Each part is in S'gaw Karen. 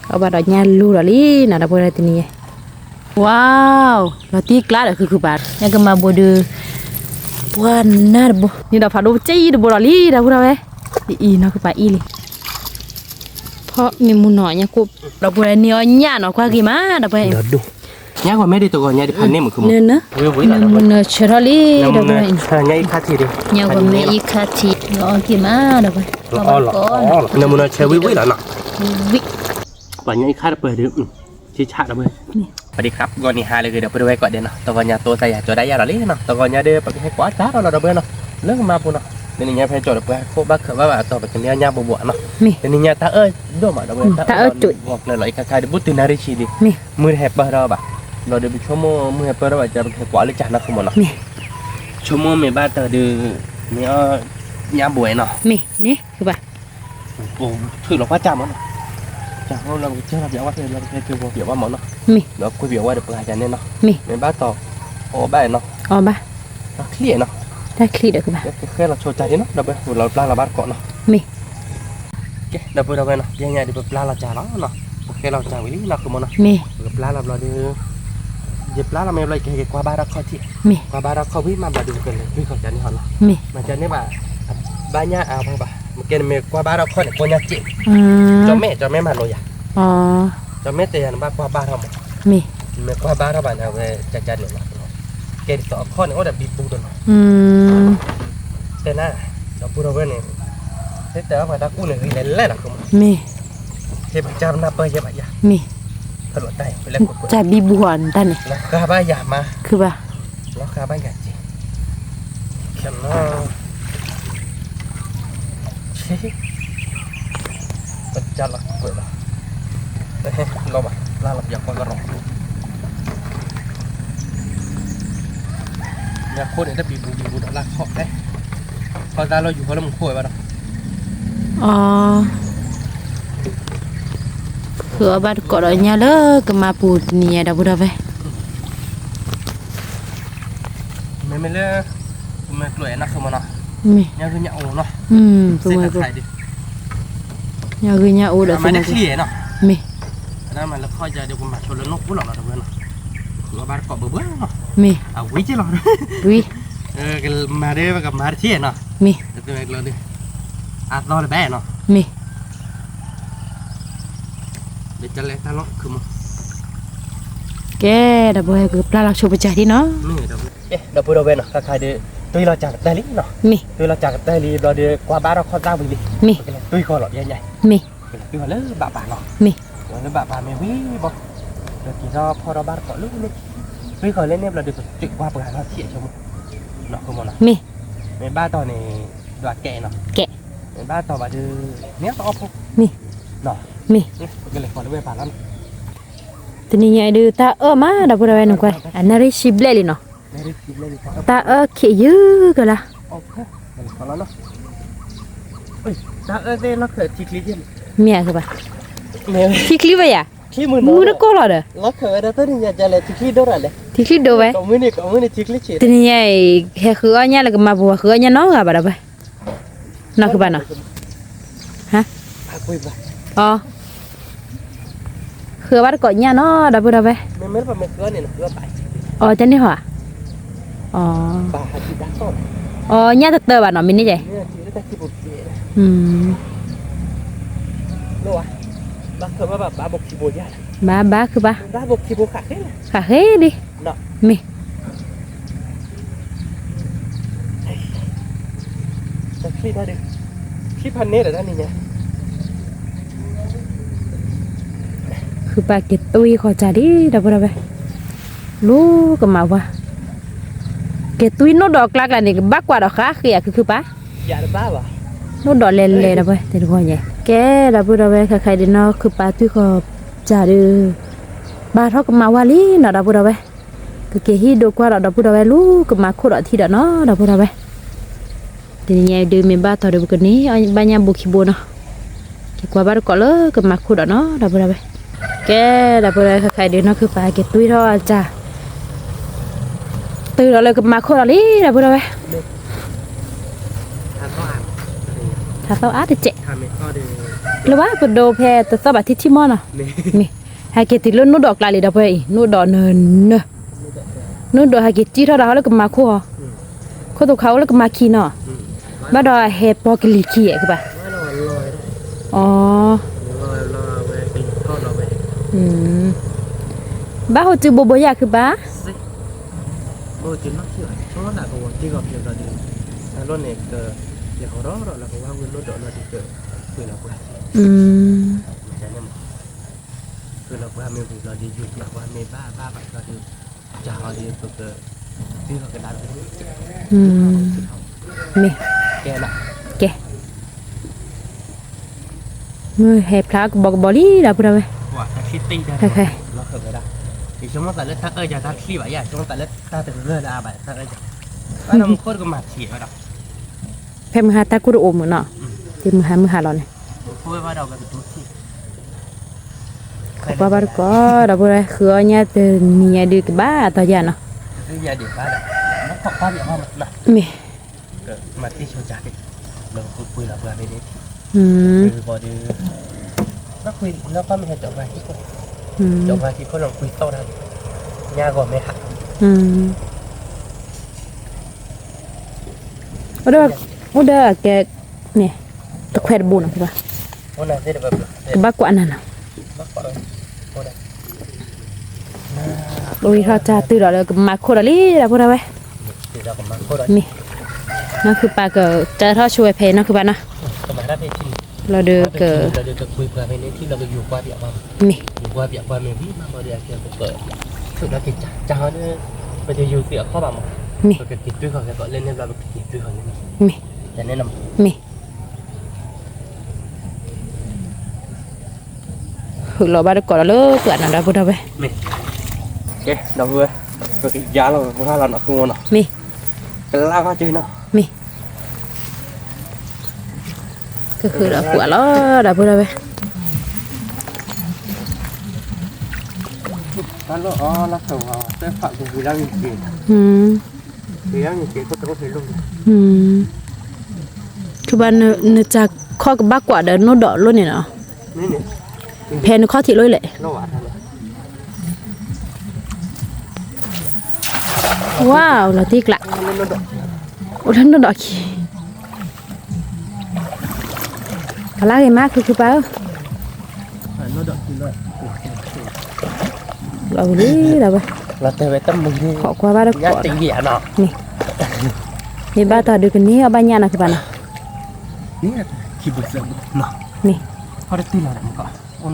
အီၣ်ဘၣ်ဒီးညၣ်လူၤဒီးလံနီၤ ဒီပုၢ်ဝဲၢ်တနံၤညါ, ဝါ, လီၤတံၢ်ကျါဒီးခုခုပၤ ညၣ်ကမၤဘိဒုး, ပှၤနၢ်တဘိ န့ၣ်ဒီးဖးဒိၣ်ကဲအံၤတဘိဒီးလံ ဒီပုၢ်ဝဲၢ်, အံၤနီၤ ခုပၤအံၤလံ, ဖီမ့ၢ်မူနီၤ ညၣ်ကိၢ်, ဒီပုၢ်ဝဲၢ်န့ၢ်အီၣ်ညၣ်နီၤ ကွၢ်က့ၤမး ဒီပုၢ်ဝဲၢ် ညၣ်ဂီၤမဲဒ်တဂီၤညါဒ်ဖးန့ၣ်မုၢ် နၢၤနၢၤ, နၢၤမူနၢၤဆၢထီၣ်လံ ဒီပုၢ်ဝဲၢ်, ညၣ်ဂီၤမဲအံၤခါထံး, နအီၣ်က့ၤမး ဒီပုၢ်ဝဲၢ်, နၢၤမူနၢၤဆၢဝံၣ်ဝံၣ်လီၤနီၤ, ဝံၣ်, ပှၤညၣ်အံၤခါတပၢၢ်ဒုး, ဆံးဆးဒီပုၢ်ဝဲၢ်, ပဒံခရၣ် ဂီၤနံၤဟါလၢအဂ့ၤ ဒီပုၢ်ဝဲၢ်ကိးဂၤဒဲးနီၤ တဂီၤညါတိစၢ်ယၤကၠီဒၣ်ယၤလီၤလံနီၤ တဂီၤညါဒီး ပကဟဲကွၢ်တၢ်ဒီးလီၤ ဒီပုၢ်ဝဲၢ်နီၤ လၢကမၤပူၤနီၤ တနံၤညါဖဲကၠီဒီးပှၤဟဲခိၣ်ဘၣ်ခၢးဘၣ်ဘၣ်အတီၢ် ပကန့ၢ်အီၣ်ညၣ်ဘိဘိနီၤ တနံၤညါတၢ်အၢၣ်ဒိၣ်မး ဒီပုၢ်ဝဲၢ် တၢ်အၢၣ်ဒိၣ်ဂီၤကျၢၤလီၤ အံၤခါခါဒုး ဘူးတုၤနၣ်ရံၣ်ဆံလံ မုၢ်တဟဲပၢၢ်ထီၣ်ဘၣ် ဒီးဒုးပဆိကမိၣ်မုၢ်ဟဲပၢၢ်ထီၣ်ဘၣ် ကၢပကဟဲကွၢ်လၢကၢနီၤ ခုမီၤနီၤ ဆိကမိၣ်မ့ၢ်ဘၣ်တၢ်ဒုး မ့ၢ်အီၣ်ညၣ်ဘိနီၤ မ့ၢ်န့ၣ် ခုဘၣ် ထုးလီၤကွၢ်ကၢမးနီၤ ကၢဃီလၢပကစၢ်လီၤပျးဝဲဖဲလၢပကဟဲကၢဂီၤပျးဝဲမးနီၤ မ့ၢ် ဒီးကွံာ်ပျးဝဲဒီးပှၤကၢန့ၣ်နီၤ မ့ၢ်ဘၣ်တီၤ အီၣ်ဘၣ်နီၤ တၢ်ချံၣ်နီၤ တၢ်ချံၣ်ဒီးကဘၣ် ကဃဲလီၤဆိကၢဒ်နီၤ ဒီပုၢ်ဝဲၢ် လီၤပျၢ်လီၤဘၣ်တကိးနီၤ မ့ၢ် ကဲ ဒီပုၢ်ဝဲၢ်နီၤ ယဲညါဒုးပပျၢ်လီၤကၢလီၤနီၤ ပဃဲလီၤကၢဝံၤလံနီၤ ခုမီၤနီၤ မ့ၢ် ပကပျၢ်လီၤဘျီဒုး ယပျၢ်လီၤမ့ၢ်ဘျီယကဟဲက့ၤကွၢ်ဘၣ်ထီၣ်ခီၣ်ထံး မ့ၢ် ကွၢ်ဘၣ်ထီၣ်ခီၣ်ဝံၤမးဘျီဒုး ပကလဲၤကွံာ်ဃီကၢန့ၣ်ဟီနီၤ မ့ၢ် မၤကၢန့ၣ်ဘၣ် ဘၣ်ညၣ်အါဘၣ် မ့ၢ်ကဲန့ၣ်မ့ၢ်ကွၢ်ဘၣ်ထီၣ်ခီၣ်န့ၣ် ကိၢ်ညၣ်စ့ၢ် ကၠီၤမဲာ် ကၠီၤမဲာ်မၤလိယၤ ကၠီၤမဲာ်တဲယၤနဘၣ်ကွၢ်ဘၣ်ထီၣ်မး မ့ၢ် မ့ၢ်ကွၢ်ဘၣ်ထီၣ်ဘၣ်န့ၣ် အဝဲကၢကၢန့ၣ်လီၤ ကဲဒ်သိးအခီၣ်န့ၣ် အိၣ်ဒီးဘံဘူဒီးနီၤ တဲနၤ ဒီပုၢ်ဝဲၢ်န့ၣ် ဟဲတဲအီၣ်ပှၤတၢ်ကူၣ်န့ၣ် ဂ့ၤလဲၤလဲၤလီၤ မ့ၢ် ဟဲပကၢ်ပနၢ်ပၢၢ်ယဲဘၣ်ယၤ မ့ၢ် ဖဲလီၤတၢ် ကၢ်ဘံဘူအီၤနတၢ်န့ၣ် လီၤဃာ်ဘၣ်ယၤမး ခုဘၣ် လီၤဃာ်ဘၣ်ယၤက့ၤ ခဲနီၤ ပကၢ်လီၤကွဲးလီၤ လီၤဘၣ် လၢလီၤပျးကွၢ်ကရီ မ့ၢ်အခိၣ်န့ၣ် တၢ်ဘံဘူဘံဘူဒီးလၢခီၣ်ဖဲ ခီၣ်တၢ်လီၢ်ယူၤဃီလၢမူခိၣ်ဝဲဘၣ်ဒီး အီ ဃုအီၣ်ဘၣ်တကိးဒီးညၣ်လၢကမၤပူၤတနံၤညါ ဒီပုၢ်ဝဲၢ် မ့မ့ၢ်လၢ ပမ့ၢ်ကျိၤအဲၣ်နီၢ်ခိမနီၤ မ့ၢ် ညၣ်ဂုၢ်ညၣ်အိၣ်နီၤ ပမ့ၢ်ကျိၤ ညၣ်ဂုၢ်ညၣ်အိၣ်ဒီး မ့ၢ် မ့ၢ် မ့ၢ်လၢခီၣ်ယၤဒီး ပမၤဆိလၢနီၢ်ခိလီၤနီၤ ဒီပုၢ်ဝဲၢ်နီၤ ဃုအီၣ်ဘၣ်တကိးဘၢဘၢနီၤ မ့ၢ် အဝံၤက့ၤလီၤ ဝံၤ ကမၤဒ်ပကမၤတထံၣ်နီၤ မ့ၢ် တမ့ၢ်ကျိၤဒ် အသီတဘၣ်နီၤ မ့ၢ် ဒ်တၢ်လဲၤတၢ်လီၢ်ခုမီၤ ကဲ ဒီပုၢ်ဝဲၢ် ပကပျၢ်လီၤဆိပစၢ်ဒ်နီၤ ဒီပုၢ်ဝဲၢ်နီၤ ခဲခါဒီး တွံၢ်လီၤစၢ်ကတၢၢ်လံနီၤ မ့ၢ် တွံၢ်လီၤစၢ်ကတၢၢ်လံ ဘျီဒီး ကွၢ်ဘၣ်ထီၣ်ခီၣ်သၣ်ဝံၤလံ မ့ၢ် ပကလဲၤတွံၢ်ဃီလီၤ ယဲညါ မ့ၢ် ပကလဲၤတွံၢ်ဃီလၢဘၣ်ပၢ်နီၤ မ့ၢ် လၢဘၣ်ပၢ်မ့ၢ်ဝံၤဘီ ဒီးက့ၤထီၣ်ဖီၣ်ထီၣ်ဘၣ်တကိးလၢန့ၣ် တွံၢ်ဃီလၢန့ၣ်ဘျီဒီး ကစံးကွၢ်ပှၤထီၣ်ထံၣ်အဆိကမိၣ် နီၢ်ခိမီၤနီၤ မ့ၢ် မ့ၢ်ဘၣ်တီၤန့ၣ် ဒွးကဲနီၤ ကဲ မ့ၢ်ဘၣ်တီၤဘၣ်ဒီး မ့ၢ်တအီၣ်ဖိ မ့ၢ် နီၤ မ့ၢ် ပကလဲၤဃီလၢဝဲပၢ်လီၤနီၤ တနံၤညါအံၤဒုး တၢ်အၢၣ်မး ဒီပုၢ်ဝဲၢ်နကွၢ် အနၣ်ရံၣ်ဆံဘျဲၣ်လံနီၤ တၢ်အၢၣ်ခံးယုၢ်ကလါ မ့ၢ်အကဘၣ် ထံချံဘၣ်ယၤ မူတကိၢ်လီၤဒီး ထံချံဒိၣ်ဝဲ တနံၤညါအံၤ ဟဲဃုအီၣ်ညၣ်လၢကမၤပူၤ ဃုအီၣ်ညၣ်နီတဂၤဘၣ်ဒီးဝဲ နီၢ်ကဘၣ်နီၤ ဟါ အီ ဃုအီၣ်ဘၣ်တကိးညၣ်နီၤ ဒီပုၢ်ဒီဝဲၢ် အီ တန့ၢ်ဟီဧါ အီ အီ ညၣ်တတၢၢ်ဘၣ်နီၤ မ့ၢ်န့ၣ်ယဲ ဘၣ်ဘၣ်ခုဘၣ် ဃးဃ့လံ မ့ၢ် ခုပာ်က့ၤတွံၢ်ဃီၤစၢ်ဒံး ဒီပုၢ်ဒီဝဲၢ် လူကမၤဝါ က့ၤတွံၢ်နိၣ်ဒီးကျါကျါန့ၣ် ကဘၣ်ကွၢ်ဒီးဃးဃ့ဧါ ခုခုပၢ် နိၣ်ဒီးလဲၤလဲၤဒီးဝဲ တဂီၤညါ ကဲ ဒီပုၢ်ဒီဝဲၢ် ခဲခါဒုးနီၤ ခုပာ်တွံၢ်ဃီၤစၢ်ဒုး ဘၣ်ထီၣ်ကမၤဝါလံနီၤ ဒီပုၢ်ဒီဝဲၢ် ကက့ၤဟံၣ်ဒိကွၢ်ဒီး ဒီပုၢ်ဒီဝဲၢ် လူကမၤခိၣ်ဒီးထံဒီးနီၤ ဒီပုၢ်ဒီဝဲၢ် တနံၤညါအံၤဒုးမ့ၢ်ဘၣ်တီၤဒီး ပကန့ၢ်ဘၣ်ညၣ်ဘိခံဘိနီၤ က့ၤကွၢ်ဘၣ်တကိးလၢကမၤခိၣ်ဒီးနီၤ ဒီပုၢ်ဒီဝဲၢ် ကဲ ဒီပုၢ်ဒီဝဲၢ် ခဲခါဒုးနီၤ ခုပာ်က့ၤတွံၢ်ထီၣ်စၢ် တုၤဒီးလၢကမၤခိၣ်ဒီးလံ ဒီပုၢ်ဒီဝဲၢ် ထးသီၣ်အါတစဲး ကျိဘၣ်ပဒိဖဲတသီၣ်ဘၣ်ထံထံမီၢ်နီၤ, မ့ၢ်, ဟဲက့ၤတုၤလၢနိၣ်ဒီးကျါလံဒီးဖဲအံၤ နိၣ်ဒီးနၢၤနၢၤ, နိၣ်ဒီးဟဲက့ၤတံၢ်ထီၣ်တၢ်ဟီလၢကမၤခိၣ်ဟီ, ခိၣ်သခါအိၣ်လၢကမၤခံနီၤ, ဘၣ်ဒီးဟဲပီကလံၤခံယဲၢ်ကဘၣ်, အီ, ဘၣ်ဟိတုၤဘိဘိယၢ်ခုဘၣ် မ့ၢ်, ကဲ, မုၢ်ဟဲဖျါကဘီကဘီလံဒီပုၢ်ဒီဝဲၢ်, ဖဲမုၢ်ဟါတၢ်ကူၣ်တအိၣ်မုၢ်နီၤ, ဖဲမုၢ်ဟါမုၢ်ဟါလီၤန့ၣ်, တမုၢ်ဟါမုၢ်ဟါလီၤန့ၣ်, ကွၢ်ဘၣ်တကိးဒီပုၢ်ဒီဝဲၢ် ဃုအီၣ်ညၣ်တနံၤညါဒုးကဘၣ်အသီယၤနီၤ, မ့ၢ် အိၣ်ဒီး, အိၣ်ဒီးအကဲ, န့ၣ်, တခွဲးတဘိနီၤ, ကဘၣ်ကွၢ်နၤနီၤ, အိၣ်ထီၣ်တၢ်တုၤဒီးလၢကမၤခိၣ်ဒီးလံဒီပုၢ်ဒီဝဲၢ်, မ့ၢ်, နီၢ်ခုပၢ်ကတၢၢ်ထီၣ်ဆိဝဲဖဲနီၢ်ခုပၢ်နီၤ, လီၤဒုးက မ့ၢ်, မ့ၢ်, ဟုးလီၤဘၣ်တကိးဒီးလၢပှၤနီၤဒီပုၢ်ဒီဝဲၢ်, မ့ၢ်, ကဲ, ဒီပုၢ်ဝဲၢ်, ပကယါလီၤပှၤလီၤနီၤ ဃုမီၤနီၤ, မ့ၢ်, ကလါဂီၢ်က့နီၤ, မ့ၢ် ကဟုးဒီးပှၤလီၤဒီပုၢ်ဒီဝဲၢ်, တၢ်လီၢ်အီလၢ်သဝီသၢဖးကဝံၤလၢဂ့ၤက့ၤ, ထုဘၣ်နစၢ်ခီၣ်ကဘၣ်ကွၢ်ဒီး နိၣ်ဒီးလိၣ်န့ၣ်နီၤ, ဖဲနခီၣ်ထံးလိၣ်လဲၣ်, ဝါ, အိၣ်လီၤတံၢ်ကျး, အိၣ်လၢနိၣ်ဒီးခံ ကလါဂ့ၤမး ခုခုပၢ်ဧၢ, လီၤဝံၤလံလီၤဝဲ, ခိးကွၢ်ဘၣ်တကိး, မ့ၢ်, မ့ၢ်ဘၣ်တၢ်ဒုးကန့ၢ်အီၣ်ဘၣ်ညၣ်နီၤ ခုပၢ်နီၤ, မ့ၢ်, အိၣ်ဒီးလၢယကမ့ၢ်တၢ်ပူၤ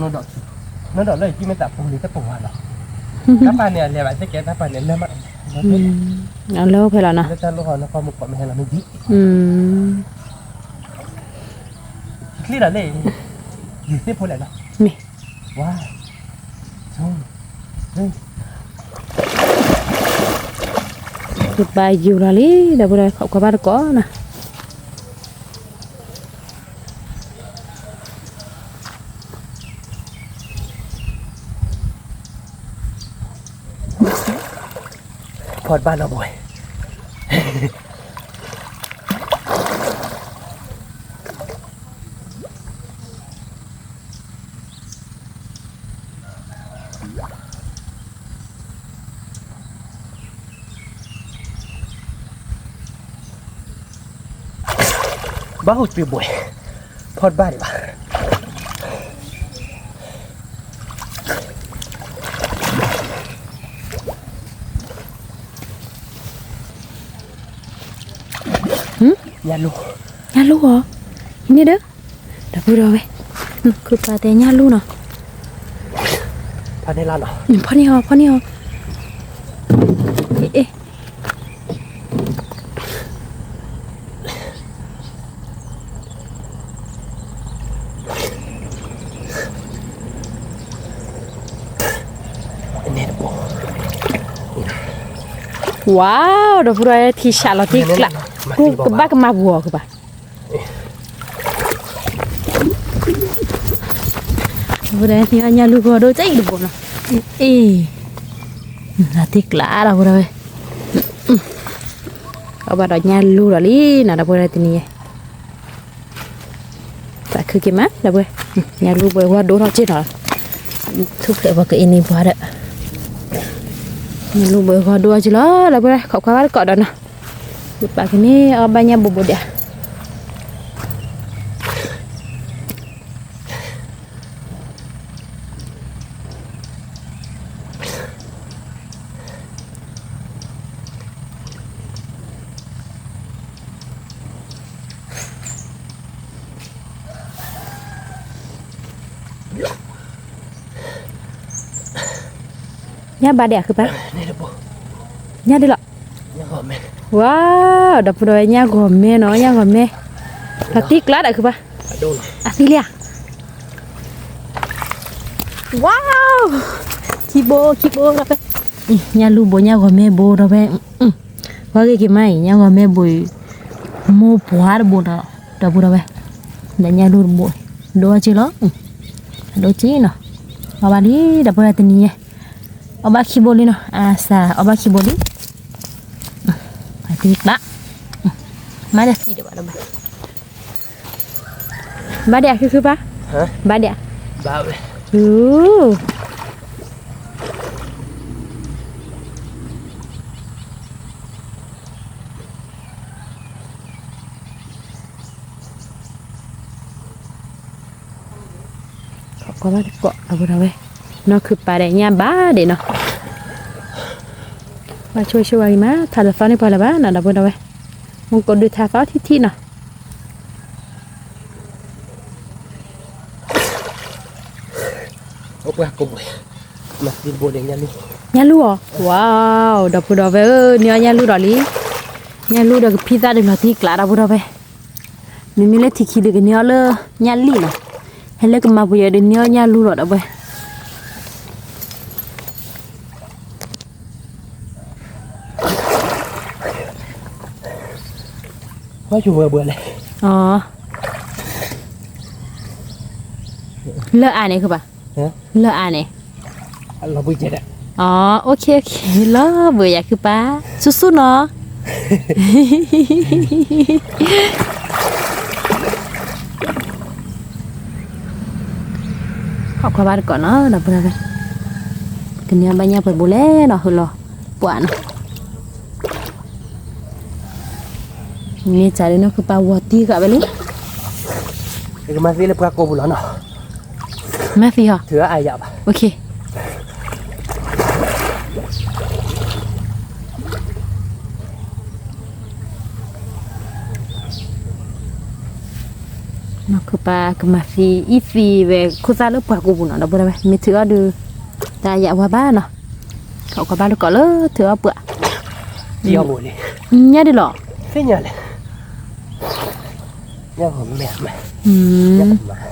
လံတပူၤဘၣ်နီၤ, တၢ်ပာ်န့ၣ်အလဲၤဘၣ်သ့ၣ်ကဲ တၢ်ပာ်န့ၣ်လၢမး, အလၢဖဲလီၤနီၤ, ချံလီၤလၢ, မ့ၢ်, ကဘၣ်ယူၤလီၤလံ ဒီပုၢ်ဒီဝဲၢ် ခိးကွၢ်ဘၣ်တကိးနီၤ. ဖီၣ်တဘၣ်နီၤဘိ, ဘၣ်ဟူးတုၤဘိ, ဖီၣ်တဘၣ်ဒံးဘၣ်. ညၣ်လူၤ, ညၣ်လူၤဧါ, အံၤန့ၣ်ဒီး, ဒီပုၢ်ဒီဝဲၢ်, ခုပာ်တဲညၣ်လူၤနီၤ, ဖီၣ်န့ၢ်လီၤနီၤ, ဖီၣ်န့ၢ်အီၤ ဖီၣ်န့ၢ်အီၤ, အ့ၣ် ဝါ, ဒီပုၢ်ဒီဝဲၢ် ထံဆးလီၤတံၢ်ကျး, ကဘၣ်ကမၤပူၤအီၤကဘၣ်. ဒီပုၢ်ဒီဝဲၢ် ညၣ်လူၤကီၢ်ဒိၣ်ကဲအံၤတဘိနီၤ, အ့ၣ်, လီၤတံၢ်ကျး ဒီပုၢ်ဒီဝဲၢ်, အဘၣ်ဒီးညၣ်လူၤဒီးလံနီၤ ဒီပုၢ်ဒီဝဲၢ် တနံၤအံၤ, သး ခုက့ၤမး ဒီပုၢ်ဝဲၢ်, ညၣ်လူၢ်ဘှဲဂီၤဒိၣ်ထီၣ်က့ၤလီၤ, ထူၣ်ဖျဲးပှၤကအ့န့ၢ်ပှၤဒီး, ညၣ်လူၢ်ဘှဲဂီၤဒိၣ်ထီၣ်က့ၤလီၤ ဒီပုၢ်ဝဲၢ်, ခိးကွၢ်ဘၣ်တကိးဒီးနီၤ, ယပာ်ကန့ၢ်အီၤဘၣ်ညၣ်ဘိးဘိးဒဲး ညၣ်ဘၣ်ဒဲးအခုပၢ်, ညၣ်ဒ်လီၤ, ဝါ, ဒီပုၢ်ဒီဝဲၢ် ညၣ်ဂီၤမဲနီၤ ညၣ်ဂီၤမဲ, လီၤတံၢ်ကျါဒီးခုပၢ်, အသံလံဧါ, ဝါ, ခံဘိခံဘိဒီပုၢ်ဝဲၢ်, ညၣ်လူၢ်ဘိးညၣ်ဂီၤမဲဘိဒီပုၢ်ဝဲၢ်, ကွၢ်က့ၤက့ၤမးအံၤ ညၣ်ဂီၤမဲဘိးအံၤ, မိၢ်ပှၢ်တဘိနီၤ, ဒီပုၢ်ဒီဝဲၢ်, ဒီးညၣ်လူၢ်တဘိး, ဒိၣ်က့ၤလီၤ, ဒိၣ်က့ၤနီၤ, အီၣ်ဘၣ်လံ ဒီပုၢ်ဝဲၢ်တနံၤညါ, အီၣ်ဘၣ်ခံဘိလံနီၤ အစး အီၣ်ဘၣ်ခံဘိလံ, အသံကျါ, မၤဒီးသံဒီးဘၣ်ဒီးဘၣ်, ဘၣ်ဒဲးအခုခုပၢ်, ဘၣ်ဒဲး, ဘၣ်ဝဲ, ခိးကွၢ်ဘၣ်တကိး ဒီပုၢ်ဒီဝဲၢ်, နီၢ်ခုပၢ်ဒီးညၣ်ဘၣ်ဒဲးနီၤ, ဘၣ်ဆိၣ်ဂ့ၤဆိၣ်ဝါဂ့ၤမး ထါလၢသီန့ၢ်ပှၤလၢၤဘၣ်နီၤ ဒီပုၢ်ဒီဝဲၢ်, မူကိးဒုးထါသီထံထံနီၤ ညၣ်လူၢ်အီၤ, ဝါ, ဒီပုၢ်ဒီဝဲၢ်ဧၢ န့ၢ်အီၣ်ညၣ်လူၢ်ဒီးလံ, ညၣ်လူၢ်ဒီးကဖံသၣ်ဒီးလီၤတံၢ်ကျါ ဒီပုၢ်ဒီဝဲၢ်, မ့မ့ၢ်လၢထံခံဒီးကန့ၢ်အီၣ်လၢညၣ်လံၣ်နီၤ, ဟဲလၢကမၤပူၤယဲဒီးန့ၢ်အီၣ်ညၣ်လူၢ်ဒီး ဒီပုၢ်ဝဲၢ် လၢအါန့ၣ်ခုပၢ်, လၢအါန့ၣ်, လီၤဘှံးယၤခုပၢ်, ဆူၣ်ဆူၣ်နီၤ ခိးကွၢ်ဘၣ်တကိးနီၤ ဒီပုၢ်ဒီဝဲၢ်, ကန့ၢ်အီၣ်ဘၣ်ညၣ်ပှဲၤဘိလဲၣ်နီၤ ဟုလီၤပှၢ်နီၤ, မ့ၢ်စးဒ်နီၢ်ခုပၢ်ဝီၤတံၢ်ဃာ်ဝဲလံ, ကမၤသံလၢပှၤကိာ်ပူၤလီၤနီၤ, မၤသံဟီ, နီၢ်ခုပၢ်ကမၤသံအံၤသံဝဲခိၣ်သၣ်လၢပှၤကိာ်ပူၤနီၤ ဒီပုၢ်ဒီဝဲၢ်, မ့ၢ်ထုးအီၣ်ဒုး, တၢ်ယၤဝါဘၣ်နီၤ, ခိးကွၢ်ဘၣ်တကိးလၢထုးအီၣ်ပှၢ်, ညၣ်ဒ်လီၤ, ခိးကွၢ်ဘၣ်တကိး ဘၢဘၢနီၤ ဒီပုၢ်ဒီဝဲၢ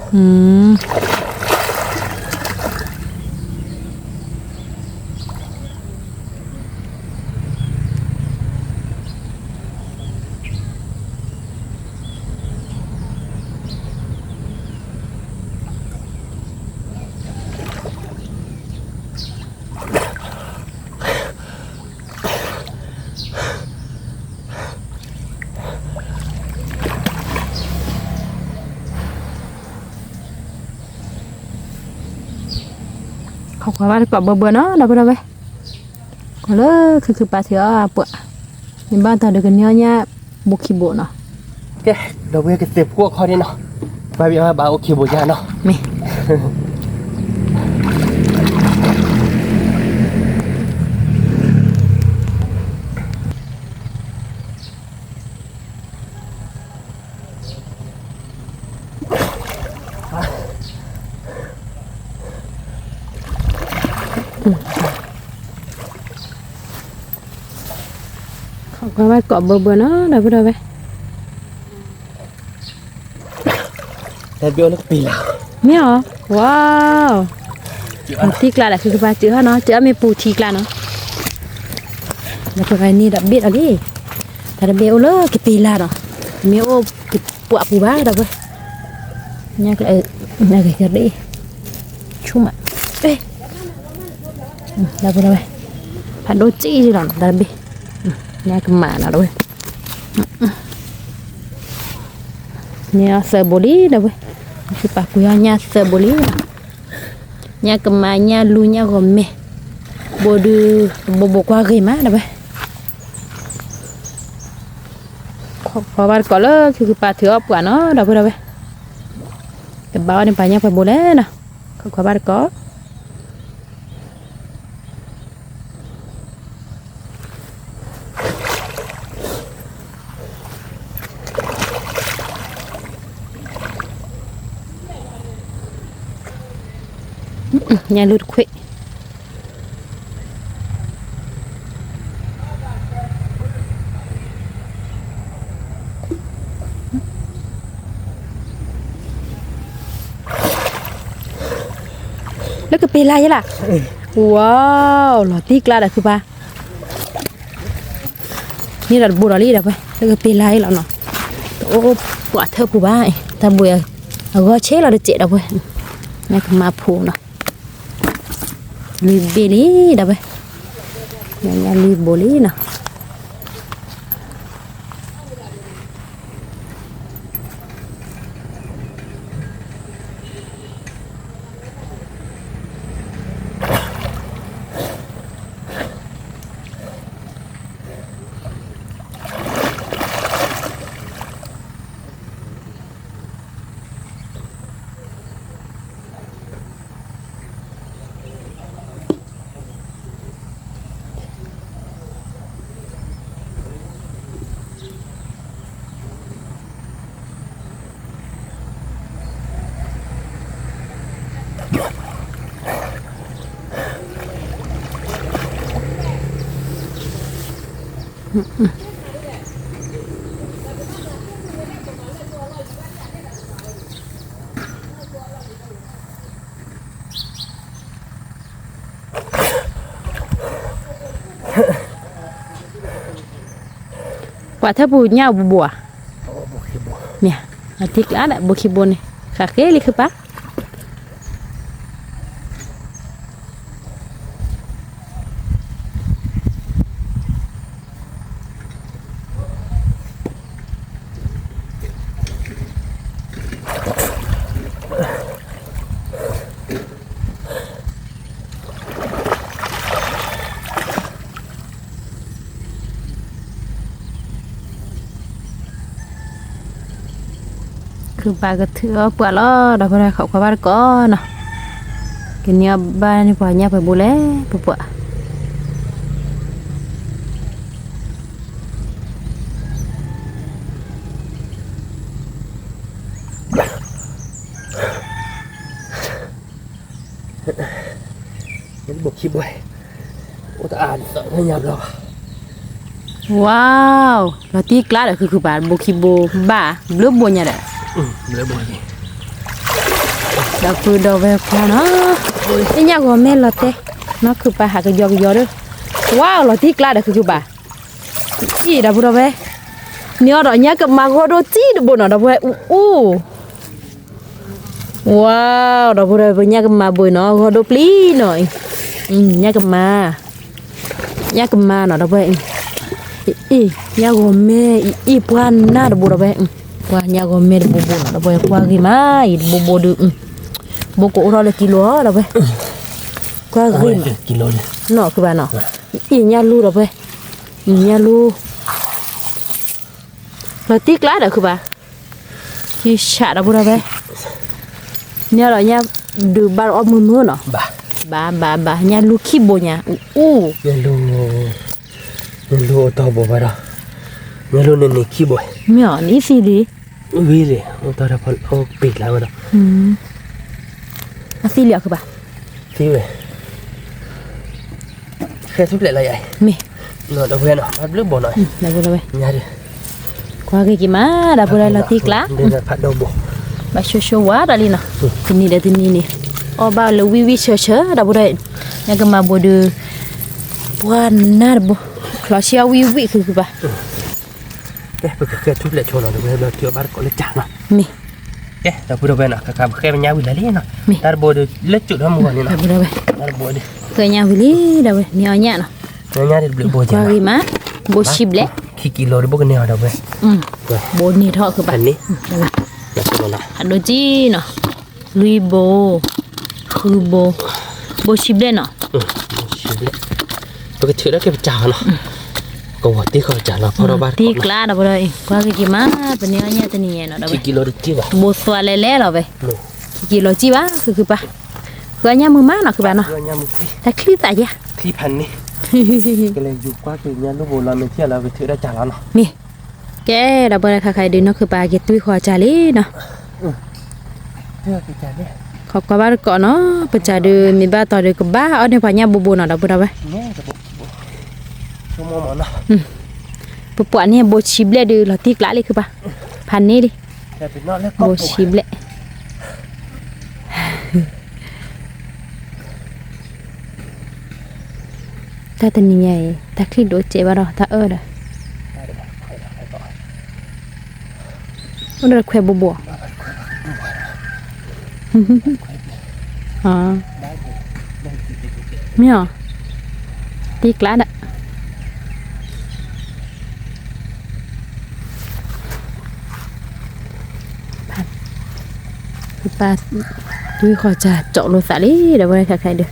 ်, ကီးလၢခုခုပာ်စၢၤအီၤအပှၤ, မ့ၢ်ဘၣ်တၢ်ဒီးကညီညါ ဘူးခံဘိးနီၤ, ကဲ, ဒီပုၢ်ဝဲၢ်ကသ့ၣ်ဖှိၣ်ခီဒ့နီၤ, ဘၣ်ဘၣ်ဘၣ်အိၣ်ခံဘိးယါနီၤ, မ့ၢ် ခိးကွၢ်ဘၣ်ကိးဘၢဘၢနီၤ ဒီပုၢ်ဒီဝဲၢ်, တၢ်ဘ့ၣ်အိၣ်လၢကပ့ၤလၢ်, မ့ၢ်အီၤ, ဝါ, ထံကျါဒီး သုကပာ်စၢၤဟီနီၤ, စၢၤအီၤမ့ၢ်ပူၤထံကျါနီၤ, ဒီပုၢ်ဝဲၢ်န့ၣ်ဒီးဘ့ၣ်လီၤလံ, တၢ်တဘ့ၣ်အိၣ်လၢကပ့ၤလၢ်နီၤ, မ့ၢ်အိၣ်ပှၤပူၤဘၣ်ဒီပုၢ်ဝဲၢ်, ညါကလဲၤ, ကလဲၤ, ဆူၣ်မး, ဒီပုၢ်ဝဲၢ်, ဖးဒိၣ်စံလီၤနီၤ တၢ်တဘ့ၣ်, ညါကမၣ်နီၤဒီပုၢ်ဝဲၢ်, န့ၣ်အသၢဘိလံဒီပုၢ်ဝဲၢ်, ခုပာ်ကွံာ်အီၤညၣ်သၢဘိလံနီၤ, ညၣ်ကမါ ညၣ်လူ ညၣ်ဂီၤမဲ, ဘိဒုး ဘိဘိကွၢ်ဂ့ၤမး ဒီပုၢ်ဝဲၢ်, ခိးကွၢ်ဘၣ်တကိးလၢ ခုခုပာ်ထုးအီၣ်ပှၤနီၤ ဒီပုၢ်ဝဲၢ်, တဘၣ်အီၣ်န့ၣ်ပှၤညၣ်ပှဲၤဘိလဲၣ်နီၤ, ခိးကွၢ်ဘၣ်တကိး ညၣ်လူတခွ့ၣ် လၢကပ့ၤလၢ်ယဲလၢ်, ဝါ, လီၤတံၢ်ကျါဒီးခုပၢ်, န့ၣ်ဒီးတဘိဒီးလံဒီးဖဲ လၢကပ့ၤလၢ်ယဲလီၤနီၤ, တအိၣ်ပှၤထၢၣ်ပူၤဘၣ်, တၢ်ဘိအဂီၢ်ဆ့လီၤတစဲးဒီးဖဲ, ညၣ်ကမါဖိနီၤ, လွံၢ်ဘ့ၣ်လံဒီးဖဲ, ညၣ်လွံၢ်ဘိလံနီၤ ပှၤထၢၣ်ပူၤညၣ်အိၣ်ဘူးဘူးဧါ, မ့ၢ်ဧါ, အထံကျါဒီး ဘူးခံဘိန့ၣ် ဃးဃ့လံခုပၢ် ခုပၢ်ကထုးအီၣ်ပှၤလီၤ ဒီပုၢ်ဝဲၢ် ခိးကွၢ်ဘၣ်တကိးနီၤ, ကန့ၢ်အီၣ်ဘၣ်န့ၢ်ပှၤညၣ်ပှဲၤဘိလဲၣ် ပပှၤ ဘူးခံဘိ, အိၣ်တအါ ညါဘျီဘၣ်, ဝါ, လီၤတံၢ်ကျါဒီးခုခုပၢ် ဘူးခံဘိဘၣ် ဘျုးဘိညါဒီး, ဒီပုၢ်ဒီဝဲၢ်ခွါနီၤ, သ့ၣ်ညၣ်ဂီၤမဲလီၤတဲာ်, နီၢ်ခုပၢ်ဟးကယီကယီဒီး, ဝါ, လီၤတံၢ်ကျါဒီးခုခုပၢ် အံၤ ဒီပုၢ်ဒီဝဲၢ်, န့ၢ်အီၤဒီးညၣ်ကမါဂီၢ်ဒိၣ်တံၢ်တဘိနီၤ ဒီပုၢ်ဝဲၢ် အူအူ, ဝါ, ဒီပုၢ်ဒီဝဲၢ် ပညၣ်ကမါဘိနီၤ ဂီၢ်ဒိၣ်ပျံၤနီၤ, ညၣ်ကမါ, ညၣ်ကမါနီၤ ဒီပုၢ်ဝဲၢ်, အံၤ ညၣ်ဂီၤမဲအံၤ ပှၢ်နၢ်တဘိဒီပုၢ်ဝဲၢ်, ပှၢ်ညၣ်ဂီၤမဲတဘိဘိနီၤ ဒီပုၢ်ဝဲၢ် ကွၢ်ဂ့ၤမး အံၤတဘိဘိဒီး, ဘိကအိၣ်ထီၣ်လၢကံလိၤဒီပုၢ်ဝဲၢ်, ကွၢ်ဂ့ၤမး, နီၤခုဘၣ်နီၤ, အံၤညၣ်လူဒီပုၢ်ဝဲၢ်, ညၣ်လူ လီၤတံၢ်ကျါဒီးခုဘၣ်, ခံဆးဒီပုၢ်ဒီဝဲၢ်, န့ၢ်ဒီးညၣ်ဒုးဘၣ်အီၣ်မုာ်မုာ်နီၤ, ဘၣ်ဘၣ်ဘၣ် ညၣ်လူခံဘိညါ အူအူ, ညၣ်လူအိၣ်တီၢ်ဘိဘၣ်ဒီး, ညၣ်လူန့ၣ်န့ၣ်ခံဘိ, မ့ၢ်အီၤန့ၣ်သံလံ, ဝံၤလံ အိၣ်တီၢ်ဒီးဖီအိၣ်ပ့ၤကျါဝဲဒီး, အသံလံအီၤခုဘၣ်, သံဝဲ ဃဲထူၣ်ဖျဲးလီၤယၤ, မ့ၢ်, ဒီပုၢ်ဝဲၢ်နီၤ ဘၣ်ဘျုးဘိနီၤ, ဒီပုၢ်ဝဲၢ်, ကွၢ်ဂ့ၤက့ၤမး ဒီပုၢ်ဝဲၢ် လီၤတံၢ်ကျါ, ဘၣ်ဆိၣ်ဆိၣ်ဝါဒီးလံနီၤ, တနံၤဒီးတနံၤန့ၣ်, အီၣ်ဘၣ်လၢဝံၣ်ဝံၣ်ဆၢဆၢ ဒီပုၢ်ဝဲၢ်, ညၣ်ကမါဘိဒုး, ပှၢ်နၢ်တဘိ, ချီဆံအီၣ်ဝံၣ်ဝံၣ်ခုခုဘၣ် ကဲ ပကဃဲထူၣ်ဖျဲးဆိနီၤ ဒီပုၢ်ဝဲၢ် ဘျီထုးအီၣ်ဘၣ်တကိးလၢကၢ်နီၤ, မ့ၢ်, ကဲ ဒီပုၢ်ဒီဝဲၢ်နီၤ ခါခါပဃဲပညၣ်ဝံၤလၢာ်လံနီၤ, မ့ၢ်, တၢ်တဘိဒီး လၢကၠိဒီးမုၢ်ဂီၤန့ၣ်နီၤ, ဒီပုၢ်ဒီဝဲၢ်, ဃဲညၣ်ဝံၤလံ ဒီပုၢ်ဝဲၢ် န့ၢ်အီၣ်ညၣ်နီၤ, ညၣ်န့ၣ်တဘျုးဘိကဲနီၤ, ဘိဆံဘျဲၣ်, ခံကံလိၤဒီးဘိကန့ၢ်အီၤ ဒီပုၢ်ဝဲၢ်, ဘိန့ၢ်ထီၣ်ခုဘၣ်, အဒိကံနီၤ လွံၢ်ဘိ, ဃုဘိ, ဘိဆံဘျဲၣ်နီၤ, ပကထုးထီၣ်က့ၤပစၢ်လီၤနီၤ, ကဝီၤတ့ၢ်ဃီၤပစၢ်လီၤ ဖီထီၣ်ဘၣ်တကိးနီၤ, တ့ၢ်ကျါဒီး ပှၤက့ၤက့ၤမး ပန့ၢ်အီၣ်ညၣ်တနံၤညါနီၤဒီးဝဲ, ဘိသွါလဲၤလဲၤလီၤဝဲ, က့ၤက့ၤလီၤစံၣ်ဘၣ် ဃုခုပၢ်, ဃုအီၣ်ညၣ်မုာ်မးနီၤ ခုပၢ်နီၤ, တၢ်ချံသၣ်ယါ, ကလဲၤယူၤကွၢ်က့ၤညၣ်လူၢ်ဘိလီၤ မ့ၢ်ထံၣ်လီၤ ပထုးထီၣ်စၢ်လီၤနီၤ, မ့ၢ်, ကဲဒီး ပှၤခါခါအံၤဒုးနီၤ ခုပၢ်က့ၤတွံၢ်ဃီၤစၢ်လံနီၤ ခီကွၢ်ဘၣ်တကိးနီၤ ပစၢ်ဒုး မ့ၢ်ဘၣ်တီၤဒုး ကဘၣ်အီၣ်န့ၢ်ပှၤညၣ်ဘိဘိနီၤ ဒီပုၢ်ဒီဝဲၢ်, ပပှၢ်န့ၢ်ဘိဆံဘျဲၣ်ဒုး လီၤတံၢ်ကျါလံ ခုပၢ်, ဖးန့ၢ်လံ, ဘိဆံဘျဲၣ် တၢ်တနံၤညါအံၤ တၢ်ချံဒိၣ်စဲးဘၣ်ဒီး တၢ်အၢၣ်ဒီး အိၣ်ဒီးခွဲးဘိဘိ, မ့ၢ်အီၤ, တံၢ်ကျါဒီး ပၢ်တွံၢ်ဃီၤစၢ် ကၠီလိာ်သးလံ ဒီပုၢ်ဝဲၢ် ခါခါအံၤဒုး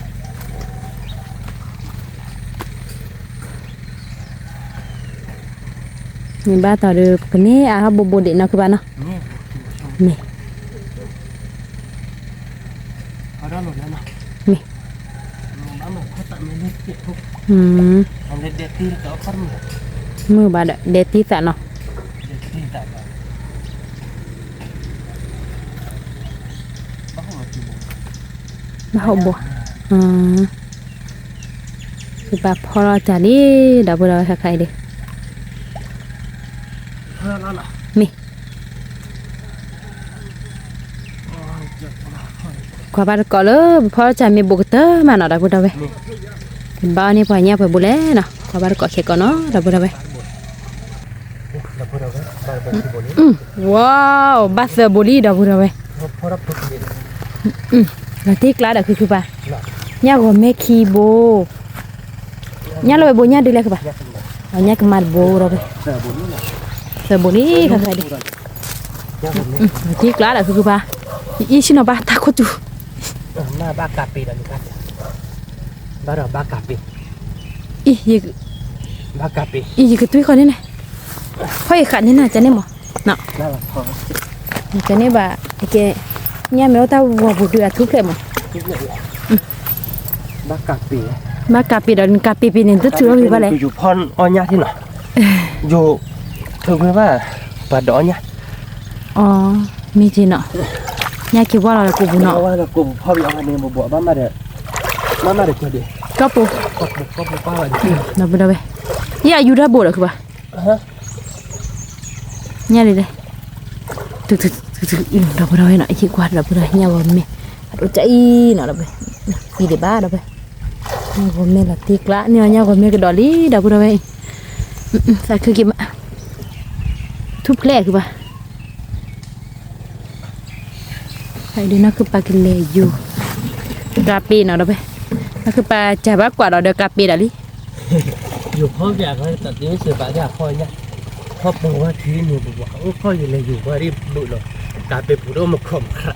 မ့ၢ်ဘၣ်တီၤဒုး ပကန့ၢ်အါထီၣ်ဘိဘိဒံးနီၤ ခုပၢ်နီၤ, မ့ၢ်, မ့ၢ်, မုာ်ဘၣ်ဒီး ဒဲတံၢ်သးနီၤ, ဘၣ်ဟီၣ်ဘိ, ပၢ်ဖီထီၣ်စၢ်လံ ဒီပုၢ်ဒီဝဲၢ် ခါခါအံၤဒုး, မ့ၢ် ကွၢ်ဘၣ်တကိးလၢ ပဖီထီၣ်စၢ်မ့ၢ်ဘိကတၢၢ်မးနီၤ ဒီပုၢ်ဒီဝဲၢ်, ကဘၣ်အီၣ်န့ၢ်ပှၤညၣ်ပှဲၤဘိလဲၣ်နီၤ ကွၢ်ဘၣ်တကိးခဲကိးနီၤ ဒီပုၢ်ဒီဝဲၢ်, ဝီ, ဘၣ်သၢဘိလံ ဒီပုၢ်ဒီဝဲၢ်, လီၤတံၢ်ကျါဒီး ခုခုပၢ်, ညၣ်ဂီၤမ့ၢ်ခံဘိ, ညၣ်လီၤဝဲဘိညၣ်ဒုးလဲၣ် ခုပၢ်, ညၣ်ကမါတဘိဒီပုၢ်ဝဲၢ်, သၢဘိလံ ခါခါဒုး တံၢ်ကျါဒီး ခုခုပၢ်, အံၤဆ့ၣ်နီၤ ဘၣ်တၢ်ခိၣ်တူ, ဘၣ်ဒီးဘၣ်ကးပ့ၤ, အံၤ, ယကတွံၢ်ဃီၤန့ၣ်န့ၣ်, ဖီၣ်ယဃးန့ၣ်နၤ ကန့ၣ်မး, ကန့ၣ်ဘၣ်, ကဲ, ညၣ်မ့ၢ်အိၣ်တၢ်ဝီၤပူၤဒုးအထူၣ်ဖျဲးမး, ဘၣ်ကးပ့ၤဒီး နကးပ့ၤပ့ၤန့ၣ် တထူၣ်အီၣ်ဂ့ၤဘၣ်လဲၣ်, ယိၤဖီၣ်အီၣ်ညၣ်ထံနီၤ, ယိၤ, ထုးခွဲဘၣ်, ပှၤဒိးအီၣ်ညၣ် အီ, မ့ၢ်က့ၤနီၤ, ညၣ်က့ၤဝါလီၤလၢကိာ်ပူၤနီၤ, ကိာ်ပူၤဖီၣ်ဘၣ်အီၤန့ၣ် ဘိဘိဘၣ်မးဒီး, မးမးဒီးကၢ်ဒံး, ကီၢ်ပူၤ, ဒီပုၢ်ဒီဝဲၢ်, ယဲအယူၤတၢ်ဘိဒီး ခုပၢ်, ညၣ်လံလဲၣ်, ဒီပုၢ်ဒီဝဲၢ်နီၤ ယကွၢ်ဒီပုၢ်ဒီဝဲၢ် ညၣ်ဂီၤမ့ၢ်, အဒိၣ်ကအံၤနီၤ ဒီပုၢ်, ပံၤဒံးဘၣ်ဒီပုၢ်ဝဲၢ်, ညၣ်ဂီၤမ့ၢ်လီၤတံၢ်ကျါန့ၣ် ညၣ်ဂီၤမ့ၢ်ကဒီးလံ ဒီပုၢ်ဒီဝဲၢ်, သးခုက့ၤမး, ထူၣ်ဖျဲးခုပၢ် ဒုးနီၢ်ခုပၢ်ကလဲၤယိၤ, ကးပ့ၤနီၤဒီးဖဲ, နီၢ်ခုပၢ်စၢ်ဘၣ်ကွၢ်ဒီးဒီးကးပ့ၤဒီးလံ, ယိၤဖီၣ်ပၠးခီတၢ်သ့မ့ၢ်စၢၤဘၣ်ဒၣ်ဖီၣ်ညၣ်, ဖီၣ်ပိာ်ဝဲခံန့ၣ်ပပှၤအိၣ်ဖီၣ်ယလဲၤယိၤဝဲဒ်ဘုးလီၤ, ကးပ့ၤပူၤဒိၣ်မခီၣ်မခါ,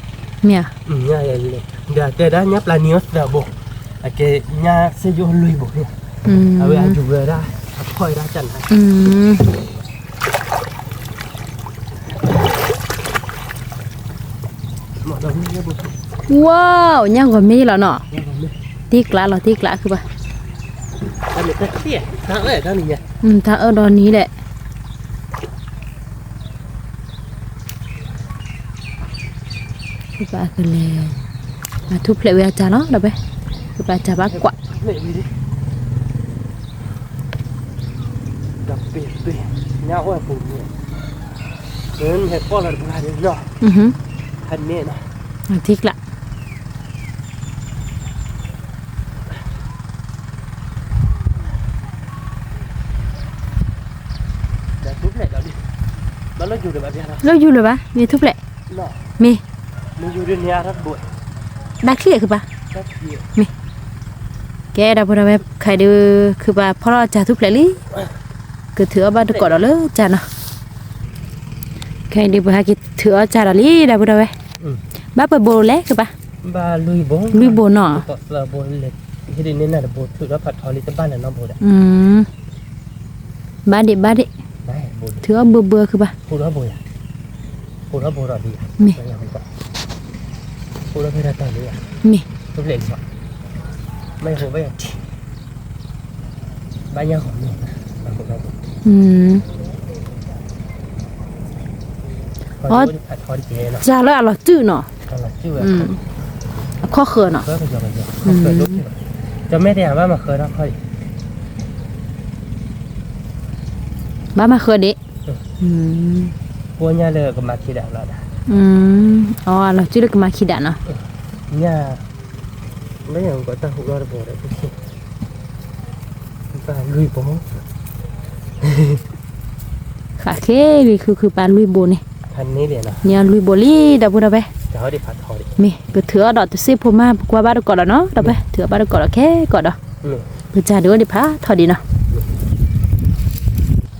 မ့ၢ်ဧါ, ဒီးတဲဒၣ်ညၣ်ပျၢ်နံၤအီၣ်သၢဘိ, အကဲညၣ်စ့ယိၣ်လွံၢ်ဘိန့ၣ်, အဝဲအယိၤဝဲဒၣ်, အဖီၣ်ဝဲဒၣ်ကနၤ ဝါ, ညၣ်ဂီၤမ့ၢ်လီၤနီၤ, တံၢ်ကျါလီၤ တံၢ်ကျါခုဘၣ်, တၢ်အၢၣ်ဒီးနံၤလဲၣ်, ခုဘၣ်ကလဲၤ, အထူၣ်ဖျဲးဝဲအစၢ်လီၤ ဒီးဖဲ, ခုဘၣ်စၢ်ဘၣ်ကွၢ် ဒီးပ့ၤပ့ၤ, ညၣ်အိၣ်အပူၤန့ၣ်, ဟဲကီၢ်လီၤတပှၤန့ၣ်နီၤ, ဟဲန့ၣ်နီၤ, ထံကျါ, လၢယူၤလၢၤဘၣ် မ့ၢ်ထူၣ်ဖျဲး, မ့ၢ်, ဘၣ်ချံၣ်ခုပၢ်, မ့ၢ်, ကဲဒီပုၢ်ဒီဝဲၢ် ခဲအံၤဒုး ခုပၢ်ဖီၣ်ထီၣ်စၢ်ထူၣ်ဖျဲးလံ, ကထုးအီၣ်ဘၣ်တကိးဒီးလၢစၢ်နီၤ, ခဲအံၤဒုးပဟဲက့ၤထုးအီၣ်စၢ်ဒီးလံ ဒီပုၢ်ဒီဝဲၢ်, ဘၣ်ပှဲၤဘိလဲၣ်ကပၤ, ဘၣ်လွံၢ်ဘိ, လွံၢ်ဘိနီၤ, ဟ့ၣ်ဒုးန့ၢ်နၤတဘိ ထုးထီၣ်ဖးထီလံ တဘၣ်လၢၤနီတဘိဒီး, ဘၣ်ဒံးဘၣ်ဒံး, ထုးအီၣ်ဘၢဘၢကပၤ, မ့ၢ်, မ့ၢ်, ဘၣ်ညါဃီမ့ၢ်, အီ, စၢ်လၢအလီၤတုာ်နီၤ, အခီၣ်ဃၢၤနီၤ, ကမ့ၢ်တယၤဘၣ်မၤဃၢၤ, ဘၣ်မၤဃၢၤဒံး, ပှၤညါလၢကမၤခံဒးလီၤဒၣ်, အီ, အလီၤတုာ်လၢကမၤခံဒးနီၤ, ညါ, ဘၣ်ယၤကတၢ်ဟူးလီၤတဘိဒီး, ဘၣ်လွံၢ်ဘိ ဃးခဲလံ ခုခုပၤလွံၢ်ဘိန့ၣ်, န့ၢ်အီၤလွံၢ်ဘိလံ ဒီပုၢ်ဒီဝဲၢ်, မ့ၢ်ကထုးအီၣ်ဒီးတစ့ၢ်ဖိမး ပကွၢ်ဘၣ်တကိးဒီးနီၤ ဒီပုၢ်ဝဲၢ်, ထုးအီၣ်ဘၣ်တကိးဒီးခဲကိးဒီး, ပစၢ်ဒုးအိၣ်ဒံးဖးထီဒံးနီ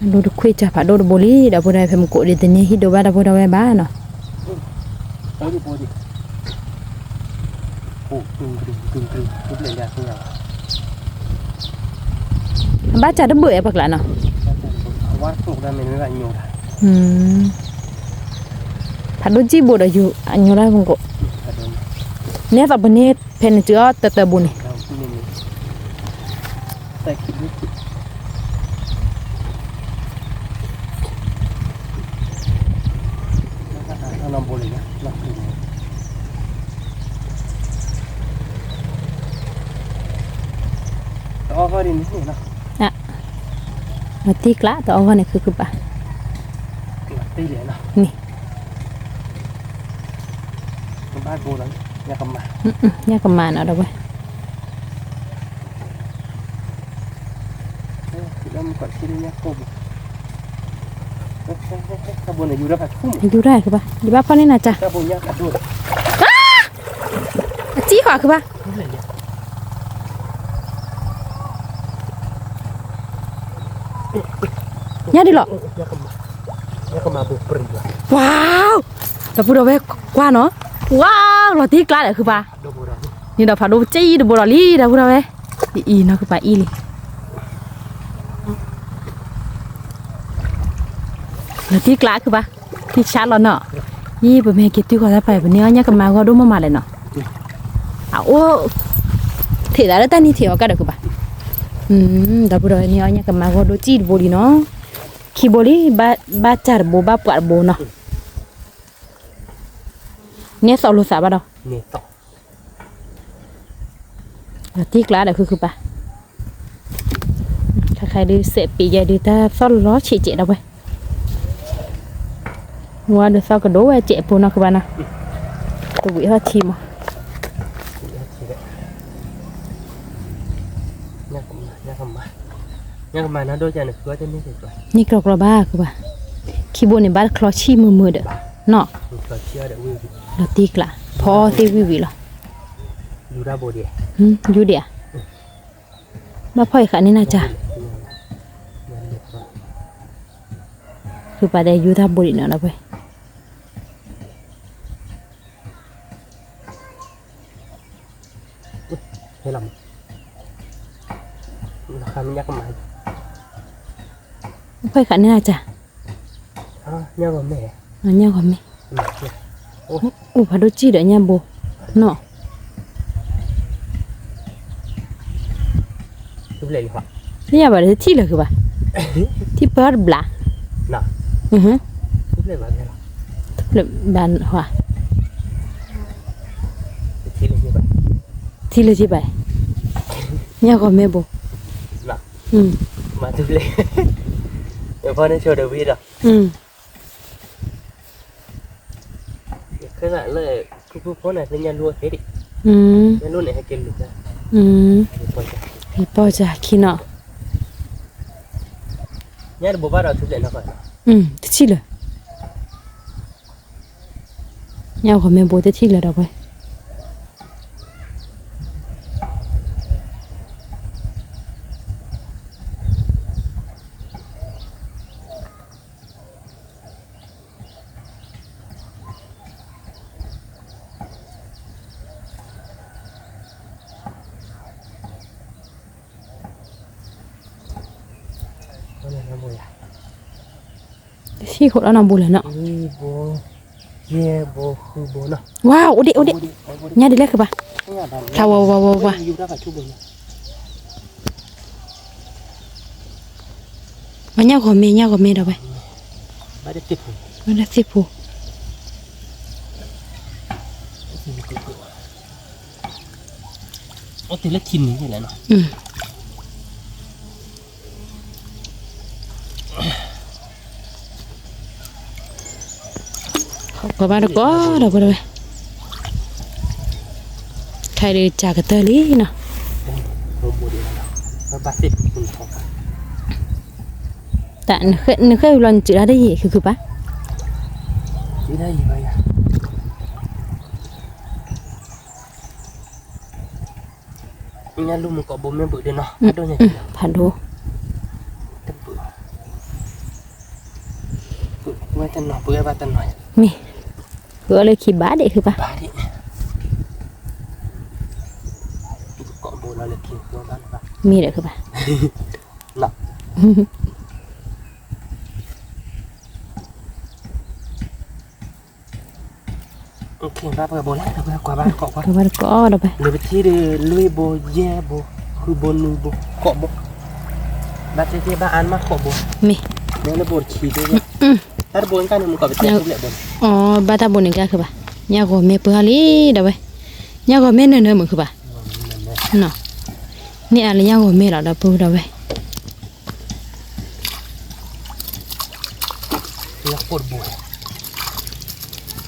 ၤ, ဒိတခွ့ကၢ်ဖးဒိၣ်တဘိလံ ဒီပုၢ်ဒီဝဲၢ်, ဖဲမကိးဒံးတန့ၢ်ဟံၣ်ဒိၣ်ဘၣ်ဒီပုၢ်ဒီဝဲၢ်ဘၣ်နီၤ. အဘၣ်စၢ်တဘၣ်အဲၣ်ပကျါနီၤ, ဖးဒိၣ်ကံၢ်ဘိဒီးယူၤအညိလၢမကိး, နဲသိးပန့ၢ်ဖဲန့ၣ်တုၤအီၤတၢတၢဘိန့ၣ် တံၤကျါ တအီၣ်ဂီၢ်န့ၣ် ခုခုပၤ, န့ၣ်, ညၣ်ကမၤနီၤ ဒီပုၢ်ဝဲၢ် ယူၤတၢ်ခုဘၣ်, ယဘၣ်ဖီၣ်န့ၢ်နၤစၢ်, အစံၣ်ဃီခုဘၣ်, ညၣ်ဒ်လီၤ, ဝါ, ဒီပုၢ်ဒီဝဲၢ်ကွၢ်နီၤ, ဝါ, လီၤတံၢ်ကျါဒီးခုဘၣ်, န့ၣ်ဒီးဖးဒိၣ်ကံၢ်တဘိဒီးလံ ဒီပုၢ်ဒီဝဲၢ်, အံၤနီၤ ခုပၤအံၤလံ လီၤတံၢ်ကျါခုဘၣ်, ထံဆါလီၤနီၤ, အံၤ ပမ့ၢ်က့ၤတုၤဃီၤတၢ်ပာ် ပန့ၢ်အီၣ်ညၣ်ကမၤဂီၢ်ဒိၣ်မးမးလဲၣ်နီၤ, အအိၣ်, ထံၣ်သးလၢတၢ်နံၤထံၣ်အီၤကဒီးခုဘၣ်, ဒီပုၢ်ဒီဝဲၢ်န့ၢ်အီၣ်ညၣ်ကမၤဂီၢ်ဒိၣ်ကံၢ်တဘိလံနီၤ, ခံဘိလံ, ဘၣ်စၢ်တဘိ ဘၣ်ပှၤတဘိနီၤ, န့ၢ်သီၣ်လိာ်သးဘၣ်ဒီး တံၢ်ကျါဒီးခုခုပၤ, ခါခါဒုးစဲးပ့ၤယဲဒုး တၢ်သီၣ်လီၤဆံးစဲးဒီးဝဲ, ဝါဒုးသီၣ်ကဒိၣ်ဝဲစဲးဖိနီၤခုဘၣ်နီၤ, တဝံၤဟီၣ်ထံမး, န့ၢ်ကျီကျီဘၣ်ခုဘၣ်, ခံဘိန့ၣ်ဘၣ်ချီဆံၣ်မုာ်မုာ်ဒီး, နီၤ, လီၤတံၢ်ကျါ, ဖီသ့ၣ်ဝံၣ်ဝံၣ်လီၤ, ယူၤဒံးဧါ, ဘၣ်ဖီၣ်အံၤဃးန့ၢ်နၤစၢ်, ဃုပာ်ဒီးယူၤတၢ်ဘိဒံးနီၤဒီးပှဲၤ ဖီၣ်ဃးန့ၢ်နၤစၢ်, ညၣ်ဂီၤမ့ၢ်, အိၣ်ဖးဒိၣ်စံၣ်ဒီးညၣ်ဘိ, နီၤ, တယၤဘၣ်ဒီးထံၣ်လၢၤဃုဘၣ်, ထံၣ်ပၢတဘျး, ဘၣ်, ထံၣ်လၢၤဘၣ်, ညၣ်ဂီၤမ့ၢ်ဘိ, မၤတူၢ်လၢ, ဖီၣ်န့ၢ်ဆိဒီးဝံၤဒီး, ခဲလၢာ်လၢ ဖုဖုဖိန့ၣ် လၢညၣ်လူၤအသ့ဒံး, ညၣ်လူၤန့ၣ်ဟဲက့ၤလူၤ, ယပီၢ်စၢ်ခံနီၤ, ညၣ်တဘိဘၣ်ဒီးထူၣ်ဖျဲးနီၤ, တထံၣ်လၢၤ, ညၣ်ဂီၤမ့ၢ်ဘိတထံၣ်လၢၤဒီးပှဲၤ ဟံၣ်ဃိးလီၤနီၤ ဘိလၢနီၤ, ဝါ အိၣ်ဒံး အိၣ်ဒံး, ညါဒ်လဲၣ်ဃုဘၣ်, ဖျါဝါဝါဝါဝါ, မ့ၢ်ညၣ်ဂီၤမ့ၢ် ညၣ်ဂီၤမ့ၢ်ဒီးဝဲ, ဘၣ်ဒၣ်သ့ၣ်ဖိ, အိၣ်တ့ၢ်လၢထံနံၤလဲၣ်နီၤ. ကွၢ်ဘၣ်တကိးဒီပုၢ်ဝဲၢ်, ခဲအံၤဒုးစှၤကတၢၢ်လံနီၤ. တၢ်နဃဲၣ်ဝံၤလီၤ နစံးဒၣ်တယံာ် ဃုဃုဘၣ်. ညၣ်လူမုၢ်ကိးဘိမ့ၢ်ဘုးဒ်နီၤ, ဖးဒိၣ်, တဘုး, ဝဲတနီၤ ပဝဲဘၣ်တနီၤ, မ့ၢ်, ဃုအီၤလၢခံဘၣ်ဒံး ဃုဘၣ်, ကိးဘိလီၤလၢခံ မ့ၢ်ဒီးဃုဘၣ်. ဘၣ်ပှဲၤဘိလဲၣ် ဒီပုၢ်ဝဲၢ် ကွၢ်ဘၣ်တကိးကွၢ်, ကွၢ်ဘၣ်တကိးဒီပုၢ်ဝဲၢ်, လၢပထံၣ်ဒီး လွံၢ်ဘိ ယဲၢ်ဘိ ဃုဘိ နွံဘိ ဃိးဘိ, ဘၣ်သ့ၣ်သ့ၣ်ဘၣ်အါမးဃိးဘိ, မ့ၢ်, မ့ၢ်လၢဘိတဆံသ့ၣ်, တၢ်တဘိန့ၣ်ကန့ၣ် မုၢ်ကီးပတဲဘျဲၣ်ဘိန့ၣ်, အီ ဘၣ်တၢ်ဘိန့ၣ်ကဲဃုဘၣ်, ညၣ်ဂီၤမ့ၢ်ပှဲၤလံ ဒီပုၢ်ဝဲၢ်, ညၣ်ဂီၤမ့ၢ်နၢၤနၢၤမုၢ်ဃုဘၣ်, န့ၢ်အါလၢညၣ်ဂီၤမ့ၢ်လီၤ ဒီပုၢ်ဝဲၢ်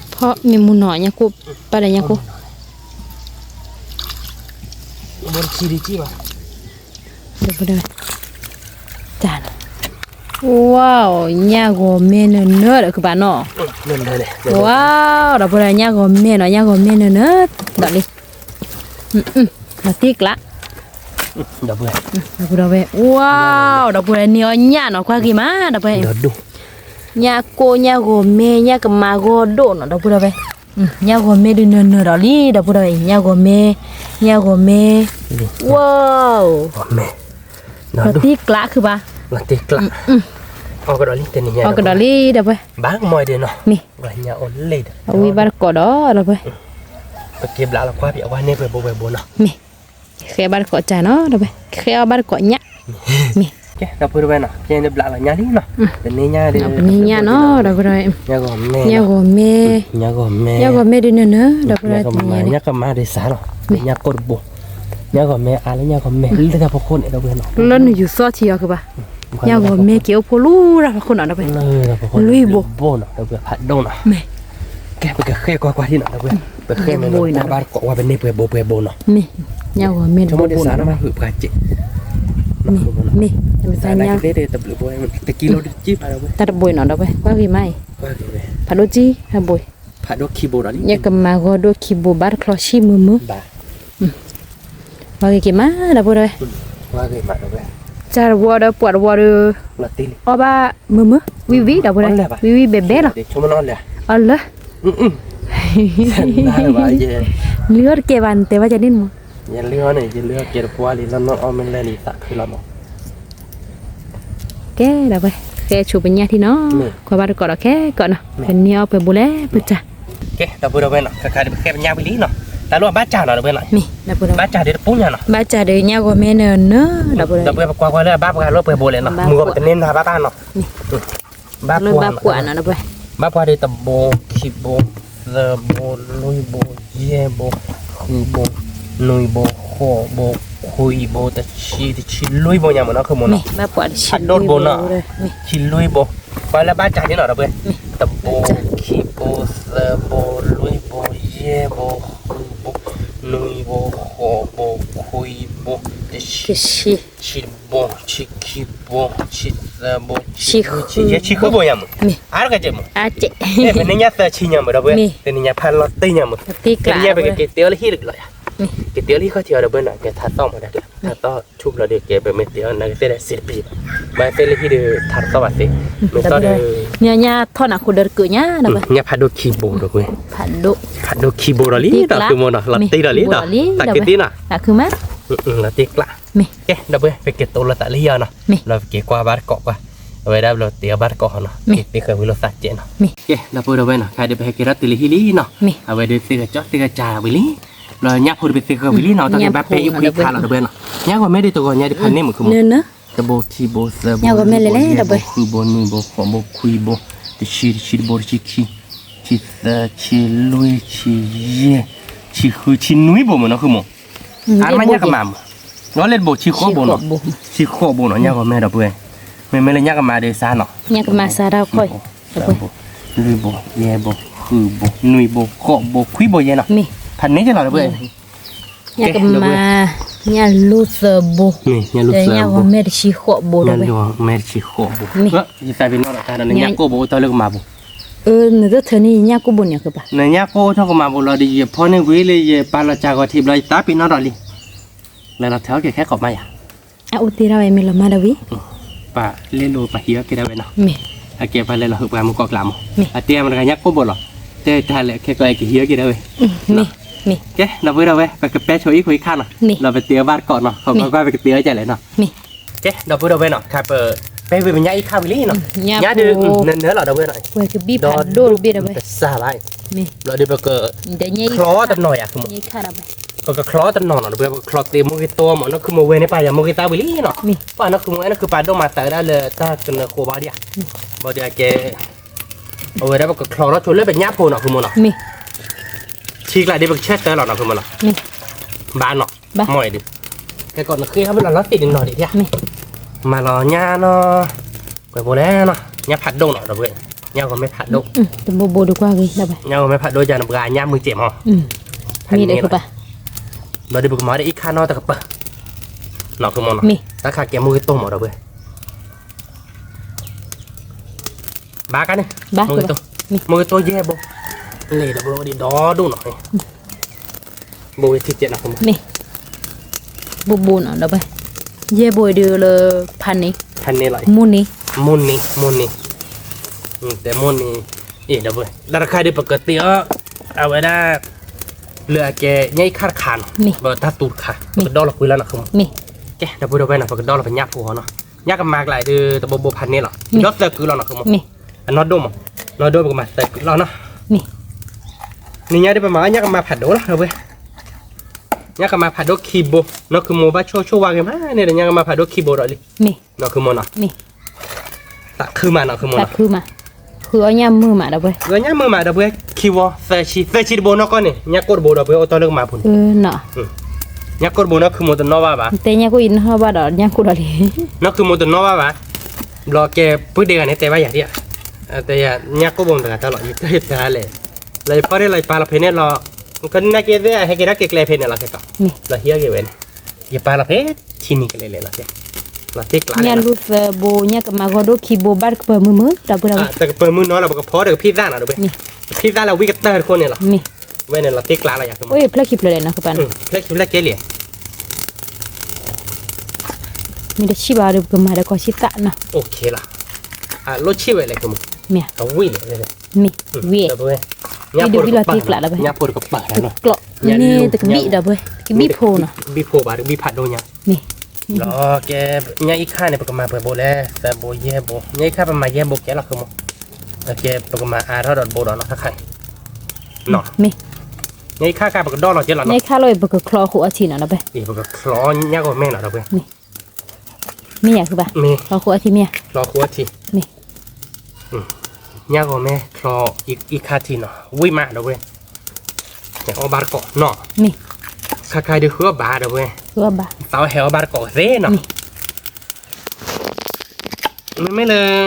ဖီမ့ၢ်မူနီၤ ညၣ်ကိၣ်, ပၢ်ဒီးညၣ်ကိၣ်, ဝါ, ညၣ်ဂီၤမ့ၢ်နၢၤနၢၤဒီးကဘၣ်နီၤ, ဝါ, ဒီပုၢ်ဝဲၢ် ညၣ်ဂီၤမ့ၢ်နီၤ ညၣ်ဂီၤမ့ၢ်နၢၤနၢၤ, ဒီးလံ လီၤတံၢ်ကျး, ဒီပုၢ်ဝဲၢ်, ဒီပုၢ်ဝဲၢ်, ဝါ, ဒီပုၢ်ဝဲၢ် န့ၢ်အီၤညၣ်နီၤ ကွၢ်က့ၤမး ဒီပုၢ်ဝဲၢ်, ညၣ်ကိၣ် ညၣ်ဂီၤမ့ၢ် ညၣ်ကမၤဂီၤဒိၣ်နီၤ ဒီပုၢ်ဝဲၢ်, ညၣ်ဂီၤမ့ၢ်ဒုးနၢၤနၢၤဒီးလံ ဒီပုၢ်ဝဲၢ်, ညၣ်ဂီၤမ့ၢ်, ညၣ်ဂီၤမ့ၢ်, ဝါ, လီၤတံၢ်ကျးခုဘၣ်, လီၤတံၢ်ကျး, အီၣ်ကဒီးလံ တနံၤညါ, အီၣ်ကဒီးလံ ဒီပုၢ်ဝဲၢ်, ဘၣ်ကမီၤဒ်နီၤ, မ့ၢ်, အဝံဘၣ်တကိးဒီး ဒီပုၢ်ဝဲၢ်, ပက့ၤဘျးလီၤကွၢ်ဖဲအဝဲန့ၢ်ပှဲၤဘိပှဲၤဘိနီၤ, မ့ၢ် ဃဲဘၣ်တကိးကၢ်နီၤ ဒီပုၢ်ဝဲၢ်, ဃဲအီၣ်ဘၣ်တကိးညၣ်, မ့ၢ်, ကဲ ဒီပုၢ်ဝဲၢ်နီၤ, ကဲန့ၣ်ဘျးလီၤညၣ်လံနီၤ, ပန့ၢ်ညၣ်ဒီး, ပန့ၢ်ညၣ်နီၤ ဒီပုၢ်ဝဲၢ်, ညၣ်ဂီၤမ့ၢ်, ညၣ်ဂီၤမ့ၢ်ဒုးနၢၤနၢၤ ဒီပုၢ်ဝဲၢ်, ညၣ်ကမၤဒုးစးလီၤ, ညၣ်ကိၣ်တဘိ, ညၣ်ဂီၤမ့ၢ်အါလၢညၣ်ဂီၤမ့ၢ်လၢတၢ်ဖီခိၣ်န့ၣ် ဒီပုၢ်ဝဲၢ်နီၤ, လၢနယူၤသီၣ်ထံအီၤကဘၣ်, ညၣ်ဂီၤမ့ၢ်က့ၤအိၣ်ဖိလၢတၢ်ဖီခိၣ်နီၤ ဒီပုၢ်ဝဲၢ်, လွံၢ်ဘိ, ဘိနီၤ ဒီပုၢ်ဝဲၢ် ဖးဒိၣ်နီၤ, မ့ၢ်, ကဲ ပကဃဲကွၢ်ကွၢ်ထံနီၤ ဒီပုၢ်ဝဲၢ်, ပဃဲမ့ၢ်ဘိဘၣ်တကိးဝဲ ပန့ၢ်ပှဲၤဘိပှဲၤဘိနီၤ, မ့ၢ်, ညၣ်ဂီၤမ့ၢ်တဘိဘိနီၤ မ့ၢ်, မ့ၢ်, တဘျုးဘိ, တကံလိတကံဘၣ် ဒီပုၢ်ဝဲၢ်, တၢ်တဘိနီၤ ဒီပုၢ်ဝဲၢ် ကွၢ်ဂ့ၤမးအံၤ, ဖးဒိၣ်ကံ ဟဲဘိ, ဖးဒိၣ်ခံဘိဒီးလံ, ညၣ်ကမၤဂီၤဒိၣ်ခံဘိဘၣ်တချီဆံမုာ်မုာ်, ကွၢ်ဂ့ၤက့ၤမး ဒီပုၢ်ဝဲၢ်, တၢ်တဝီဒီးပှၤတဝီဒီး, အီၣ်ဘၣ်မုာ်မုာ် ဝံၤဝံၤ ဒီပုၢ်ဝဲၢ်, ဝံၤဝံၤဘဲဘဲလီၤ, အီၣ်လၢ လုၢ်အီၣ်တကဲဘၣ် နတဲဘၣ်ကန့ၣ်မး, ယလုၢ်အီၣ်န့ၣ် ယလုၢ်အီၣ်ကဲတပှၢ်လံ လီၤနီၢ်အီၣ်မ့ၢ်လဲၣ်လံ သးခုလီၤမး, ကဲ ဒီပုၢ်ဝဲၢ်, ဃဲဆိပညၣ်ထံနီၤ, ကွၢ်ဘၣ်တကိးဒီးခဲကိးနီၤ, ပန့ၢ်အီၣ်ပှဲၤဘိလဲၣ်ပတၢ်, ကဲ ဒီပုၢ်ဝဲၢ်နီၤ, ခါခါဒီးပဃဲပညၣ်ဝံၤလံနီၤ, တၢ်လီၢ်ဘၣ်စၢ်နီၤ ဒီပုၢ်ဝဲၢ်နီၤ, ဘၣ်စၢ်ဒီးတပူၤညါနီၤ, ဘၣ်စၢ်ဒီးညၣ်ဂီၤမ့ၢ်နၢၤနၢၤ ဒီပုၢ်ဝဲၢ်, ဒီပုၢ်ဝဲၢ် ပကွၢ်ကွၢ်လၢအဘၣ်ပှၤလီၤပှဲၤဘိလဲၣ်နီၤ, မုၢ်ဂီၤပတန့ၢ်နၤဘၣ်ဘၣ်နီၤ, ဘၣ်ပှၤနီၤ, ဘၣ်ပှၤဒီးတဘိ, ခံဘိ, သၢဘိ, လွံၢ်ဘိ, ယဲၢ်ဘိ, ဃုဘိ, နွံဘိ, ဃိးဘိ, ခွံဘိ, တဆံ, တဆံလွံၢ်ဘိညါမးနီၤ ခုမးနီၤ, ဖးဒိၣ်တဘိနီၤ, တဆံလွံၢ်ဘိ, ပှၤလၢဘၣ်စၢ်န့ၣ်နီၤ ဒီပုၢ်ဝဲၢ်, တဘိ, ခံဘိ, သၢဘိ, လွံၢ်ဘိ, ယဲၢ်ဘိ, ဃုဘိ, နွံဘိ, ဃိးဘိ, ခွံဘိ, တဆံ, ဆံတဘိ, ဆံခံဘိ, ဆံသၢဘိ, ဆံဃု, ဆံယဲၢ်, ဆံဃုဘိညါမး, အါတက့ၢ်မး, ပန့ၢ်ညၣ်သၢဆံညါမး ဒီပုၢ်ဝဲၢ်, တနံၤညါဖးလီၤတံၢ်ညါမး, တနံၤညါပကက့ၤတ့အီၤလၢဟံၣ်တဘျီယါ, က့ၤတ့အီၤလၢဟံၣ်ခီၣ်ထံးအီၤ ဒီပုၢ်ဝဲၢ်နီၤ, က့ၤထးသီၣ်မးဒီး ထးသီၣ်ဆူၣ်ဘျီဒီး က့ၤပမ့ၢ်တ့အီၤ နကသ့ၣ်ဒီးစံးတပံၤဘၣ်, ဘၣ်သ့ၣ်လၢဟံၣ်ဒီးထးတသီၣ်ဘၣ်သ့, မ့ၢ်သီၣ်ဒီး, ညါညါထီၣ်နၤဃိဒီးတကုးညါ ဒီပုၢ်ဝဲၢ်, ညၣ်ဖးဒိၣ်ခံဘိ ဒီပုၢ်ဝဲၢ်, ဖးဒိၣ်ခံဘိဒီးလံ ဒီးသုမိၢ်နီၤ, လီၤတံၢ်ဒီးလံဒီး, သးခုသ့နီၤ, လီၤတံၢ်ကျး, လီၤတံၢ်ကျး, ကဲ ဒီပုၢ်ဝဲၢ် ပက့ၤတိလိာ်သးလၢဟံၣ်အီၤနီၤ, လီၤပက့ၤကွၢ်ဘၣ်တကိးကွၢ်, အဝဲဒၣ်ဘျီတ့အီၣ်ဘၣ်တကိးဟီနီၤ, သ့ဃၢၤဝံၤလိာ်သးကဲးနီၤ. ကဲ ဒီပုၢ်ဒီဝဲၢ်နီၤ, ခဲဒုးပဟဲက့ၤထီၣ်တုၤလၢဟံၣ်လံနီၤ, အဝဲဒုးသ့ၣ်ဂၤကၠီသ့ၣ်ဂၤကၠီဝံၤလံ, ဘျီညၣ်ဖိတပသ့ဃၢၤဝံၤလံနီၤ, တၢ်ကဘၣ်ပဲအံၣ်ခွံခါလီၤ ဒီပုၢ်ဝဲၢ်နီၤ, ညၣ်ဂီၤမဲဒုးတဂီၤညါဒုးဖးန့ၢ်မုာ်ခုမုာ်, တဘိခံဘိသၢဘိလွံၢ်ဘိယဲၢ်ဘိဃုဘိနွံဘိဃိးဘိခွံဘိ, တဆံတဆံတဘိတဆံခံ, ဆံသၢဆံလွံၢ်ဆံယဲၢ်, ဆံဃုဆံနွံဘိမုာ်နီၤ ဃုမုာ်, အါမးညၣ်ကမၤမုာ်, ဒီးလၢတဘိဆံဃိးဘိနီၤ, ဆံဃိးဘိနီၤ ညၣ်ဂီၤမဲဒီပုၢ်ဝဲၢ်, မ့မ့ၢ်လၢညၣ်ကမၤဒုးစါနီၤ, ညၣ်ကမၤစါတၢ်ခီၣ်, သၢဘိ, လွံၢ်ဘိ, ယဲၢ်ဘိ, ဃုဘိ, နွံဘိ, ဃိးဘိ, ခွံဘိယဲၢ်နီၤ, ဖးန့ၢ်က့ၤလီၤဒီပုၢ်ဝဲၢ်, ညၣ်ကမၤ, ညၣ်လူသၢဘိ, ညၣ်ဂီၤမဲတဆံဃိးဘိဒီပုၢ်ဝဲၢ်, ညၣ်ဂီၤမဲတဆံဃိးဘိ, ယသးပ့ၤနီၣ်ဒီးတၢ်ဒီးနညၣ်ကိၢ်ဘိအိၣ်တ့ၢ်လၢကမၤဘိ နသုထၢနံၣ်ညၣ်ကိၢ်ဘိန့ၣ်ကပၤ, နညၣ်ကိၢ်အိၣ်ထီၣ်ကမၤဘိလီၤဒီး ယဖီန့ၢ်ဝံၤလၢယပာ်လီၤစှၤဂီၤထံးဘျီ ယသးပ့ၤနီၣ်ဒီးလံ, လဲၤလီၤထၢအီၣ်က့ၤခဲကိးမးယၤ, အအိၣ်တ့ၢ်ဒၣ်ဝဲမ့ၢ်လီၤမးဒီးဝံၤ, ပလဲၤလိာ်ပဟံးအီၣ်က့ၤဒၣ်ဝဲနီၤ, အကဲပှၤလဲၤလီၤဟုးပှၤမူကိးကျးမး, အတဲမတၤတဂၤညၣ်ကိၢ်ဘိလီၤ, တဲတၢ်လဲၣ်ခဲကိးကဟံးအီၣ်က့ၤဒၣ်ဝဲ, ကဲ ဒီပုၢ်ဝဲၢ် ပကပဲဆိအံၣ်ခိၣ်အံၣ်ခါနီၤ, လီၤပတ့အီၣ်ဘၣ်တကိးနီၤ, ခီကွၢ်ကွၢ်ပကတ့အီၣ်ကလဲၣ်နီၤ ကဲ ဒီပုၢ်ဝဲၢ်နီၤ, ခါပ ပဲဝံၤပညၣ်အံၣ်ခါဝံၤလံနီၤ, ညၣ်ဒုးနၢၤနၢၤလီၤ ဒီပုၢ်ဝဲၢ်နီၤ, ဝဲကဘံၣ်ဖးဒိၣ်တဘ့ၣ်ဒီပုၢ်ဝဲၢ်, ဒီးဒူၣ်တစၢ်ဘၣ်, ဘျီဒုးပကချီတနီၤယၤ, ပကချီတနီၤနီၤ ဒီပုၢ်ဝဲၢ်, ပကချီသ့မိၢ်ဂ့ၤတိၢ်မး, နီၢ်ခုမိၢ်ဝဲန့ၣ်ပာ်ယၤမိၢ်ဂ့ၤသးဝံၤလံနီၤ, ပှၤနီၢ်ခုမိၢ်ဝဲနီၢ်ခုပာ်ဒိၣ်မးသးဝဲဒၣ်လၢ တၢ်ကနၢၤဃိးဘၣ်ဒံးဧါ, ဘၣ်ဒီးအကဲ အဝဲဒၣ်ပကချီထီၣ်ဆိလၢပညၣ်ဖိနီၤ ခုမိၢ်နီၤ, ထံကျါဒ်ပကဆၢတဲာ်လီၤနီၤ ခုမိၢ်နီၤ, ဘၣ်နီၤ, မ့ၢ်ဒုး, ခဲကိးနဃ့ထီၣ်ဖဲလီၤလီၤသ့ၣ်တနီၤဒံးဧါ, မၤလီၤညၣ်နီၤ, ကွဲးဘိလဲၣ်နီၤ, ညၣ်ဖးဒိၣ်နီၤ ဒီပုၢ်ဝဲၢ်, ညၣ်ဂီၤမဲဖးဒိၣ်, တဘိဘိဒုးကွၢ်ဂ့ၤ, ညၣ်ဂီၤမဲဖးဒိၣ်ယၤနပှၤညၣ်မုာ်စဲးမး, မ့ၢ်ဒဲးကပၤ, ဘျီဒုးပကမၤဒ်အံၣ်ခါနီတကပၤ, နီၤ ခုမိၢ်နီၤ, တၢ်ခါကဲမိၢ်ဂ့ၤတိၢ်မး ဒီပုၢ်ဝဲၢ် ဘၣ်ကါန့ၣ်, မိၢ်ဂ့ၤတိၢ်ယဲၢ်ဘိ, လဲၤဒီးဘိဒ်ဒီဒိၣ်နီၤ, ဘိဝဲထံကဲးနီၤ မ့ၢ်, ဘိဘိနီၤ ဒီပုၢ်ဝဲၢ်, ယဲၢ်ဘိဒုးလၢ ဖးန့ၢ်, ဖးန့ၢ်လီၤ, မိၢ်န့ၢ်, မိၢ်န့ၢ်, မိၢ်န့ၢ်, တဲမိၢ်န့ၢ်, အ့ၣ် ဒီပုၢ်ဝဲၢ်, တၢ်တခါဒုးပကတ့အီၤ, အဝဲဒၣ် လၢအကဲ ညၣ်အံၣ်ခါတခါနီၤ, ပတၢ်သူတခါ, ပကဒီလီၤကွံာ်လီၤနီၤ ခုမိၢ်, ကဲ ဒီပုၢ်ဝဲၢ်နီၤ ပကဒီလီၤပညၣ်ဖိအီၤနီၤ, ညၣ်ကမၤကျါဒုး တဘိဘိဖးန့ၢ်လီၤ, ဒီးသၢကုလီၤနီၤ ခုမိၢ်, အနီၢ်ဒိၣ်မး, နီၢ်ဒိၣ်ပကမၤသၢကုလီၤနီၤ, နံၤညါဒုးပမၤအီၣ်ညၣ်ကမၤဖးဒိၣ်လီၤ ဒီပုၢ်ဝဲၢ်, ညၣ်ကမၤဖးဒိၣ်ခံဘိ, နီၤ ခုမိၢ်ဘၣ်ဆိၣ်ဆိၣ်ဝါဂ့ၤမးန့ၣ်ဒီး ညၣ်ကမၤဖးဒိၣ်ခံဘိဒီးလံ, နီၤ ခုမိၢ်နီၤ, သးခုမးနီၤ ခုမိၢ်နီၤ, သးခုမး, ဃုအီၣ်ညၣ်မုာ်မး ဒီပုၢ်ဝဲၢ်, ဃုအီၣ်ညၣ်မုာ်မး ဒီပုၢ်ဝဲၢ်, ခံဝီ သၢဆံ, သၢဆံတဘိနီၢ်ကီၢ်န့ၣ် ညၣ်ကိၢ်တဘိ ဒီပုၢ်ဝဲၢ် အိၣ်တ့ၢ်လၢကမၤပူၤန့ၣ်, ညၣ်ကိၢ်တဘိနီၤ ခုမိၢ်တနီၣ်ဘၣ်ဘၣ်, တဲညၣ်ကိၢ်ယနီၣ်ဘၣ်ဒီး ညၣ်ကိၢ်ဒီးလံ, နီၤ ခုမိၢ်တနီၣ်ဘၣ်ဘၣ်, ဘျီကဲ ပုၢ်ဒ့ဂၤန့ၣ် တဲဘၣ်ယၤဒံးဧါ, တဲယၤ ညၣ်ကိၢ်ဘိမတၤဂၤတၢ်လီၤ ယတၢ်ယတၢ်လဲၣ်, လီၤယဖီၣ်ဒ့ၣ်လီၤယပာ်လီၤဖဲန့ၣ်လီၤ, ကနၣ်က့သ့ၣ် ဟဲက့ၤဒၣ်က့ၤကျဲဖဲန့ၣ်လီၤ ခဲကီး, လီၤဟံးအီၣ်က့ၤဝဲန့ၣ်, ယပာ်လီၤဖဲထံနံၤကလဲၤလဲၤလီၤ, လီၤတ့ၢ်ကျါလဲၣ်လီၤ, ညၣ်လူသၢဘိ ညၣ်ကမၤဂီၢ်ဒိၣ်ခံဘိ ဘၣ်တကပၢၤမုာ်မုာ် ဒီပုၢ်ဝဲၢ်, တကပၢၤမုာ်နီၤလီၤ ပကဖီဒီးကဖံးသၣ်နီၤ ဒီပုၢ်ဝဲၢ်, ကဖံးသၣ်လၢဝံကတၢၢ်တခိၣ်န့ၣ်လီၤ, ဝဲန့ၣ်လီၤတ့ၢ်ကျါလီၤယၤ, အိၣ်ဖျၢၣ်ခံဖျၢၣ်လဲၣ်နီၤ ကပၤန့ၣ်, ဖျၢၣ်ခံဖျၢၣ်ကဲလံ, မ့ၢ်တဆံၣ်ဘၣ်ဒီး ပကမၤဒီးကီၤဆံသၣ်နီၤ, လိၣ်ဆံၣ်ဝဲလဲၣ် ခုမိၢ်, မ့ၢ်, အဝံၣ်လဲၣ်, မ့ၢ်, ဝံၣ်, ဒီပုၢ်ဝဲၢ်, ညၣ်ဖိတကပၤ, ညၣ်ဖိတကပၤ, တကျီၢ်, န့ၣ်တကဘံၣ် ဒီပုၢ်ဝဲၢ်, တကဘံၣ်ဖိနီၤ, တကဘံၣ်ဖိဘၣ် တကဘံၣ်ဖးဒိၣ်ညါ, မ့ၢ်, ဒီးကဲ ညၣ်အံၣ်ခါန့ၣ် ပကမၤပှဲၤဘိလဲၣ် သၢဘိယဲၢ်ဘိ, ညၣ်အံၣ်ခါပမၤယဲၢ်ဘိကဲလီၤ ခုမိၢ်, ကဲ ပကမၤအါထီၣ်ဒီးတဘိဒီးနီၤ တၢ်ခါအံၤ မ့ၢ်, ညၣ်အံၣ်ခါခါ ပကဒီလီၤကဲလီၤနီၤ, ညၣ်အံၣ်ခါလီၤ ပကချီအခိၣ်အထံနီၤ ဒီပုၢ်ဝဲၢ်, ပကချီညၣ်ဂီၤမဲနီၤ ဒီပုၢ်ဝဲၢ်, မ့ၢ်ယၤ ခုဘၣ်, ချီခိၣ်အထံမ့ၢ်ယၤ, ချီခိၣ်အထံ, မ့ၢ်, ညၣ်ဂီၤမဲချီအံၣ်ခါထံနီၤ ဝံၣ်မး ဒီပုၢ်ဝဲၢ်, ဟဲအီၣ်ဘၣ်တကိးနီၤ, မ့ၢ်, ခါခါဒုးဃုအီၣ်ဘၣ် ဒီပုၢ်ဝဲၢ်, သးဝဲဟဲအီၣ်ဘၣ်တကိးသ့နီၤ မ့မ့ၢ်လၢ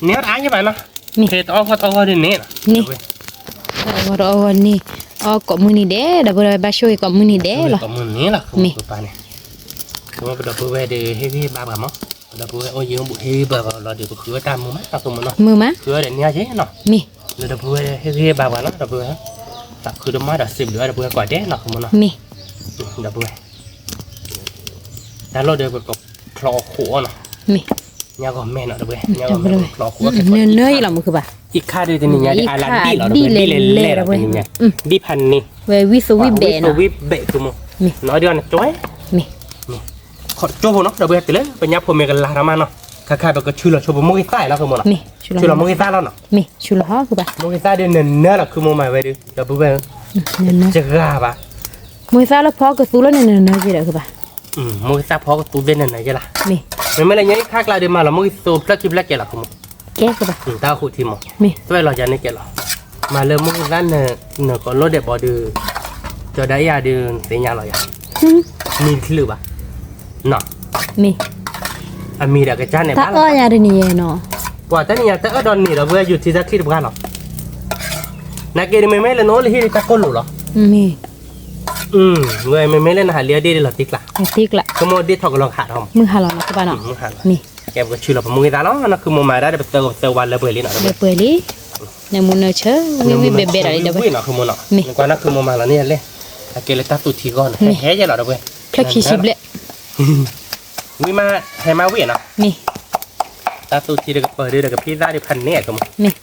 န့ၢ်အီၣ်တအါယဲၢ်ဘၣ်နီၤ, ဖဲတအီၣ်ဂီၢ်တအီၣ်ဂီၢ်ဒ်န့ၣ်, တအီၣ်ဂီၢ်တအီၣ်ဂီၢ်န့ၣ်, အီၣ်ကိးမုၢ်နံၤဒဲး ဒီပုၢ်ဝဲၢ် ဘၣ်ဆိၣ်ဂ့ၤကိးမုၢ်နံၤဒဲးလီၤ, ကိးမုၢ်နံၤလီၤ မ့ၢ်, ပပၢ်န့ၣ်, ပဒီပုၢ်ဝဲၢ်ဒီး ဟ့ၣ်ဂံၢ်ဟ့ၣ်ဘါပှၤမး, ပဒီပုၢ်ဝဲၢ်အိၣ်ယံၤအိၣ်ဘူးဟ့ၣ်ဂံၢ်ဘါပှၤလီၤဒီး ပဃုအီၣ်တၢ်မုာ်မး အဃိမးနီၤ, မုာ်မး, ဃုအီၣ်ဒီးန့ၢ်အီၣ်က့ၤနီၤ, မ့ၢ်, လၢဒီပုၢ်ဝဲၢ်ဟ့ၣ်ဂံၢ်ဟ့ၣ်ဘါပှၤလီၤ ဒီပုၢ်ဝဲၢ်, သးခုတမးဒီးစံးဘျုးအီၣ်ဒီပုၢ်ဝဲၢ်ကိးဂၤဒဲးနီၤ အဃိမးနီၤ, ဒီပုၢ်ဝဲၢ် တၢ်လီၢ်ဒီးပကချီအခိၣ်အီၤနီၤ, မ့ၢ်, ညၣ်ဂီၤမဲနီၤ ဒီပုၢ်ဝဲၢ်, ညၣ်ဂီၤမဲပကချီအခိၣ်အီၤ နၢနၢအံၤလီၤ မုၢ်ဃုဘၣ်, အံၣ်ခါဒုးတနံၤညါဒ်အါလၢဒ်လီၤ ဒီပုၢ်ဝဲၢ်, ဒ်လဲၣ်လဲၣ် ဒီပုၢ်ဝဲၢ်, ဒ်ဖးန့ၢ်, ဝဲဝံၣ်သဝံၣ်ဘဲးနီၤ, ဝံၣ်ဘဲး ခုမိၢ်, နီၤဒ်အီၤနကွဲ, မ့ၢ်, ခိးကၠိဖိနီၤ ဒီပုၢ်ဝဲၢ် တုၤလၢပညၣ်ဖိမ့ၢ်ကလၤထီၣ်မးနီၤ ခါခါပကဆူလီၤဆိပမိၢ်ဂ့ၤသၣ်နီၤ ခုမိၢ်နီၤ, ဆူလီၤမိၢ်ဂ့ၤသၣ်လီၤနီၤ, မ့ၢ်ဆူလီၤဟီ မိၢ်ဂ့ၤသၣ်ဒီးနနၢလီၤ ခုမိၢ်မၤဝဲဒီး ဒီပုၢ်ဝဲၢ်, တဂၤဘၣ်, မိၢ်ဂ့ၤသၣ်လၢဖီကသူလၢနနၢနၢက့ဒီး ခုဘၣ်, မိၢ်ဂ့ၤသၣ်ဖီကသူသ့ၣ်နနၢက့လီၤ, မ့မ့ၢ်လၢညါအံၤခါကျါဒီးမၤလီၤ မိၢ်ဂ့ၤသၣ်ဖျၢၣ်ခံဖျၢၣ်ကဲလီၤ ခုမိၢ်, တၢ်အိၣ်ဃုာ်ထံမိၢ်, သွဲၣ်လီၤယၤန့ၣ်ကဲလီၤ, မၤလၢမိၢ်ဂ့ၤသၣ်နၢကိးလိၣ်ဒဲးဘီဒီး, ကၠီၤဒၣ်အ့ၣ်ယၤဒီး နသ့ၣ်ညါလီၤယၤ, မံတချုးဘၣ်, နီၤ, မ့ၢ်, အမံၤဒီးကစၢ်န့ၣ်ဘၣ်လီၤ, တၢ်အီၣ်ယၤတနံၤယဲနီၤ, ပှၤတနံၤညါတၢ်အၢၣ်ဒီးန့ၣ်ဒီး ဝဲယူၤထံတၢ်ချံတပှၢ်လီၤ, နာ်က့ဒီးမ့မ့ၢ်လၢနအိၣ်လၢဟံၣ်ဒီးတၢ်ကိၢ်လိာ်လီၤ, မ့ၢ်, ဝဲမ့မ့ၢ်လၢနဟးလံအီၣ်ဒ့ၣ်ဒ်လီၤတံကျး, တံကျး, ကမိၣ်ဒ့ၣ်ထီၣ်ကလီၤဟးထီၣ်မး, မုၢ်ဟးလီၤနီၤ ကဘၣ်နီၤ, မ့ၢ်, ကဲပကဆူလီၤပမိၢ်ဂ့ၤသၣ်လီၤ နီၤ ခုမိၢ်မၤဒၣ်ဒီးပသၢဂီၤပသၢဝါလၢပှဲၤလံနီၤ, လၢပှဲၤလံ, နမူနၢဆၢ, ဝံၣ်ဝံၣ်ဘဲဘဲဒီးလံဒီးဝဲ, ဝံၣ်နီၤ ခုမိၢ်နီၤ, မ့ၢ်ကွၢ်နီၤ ခုမိၢ်မၤလီၤန့ၣ်လဲၣ်, အကဲလၢတၢ်သူထံဂီၢ်နီၤ ဟဲဟဲယဲလီၤဒီးဝဲ, ဖျၢၣ်ခံဆံဘျဲၣ်, ဝံၣ်မး, ဟဲမးဝံၣ်နီၤ, မ့ၢ်, တၢ်သူထံဒီးကပၢၤဒီးကဖံသၣ်ဒီးဖးန့ၣ်အကမီၤ, မ့ၢ်,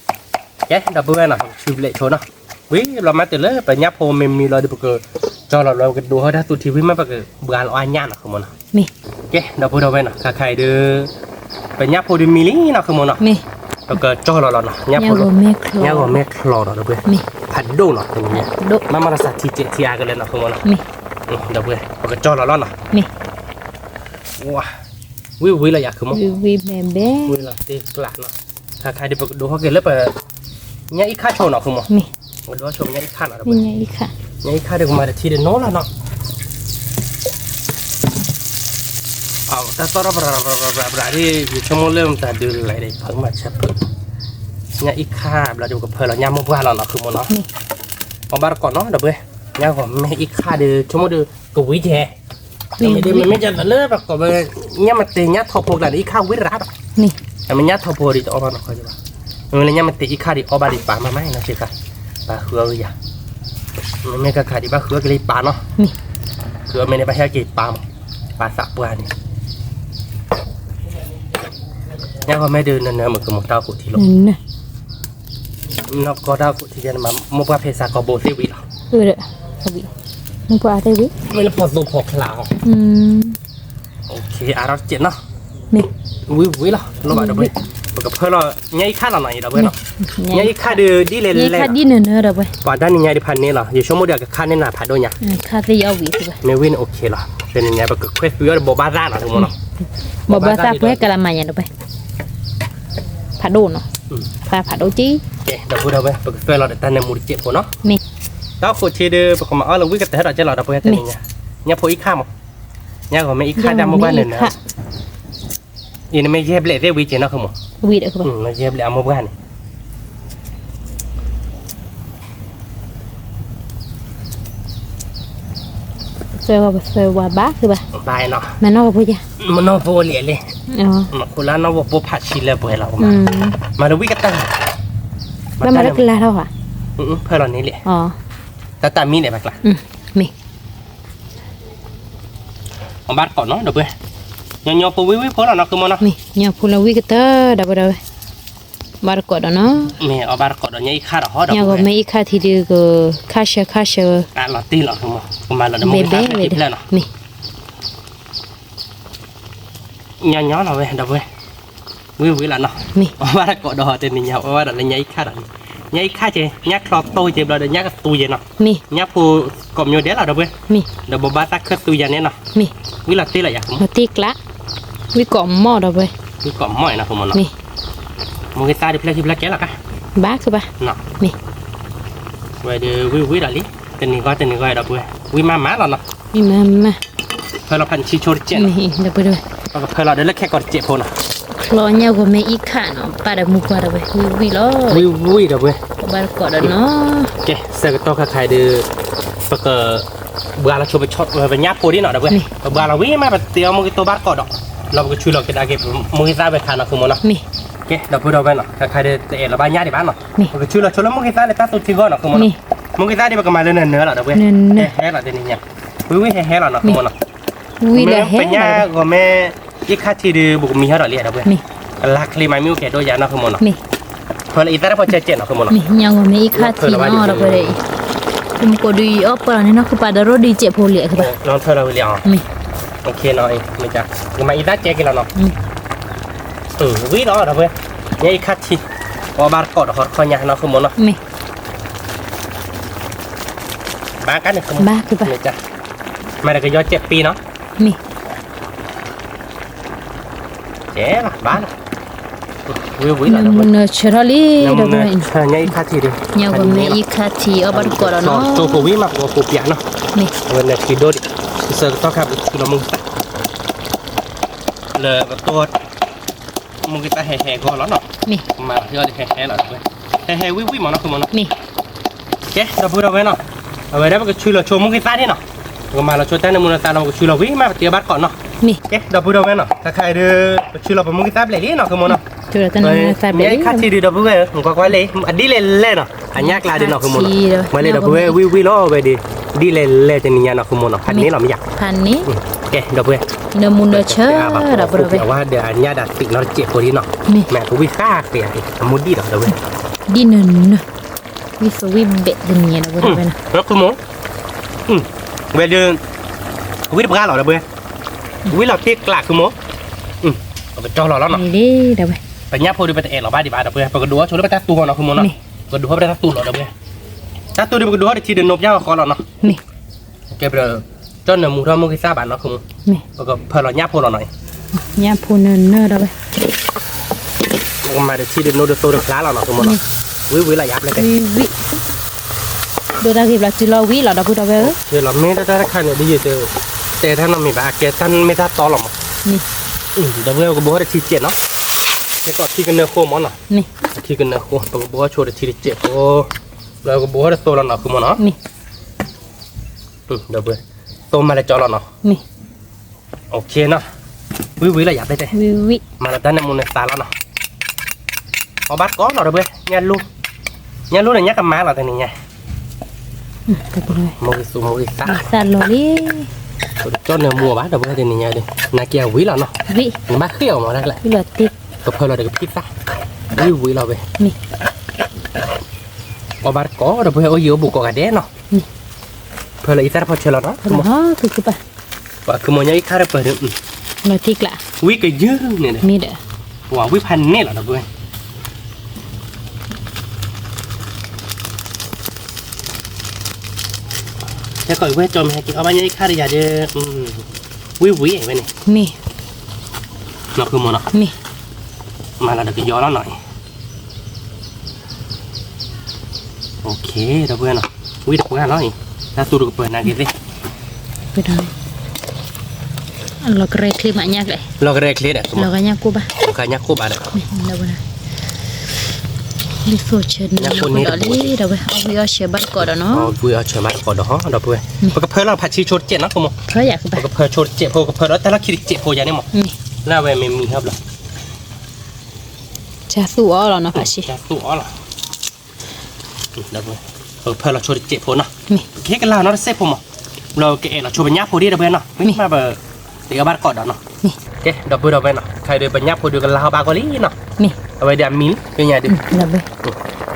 ကဲဒီပုၢ်ဝဲၢ်နီၤ ပကဆူဘျဲၣ်ဆိနီၤ, ဝံၤဘျီမးတုၤလၢပညၣ်ဖိမ့ၢ်မံလီၤဒီးပက, ကၠီလီၤလီၤပကဒိးဟီတၢ်သူထံဝံၤမးပကဘှါလီၤအညၣ်နီၤ ခုမိၢ်နီၤ, မ့ၢ်, ကဲဒီပုၢ်ဒီပုၢ်ဝဲၢ်နီၤ ခါခါအံၤဒီး, ပညၣ်ဖိဒီးမံလံနီၤ ခုမိၢ်နီၤ, မ့ၢ်, ပကကၠီလီၤလီၤနီၤ ညၣ်ဖိ, ညၣ်ဂီၤမ့ၢ်ချီဒီးဒီပုၢ်ဝဲၢ်, မ့ၢ်, ဖးဒိၣ်နီၤ မ့ၢ်, မ့မ့ၢ်လီၤစးထံစဲးထံအါကလဲာ်နီၤ ခုမိၢ်နီၤ, မ့ၢ်, ဒီပုၢ်ဝဲၢ် ပကကၠီလီၤလီၤနီၤ, မ့ၢ်, ဝံၤဝံၤလီၤယၤ ခုမိၢ်, ဝံၤဝံၤဘဲဘဲ, ဝံၤလီၤတ့ကျးနီၤ, ခါခါဒ်ပကဒိးဟီက့ၤလၢပ, ညၣ်အံၤခါဆိနီၤ ခုမိၢ်, မ့ၢ်, ပကဒိးဟီဆိပညၣ်အံၤခါနီၤ ညၣ်အံၤခါ, ညၣ်အံၤခါဒီးကမၤတထံဒီးနီၤလီၤနီၤ တၢ်သီၣ်ထီၣ်ပြးပြးပြးဒ် ယဆိကမိၣ်လၢမတၤဒုးလဲၣ်ဒီး ဖးမၤဆၢဖၢ, ညၣ်အံၤခါဘျီဒီး ပကဖၢလီၤညၣ်မိၢ်ပှၢ်လီၤနီၤ ခုမိၢ်နီၤ, အီၣ်ဘၣ်တကိးနီၤ ဒီပုၢ်ဝဲၢ်, ညၣ်ဂီၤမ့ၢ်အံၤခါဒီး ဆိကမိၣ်ဒီး ကဝံၤကဲ, မ့မ့ၢ်ဒ်မ့မ့ၢ်ကသးလၢပကိးဝဲ, ညၣ်မတ့ၤညၣ်ထီၣ်ဖိကျါန့ၣ် အံၤခါဝံၤရၤဘၣ်, မ့ၢ်ညၣ်ထီၣ်ဖိဒ်တအီၣ်ဘၣ်နီၤခီဘၣ်, မ့မ့ၢ်လၢညၣ်မတ့ၤအံၤခါဒ်အီၣ်ဘၣ်ဒ်ပာ်မးမးနီၤ စ့ၢ်ကီး, ပာ်ဃုအီၣ်ဂ့ၤယၤ, မ့မ့ၢ်ခါခါဒ်ဘၣ်ဃုအီၣ်က့ၤလၢပာ်နီၤ, ဃုအီၣ်မ့ၢ်န့ၣ်ဘၣ်ဟဲက့ၤပာ်မး, ပာ်သးပှၢ်န့ၣ်, ညၣ်ဂီၤမ့ၢ်ဒုးနနၢမုၢ်ကမိၢ်တၢ်အိၣ်ခိးထံလီၤ, နီၢ်ကီၢ်တၢ်အိၣ်ခိးထံယဲန့ၣ်မး မိၢ်ပှၢ်ဖဲစးကီးဘိသ့ၣ်ဝံၤလီၤ, မိၢ်ပှၢ်သ့ၣ်ဝံၤ, မ့ၢ်လၢဖီသိဖိချါအီၤ, အါထီၣ်တစဲးနီၤ, ဝံၤဝံၤလီၤ လီၤဘၣ်ဒီပုၢ်ဝဲၢ်, ပကဖၢလီၤ ညၣ်အံၤခါလီၤနီၤ ဒီပုၢ်ဝဲၢ်နီၤ, ညၣ်အံၤခါဒုးဒ်လဲၣ်လဲၣ်, ပှၤတၢ်နံၤညါဒ်ဖးန့ၣ်လီၤ ယဆိကမိၣ်ဒီးအကခါန့ၢ်နၤဖးဒိၣ်ညါ, မ့ၢ်ဝံၤန့ၣ်အိၣ်ခ့လီၤ တနံၤညါ ပကခွဲးသွံအီၤဒီးဘိးဘၣ်သၣ်နီၤ တမ့ၢ်နီၤ, ဘိးဘၣ်သၣ်ပှဲၤကလးမၤညါဒီပုၢ်ဝဲၢ်, ဖးဒိၣ်နီၤ, ဖးဖးဒိၣ်က့, ဒီပုၢ်ဝဲၢ် ပကသွဲၣ်လီၤဒီးတၢ်နၢမူတစဲးဖိနီၤ, တၢ်အိၣ်ခိးထံဒီး ပကမၤအီၣ်လၢဝံၣ်ကတၢၢ်ဒီးကဲလီၤဒီပုၢ်ဝဲၢ်တနံၤညါ, ညၣ်ဖိအံၤခါမး, ညၣ်ဂီၤမ့ၢ်အံၤခါဒၣ်မိၢ်ပှၢ်န့ၣ်နီၤ အံၤန့ၣ်မ့ၢ်ယဲၢ်ဘျဲၣ်သ့ၣ်ဝံၤက့ၤနီၤ ခုမိၢ်, ယဲၢ်ဘျဲၣ်အမိၢ်ပှၢ်န့ၣ်, သွဲၣ်ဝဲပသွဲၣ်ဝဲဘၣ် ဘၣ်နီၤ, မနီၢ်ဖိယါ, မနီၢ်ဖိလံလံ, မ့ၢ်ဃိလၢနီၢ်ဖိဖိဖးဆံလၢပှဲၤလီၤ, မၤလၢဝံၣ်ကတၢၢ်, ဘၣ်မၤလၢကလါထီၣ်ဧါ, ဖၢလီၤန့ၣ်လံ, တၢ်တၢ်မံန့ၣ်ဘၣ်ကျါ, မ့ၢ် အဘၣ်တကိးနီၤ ဒီပုၢ်ဝဲၢ်, ညီညီဖိဝံၣ်ဝံၣ်ဖိလီၤနီၤ ခုမိၢ်နီၤ, ညီဖိလၢဝံၣ်ကတၢၢ် ဒီပုၢ်ဝဲၢ်, ဘၣ်တကိးဒီးနီၤ, မ့ၢ်အီၤဘၣ်တကိးဒီး ညၣ်အံၤခါဒီးဟီဒီပုၢ်ဝဲၢ်, ညၣ်ဂီၤမ့ၢ်အံၤခါထံဒုးက ခါဆၢခါဆၢ, လီၤတံၢ်လီၤ ခုမိၢ်, ကမၤလီၤဒီးမိၢ်ဂ့ၤသၣ်ဖျၢၣ်ဖျၢၣ်လီၤ, မ့ၢ် ညီညီလီၤဝဲ ဒီပုၢ်ဝဲၢ်, ဝံၣ်ဝံၣ်လီၤနီၤ, မ့ၢ် အီၤဘၣ်တကိးဒီးတနံၤညါ အီၤဘၣ်ဒီးလၢညၣ်အံၤခါဒီး, ညၣ်အံၤခါက့ၤ ညၣ်ချီတိၢ်က့ၤဘျီဒီး ညၣ်ကသူယဲနီၤ, မ့ၢ် ညၣ်ဖိကိးမံၤဒဲးလီၤ ဒီပုၢ်ဝဲၢ်, မ့ၢ် ဒီးဘိးဘၣ်သၣ်ခၢၣ်သူယၤန့ၣ်နီၤ, မ့ၢ် ဝံၣ်လီၤတ့ၢ်လီၤယၤ ခုမိၢ်, တ့ၢ်ကျါ, ဝံၣ်ကိးမီၢ် ဒီပုၢ်ဝဲၢ်, ဝံၣ်ကိးမီၢ်နီၤ ခုမိၢ်နီၤ, မ့ၢ် မိၢ်ဂ့ၤသၣ်ဒုးဖျၢၣ်ခံဖျၢၣ်ကဲလီၤကါ, ဘၣ်ခုဘၣ်, မ့ၢ် ဝဲဒုးဝံၣ်ဝံၣ်ဒီးလံ, တနံၤဂီၢ်တနံၤဂီၢ် ဒီပုၢ်ဝဲၢ်, ဝံၣ်မးမးလီၤနီၤ, မ့ၢ်မးမး, ဖၢလီၤဖးနဆံဆိတစဲးနီၤ, ဒီပုၢ်ဝဲၢ်, ပကဖၢလီၤဒီးလၢခဲကိးတစဲးဖိနီၤ, ချီညၣ်ဂီၤမ့ၢ်အံၤခါနီၤ ပၢ်ဒီးမိၢ်ပှၢ် ဒီပုၢ်ဝဲၢ်, ဝံၣ်ဝံၣ်လီၤ, ဝံၣ်ဝံၣ် ဒီပုၢ်ဝဲၢ်, ဘၣ်တကိးဒီးနီၤ, ကဲ ဆၢကတီၢ်ခါခါအံၤဒုး, ပက ဘှါလီၤဆိပညၣ်ဖိဒ်နီၤ ဒီပုၢ်ဝဲၢ်, ပဘှါလီၤဝံၤမး ပတ့အီၣ်မိၢ်ဂ့ၤသၣ်ဘၣ်တကိးဒီး, လီၤပကဆူလီၤကဒါက့ၤ မိၢ်ဂ့ၤသၣ်ဝဲခါနီၤ ခုမိၢ်နီၤ, ကဲ ဒီပုၢ်ဝဲၢ်နီၤ ခါခါဒုးတအဲၣ်လီၤဘၣ်ညၣ်ဒံးဘၣ်နီၤ, ပကဆူလီၤဆိလၢမိၢ်ဂ့ၤသၣ်လၢတၢ်သူထံဂီၢ်နီၤ ခုမိၢ်နီၤ, မိၢ်ဂ့ၤသၣ်ဒုး ပကမၤလၢနနၢလီၤ ဒီပုၢ်ဝဲၢ်, ဟဲဟဲလီၤတနံၤညါ, ဝံၣ်ဝံၣ်ဟဲဟဲလီၤနီၤ ခုမိၢ်နီၤ, ပညၣ်ဂီၤမ့ၢ်အံၤခါထံဒုး ဘူးကမံၤဟီဒီးလံ ဒီပုၢ်ဝဲၢ်, ကလါချ့မးမ့ၢ်အိၣ်ကဲဒိၣ်ယၤနီၤ ခုမိၢ်နီၤ, ဖၢလၢအံၤသၣ်တဖီဆဲးကဲးနီၤ ခုမိၢ်နီၤ, ညၣ်ဂီၤမ့ၢ်အံၤခါထံနီၤ ဒီပုၢ်ဝဲၢ်, မကိးဒုးအီၣ်ပၢၢ်လီၤန့ၣ်နီၤ ကပာ်ဒီးရိၣ်ဒုးစဲးဖိလံ ခုဘၣ်, နီၤဖၢလီၤဝံၤလံအီၤ, ကမၤအံၤသၣ်ကဲးက့ၤလီၤနီၤ, မ့ၢ် ဝံၤလီၤဒီပုၢ်ဝဲၢ်, ညါအံၤခါထံ, ပအီၣ်ဘၣ်တကိးဒီးဟီတခီညါနီၤ ဃုမိၢ်နီၤ, မ့ၢ်, ဘၣ်ကါန့ၣ် ဘၣ်ကဘၣ်, မ့ၢ်ဒီးကယီကဲးပ့နီၤ, မ့ၢ်, ကဲလီၤ ဘၣ်လီၤ, ဝံၤဝံၤလီၤ နမူနဆၢထီၣ်လံ ဒီပုၢ်ဝဲၢ်, ညါအံၤခါထံဒီး, ညါဝဲမ့ၢ်အံၤခါထံ အီၣ်ဘၣ်တကိးဒီးနီၤ, ကၠိဖိဝံၤမး ပကအိၣ်ဖှိၣ်ပၠးနီၤ, မ့ၢ်, အဝဲန့ၣ်ထံဒိၣ်ဒံး, ကစၢၢ်ကတီၢ်ခါပကဆူလီၤမူကသၣ် လၢပတိၢ် မူကသၣ်ဟဲဟဲဂီၢ်လီၤနီၤ, မ့ၢ်, ကမၤလီၤဟဲအီၤဒီးဟဲဟဲလီၤ, ဟဲဟဲဝံၤဝံၤမးနီၤ ဃုမိၢ်နီၤ, မ့ၢ်, ကဲ ဒီပုၢ်ဝဲၢ်နီၤ, အဝဲဒၣ်ပကဆူလီၤဆိမူကသၣ်န့ၣ်နီၤ, ပကမၤလီၤဆိတၢ်နၢမူနသါလီၤ ပကဆူလီၤဝံၤမး ပတ့အီၣ်ဘၣ်တကိးနီၤ, မ့ၢ်, ကဲ ဒီပုၢ်ဝဲၢ်နီၤ, ခဲခါအံၤဒီး ပဆူလီၤပမူကသၣ်ဘျဲၣ်လံနီၤ ဃုမိၢ်နီၤ, ညါအံၤခါထံဒီး ဒီပုၢ်ဝဲၢ်ဧၢ ကွၢ်ကွၢ်လံ အဒ်လဲၣ်လဲၣ်နီၤ, အညၣ်ကျါဒီးနီၤ ဃုမိၢ်နီၤ, မ့ၢ်လၢဒီပုၢ်ဝဲၢ်ဝံၤဝံၤလီၤဝဲဒီး, ဒ်လဲၣ်လဲၣ်တနံၤညါနီၤ ဃုမိၢ်နီၤ, ဖးန့ၢ်လီၤမ့ၢ်ယၤ, ဖးန့ၢ်, ကဲ ဒီပုၢ်ဝဲၢ်, နမူနဆၢ, ဒီပုၢ်ဝဲၢ်အဝဲဒီးအညၣ်ဒၣ်သံးနီတစဲးဖိလံနီၤ, မ့ၢ်, မ့ၢ်ကဝံၣ်ဃၣ်ဃ့အံၤ အမူဒံၣ်ဒီး ဒီပုၢ်ဝဲၢ်, ဒ်နၢနၢ, ဝံၣ်သဝံၣ်ဘဲးတနံၤညါဒီပုၢ်ဝဲၢ်နီၤ, ဃုမိၢ်, ဝဲဒီး, ဝံၣ်တပှၢ်လီၤဒီပုၢ်ဝဲၢ်, ဝံၣ်လီၤတ့ၢ်ကျး ဃုမိၢ်, ပကကၠီလီၤလီၤနီၤ, ပညၣ်ဖိဒီးပတအဲၣ်လီၤဘၣ်ဒံးဘၣ် ဒီပုၢ်ဝဲၢ် ပကဒိးအီၣ်ဆိလၢပတၢ်သူအီၤနီၤ ဃုမိၢ်နီၤ, ပကဒိးအီၣ်ပတၢ်သူလီၤဒီပုၢ်ဝဲၢ်, တၢ်သူဒီးပကဒိးအီၣ်တထံဒီးနိဖျါဃီဃီလီၤနီၤ, ကဲ ပကၠီနၢမူထီၣ်မူကသၣ်ဘၣ်နီၤ ဃုမိၢ်, ပကဖၢလီၤညၣ်ဖိလီၤနီၤ, ညၣ်ဖိနၢနၢဒီပုၢ်ဝဲၢ်, ပကမၤတထံဒီးနိဒီးသိဒီးဖျါလီၤနီၤ ဃုမိၢ်နီၤ, ဝံၤဝံၤလီၤယၤပျဲၢ်တဲ, ဝံၤဝံၤ, ဒိးတၢ်ဂ့ၢ်ဘျီစုလီၤဝံၤလီၤ ဒီပုၢ်ဝဲၢ်ဧၢ, လီၤမ့ၢ်တၢ်တၢ်တခါန့ၣ် ဒ်ယတဲတၢ်နီတမံၤဘၣ် ကဲတၢ်မ့ၢ်တၢ်တီလီၤမး, ဒီပုၢ်ဝဲၢ် ပကဘိးထီၣ်တထံတစဲးနီၤ, ကဲကီးထံကနၢဃိမးနီၤ, ထံကနၢဃိ ပကဘိးထီၣ်ဆိတထံတစဲးဖိ, ဒီးပကဘိးထီၣ်တသိလီၤနီၤ ဃုမိၢ်နီၤ, ဒီပုၢ်ဝဲၢ်, သိမၤလၢကၠီလီၤနီၤ, အိၣ်ခ့နီၤ, ဝံၤဝံၤလီၤယၤပျဲၢ်တဲ, မၤလီၤတၢ်နၢမူနသါလီၤနီၤ, အီၣ်ဘၣ်တကိးနီၤ ဒီပုၢ်ဝဲၢ်, ညၣ်လူ, ညၣ်လူန့ၣ်ညၣ်ကမါလီၤတနံၤညါ, မိၢ်ဂ့ၤသူ မိၢ်ဂ့ၤသး, သးလီၤလံ, ပတကၠီနၢမူအီၤဘၣ် ဒီပုၢ်ဝဲၢ် တနံၤညါဒီး နာ်က့အဝံၤလီၤနီၤ, နဘၣ်ဃ့ၢ်အီၤမးတၢ်ကျါ, ကဖၢလီၤဒီးကဖံသၣ်, ဝံၤဝံၤလီၤဝဲ, အီၣ်ဘၣ်တကိး ဒီပုၢ်ဝဲၢ် အိၣ်ယံၤအိၣ်ဘူးကိးဂၤဒဲးနီၤ, ဖၢလီၤအံသၣ်တဖီဆၢလီၤနီၤ, ပှၤခူမီၤညါအံခါတပၢၢ်ဒီး, ဝံၤကယုၢ်န့ၣ်ဒီး, ပှၤဝံဖးန့ၢ်လီၤ ဒီပုၢ်ဝဲၢ် ဟဲကီးဝဲကၠီမ့ၢ်ဟဲက့ၤအီၣ်ဘၣ်ညါအံခါတယၤဒီး, ဝံၤဝံၤဝဲန့ၣ်, မ့ၢ်, နီၢ်ဃုမီၤနီၤ, မ့ၢ်, မၤလီၤဒီးကယီလီၤနီၤ, အိၣ်ခ့ ဒီပုၢ်ဝဲၢ်နီၤ, ဝံၤတပှၢ်လီၤအံၤ, တၢ်သူတကပၢၢ်နာ်က့ၤသ့ၣ် လီၤကရဲချ့မးညါကျဲ, လီၤကရဲချ့ဒီး, လီၤဂာ်ညါကိၢ်ဘၣ်, လီၤဂာ်ညါကိၢ်ဘၣ်ဒီး, ဒ်သိးဆၢန့ၣ်လီၤလံ ဒီပုၢ်ဝဲၢ်, အီၣ်ဝံၣ်အီၣ်ဆၢဘၣ်တကိးဒီးနီၤ, အီၣ်ဝံၣ်အီၣ်ဆၢဘၣ်တကိးဒီး ဒီပုၢ်ဝဲၢ်, ပကဖၢလီၤဖးဆံဆိတစဲးနီၤ ဖိမီၤ, ပကဖၢဆိတစဲးဖိ ကဖၢဒီးတၢ်လီၢ်ခံတစဲးဖိယၤန့ၣ်မီၤ, လၢအဝဲမ့ၢ်မံၤဟီဘျီ ကသူအီၤလီၤနီၤ ဖးဆံ, ကသူအီၤလီၤ ပကဖၢလီၤဆိတစဲးဖိနီၤ, ကဟ့ၣ်ကလၤနီၤတစဲးဖိမီၤ, ဘျီကအဲၣ်လီၤဆိပညၣ်ဖိဒ် ဒီပုၢ်ဝဲၢ်နီၤ, မ့ၢ်ဘၣ်ပ တ့အီၣ်ဘၣ်တကိးဒီးနီၤ, ကဲ ဒီပုၢ်ဝဲၢ်နီၤ, ခဲအံၤဒီးပညၣ်ဖိဒုးကလၤဟီဘၣ်ကီလံနီၤ, အဝဲဒၣ်အမံၤလံ ကညါဒုး,